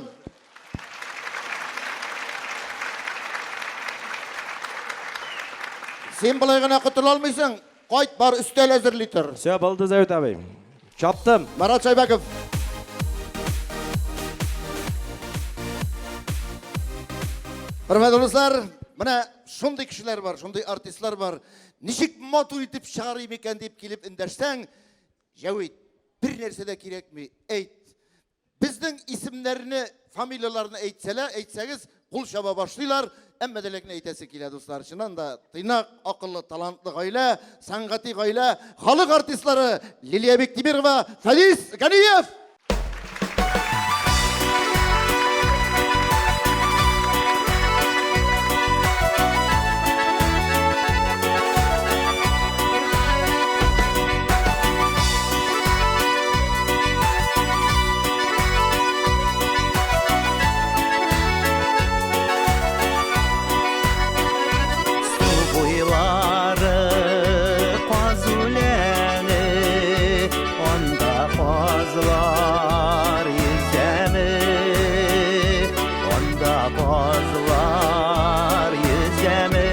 Син болай гына котыла алмыйсың. Кайт, бар өстәл әзерли тор. Все, булды, Зәвит абый. Чаптым. Марат Шайбаков. Хөрмәтле дуслар, менә шундый кешеләр бар, шундый артистлар бар. Ничек матур итеп чыгарыйм икән дип килеп эндәшсәң, Җәвит, бер нәрсә дә кирәкми, әйт. Безнең исемнәрне, фамилияләрне әйтсәләр, әйтсәгез, кул чаба башлыйлар. Әмма дә ләкин әйтәсе килә, дуслар. Чыннан да тыйнак, акыллы, талантлы гаилә, сәнгати гаилә, халык артистлары Лилия Биктимирова, Фәнис Ганиев! Су буйлары каз үләне, анда казлар йөзәме, анда казлар йөзәме.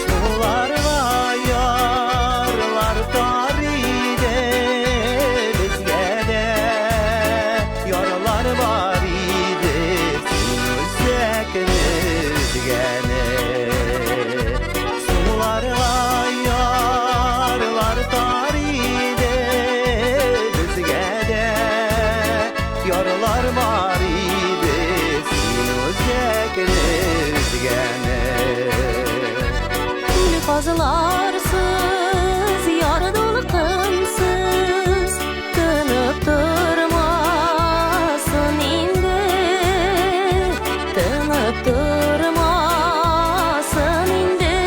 Суларга ярлар тар иде, безгә дә ярлар бар иде, син үзәкне өзгәне. Суларга ярлар тар иде, безгә дә ярлар бар иде, син үзәкне өзгәне. Казларсыз, яр дулкынсыз, тынып тормасын инде, тынып тормасын инде.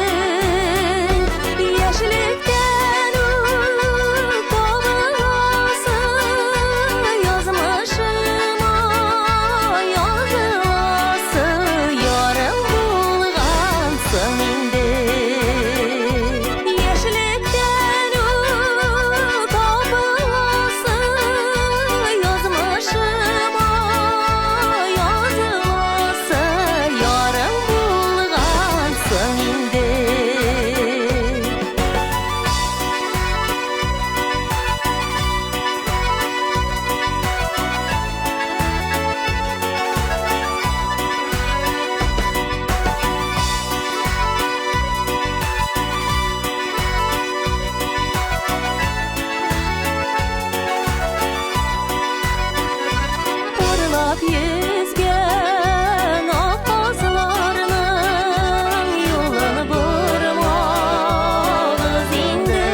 Яшьлектән үк табыласы, язмышыма языласы, ярым булгансың инде. Яшьлектән үк табыласы, язмышыма языласы, ярым булгансың инде. Парлап йөзгән ак казларның юлын бормагыз инде,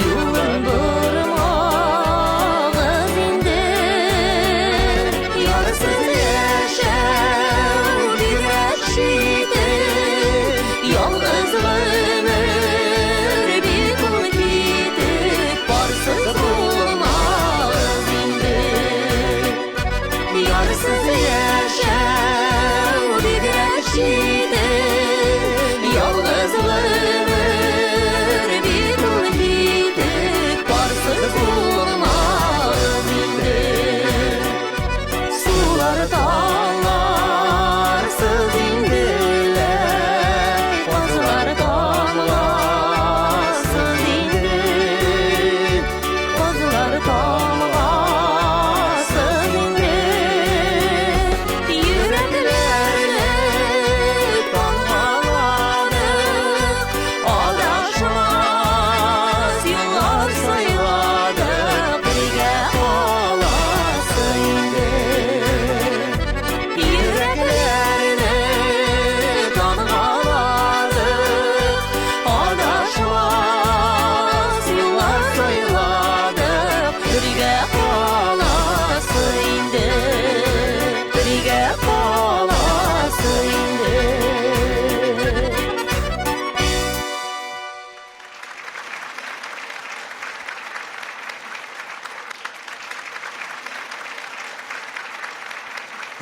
юлын бормагыз инде. Ярсыз яшәү бигрәк читен, ялгыз гомер бик ул китек, парсыз булмагыз инде. Ярсыз яшәү бигрәк читен, ялгыз гомер бик ул китек, парсыз булмагыз инде. Сулар таңларсыз инделәр, казлар тамласыз инде, казлар тамласыз инде. Йөрәкләрне тамгаладык,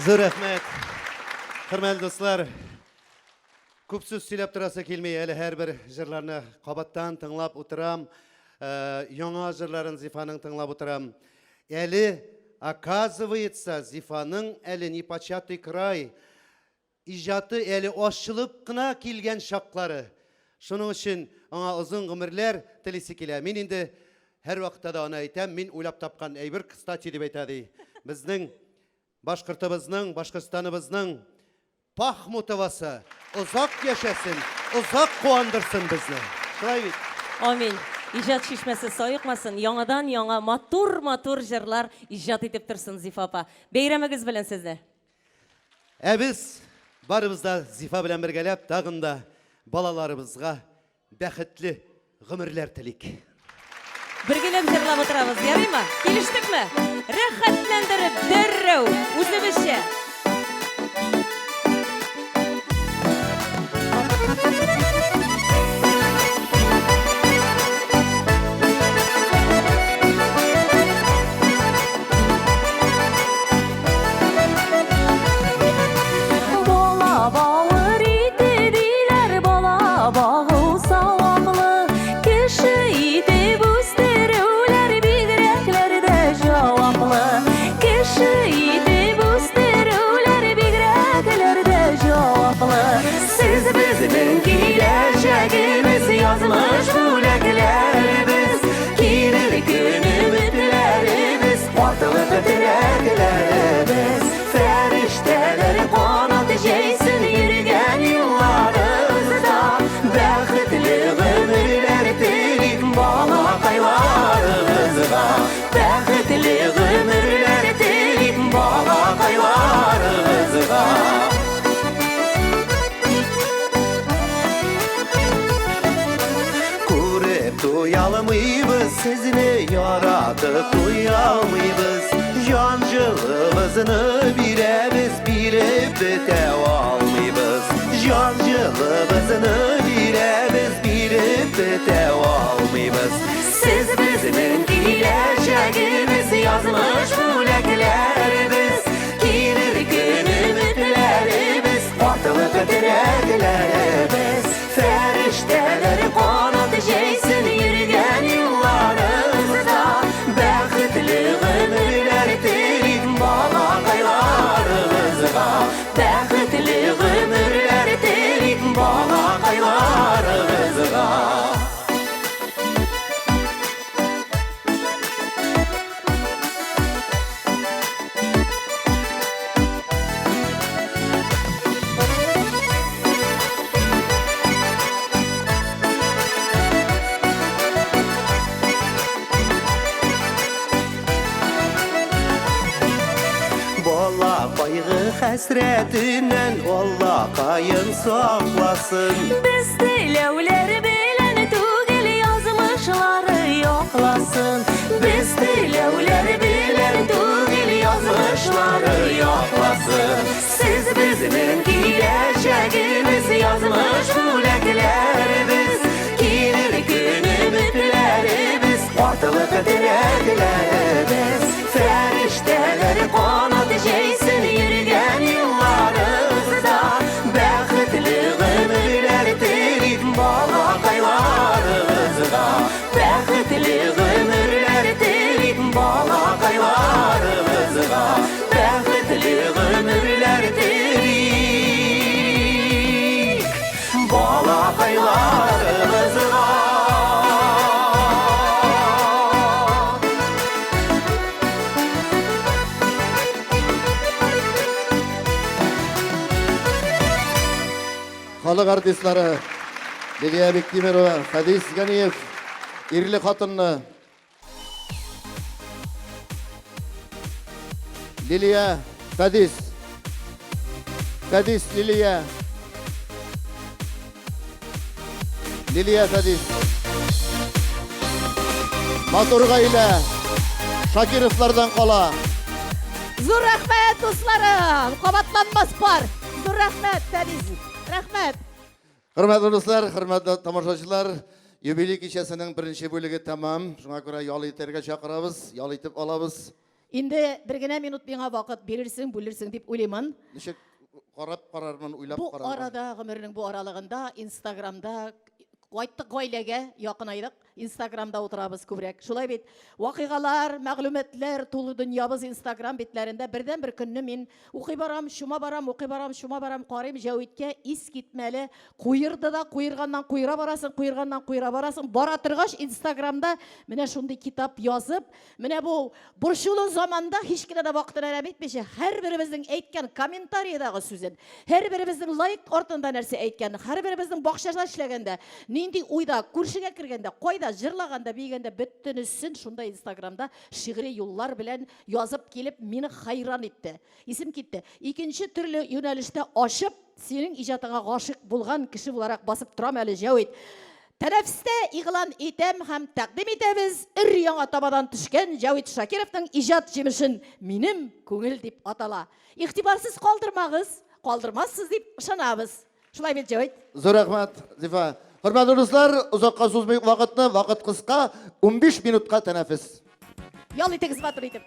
Зур рәхмәт. Хөрмәтле дуслар, күп сүз сөйләп торасы килми, әле һәрбер җырларны кабаттан тыңлап утырам. Э, яңа җырларын Зифаның тыңлап утырам. Әле, оказывается, Зифаның әле непочатый край иҗаты әле ачылып кына килгән чаклары. Шуның өчен аңа озын гомерләр телисе килә. Мин инде һәрвакытта да аны әйтәм, мин уйлап тапкан әйбер, кстати, дип әйтә ди. Безнең Башкортыбызның, Башкортстаныбызның Пахмутовасы озак яшәсен, озак куандырсын безне. Шулай бит? Амин. Иҗат чишмәсе саекмасын, яңадан-яңа матур-матур җырлар иҗат итеп торсын Зифа апа. Бәйрәмегез белән сезне! Ә без барыбыз да Зифа белән бергәләп тагын да балаларыбызга бәхетле гомерләр телик. Бергәләп җырлап утырабыз, ярыймы? Килештекме? Рәхәтләндереп, дәррәү, үзебезчә. Бала бавыр ите диләр, бала багу саваплы. Кеше итеп үстерүләр бигрәкләр дә җаваплы. Кеше итеп үстерүләр бигрәкләр дә җаваплы. Сез безнең киләчәгебез, язмыш бүләкләребез, килер көн өметләребез, картлык теләкләребез. Фәрештәләр канат җәйсен йөргән юлларыгызда, бәхетле гомерләр телик балакайларыгызга. Бәхетле гомерләр телик балакайларыгызга. Күреп туялмыйбыз сезне, яратып туялмыйбыз. Җан җылыбызны бирәбез, биреп бетә алмыйбыз. Җан җылыбызны бирәбез, биреп бетә алмыйбыз. Сез безнең киләчәгебез, язмыш бүләкләребез, килер көн өметләребез, картлык теләкләребез. Фәрештәләр канат җәйсен йөргән юлларыгызда, бәхетле гомерләр телик балакайларыгызга. Бәхетле гомерләр телик балакайларыгызга. Бала кайгы хәсрәтеннән Аллакаем сакласын. Без теләүләр белән түгел, язмышлары якласын. Без теләүләр белән түгел, язмышлары якласын. Сез безнең киләчәгебез, язмыш бүләкләребез, килер көн өметләребез, картлык теләкләребез. Фәрештәләр канат җәйсен йөргән юлларыгызда, бәхетле гомерләр телик балакайларыгызга. Бәхетле гомерләр телик балакайларыгызга. Бәхетле гомерләр телик балакайларыгызга. Халык артистлары Лилия Биктимерова, Фәдис Ганиев, ирле хатынны Лилия, Фәдис. Фәдис, Лилия. Лилия, Фәдис. Матур гаилә. Шакировлардан кала. Зур рәхмәт, дусларым! Кабатланмас пар! Зур рәхмәт, Фәдис! Рәхмәт! Хөрмәтле дуслар, хөрмәтле тамашачылар, юбилей кичәсенең беренче бүлеге тәмам. Шуңа күрә ял итәргә чакырабыз, ял итеп алабыз. Инде бер генә минут миңа вакыт бирерсең, бүлерсең дип уйлыймын. Ничек карап карармын, уйлап Бу карармын. арада, гомернең бу аралыгында Инстаграмда кайттык гаиләгә, якынайдык. Инстаграмда утырабыз күбрәк. Шулай бит. Вакыйгалар, мәгълүматлар тулы дөньябыз Инстаграм битләрендә. Бердән-бер көнне мин укый барам, чума барам, укый барам, чума барам, карыйм, Җәвиткә искитмәле куерды да, куерганнан куера барасың, куерганнан куера барасың. Бара торгач, Инстаграмда менә шундый китап язып, Менә бу борчулы заманда һич кенә дә вакытын әрәм итмичә, һәрберебезнең әйткән комментариядагы сүзен, һәрберебезнең лайк артында нәрсә әйткән, һәрберебезнең бакчада эшләгәндә, нинди уйда, күршегә кергәндә, кайда җырлаганда, биегәндә, бөтенесен шунда Инстаграмда шигъри юллар белән язып килеп, мине хайран итте. Исем китте. Икенче төрле юнәлештә ачып, синең иҗатыңа гашыйк булган кеше буларак басып торам әле, Җәвит. Тәнәфестә игълан итәм һәм тәкъдим итәбез өр-яңа табадан төшкән Җәвит Шакировның иҗат җимешен Минем күңел дип атала. Игътибарсыз калдырмагыз, калдырмассыз дип ышанабыз. Шулай бит, Җәвит? Зур рәхмәт, Зифа. Хөрмәтле дуслар, озакка сузмыйк вакытны, вакыт кыска, 15 минутка тәнәфес. Ял итегез матур итеп.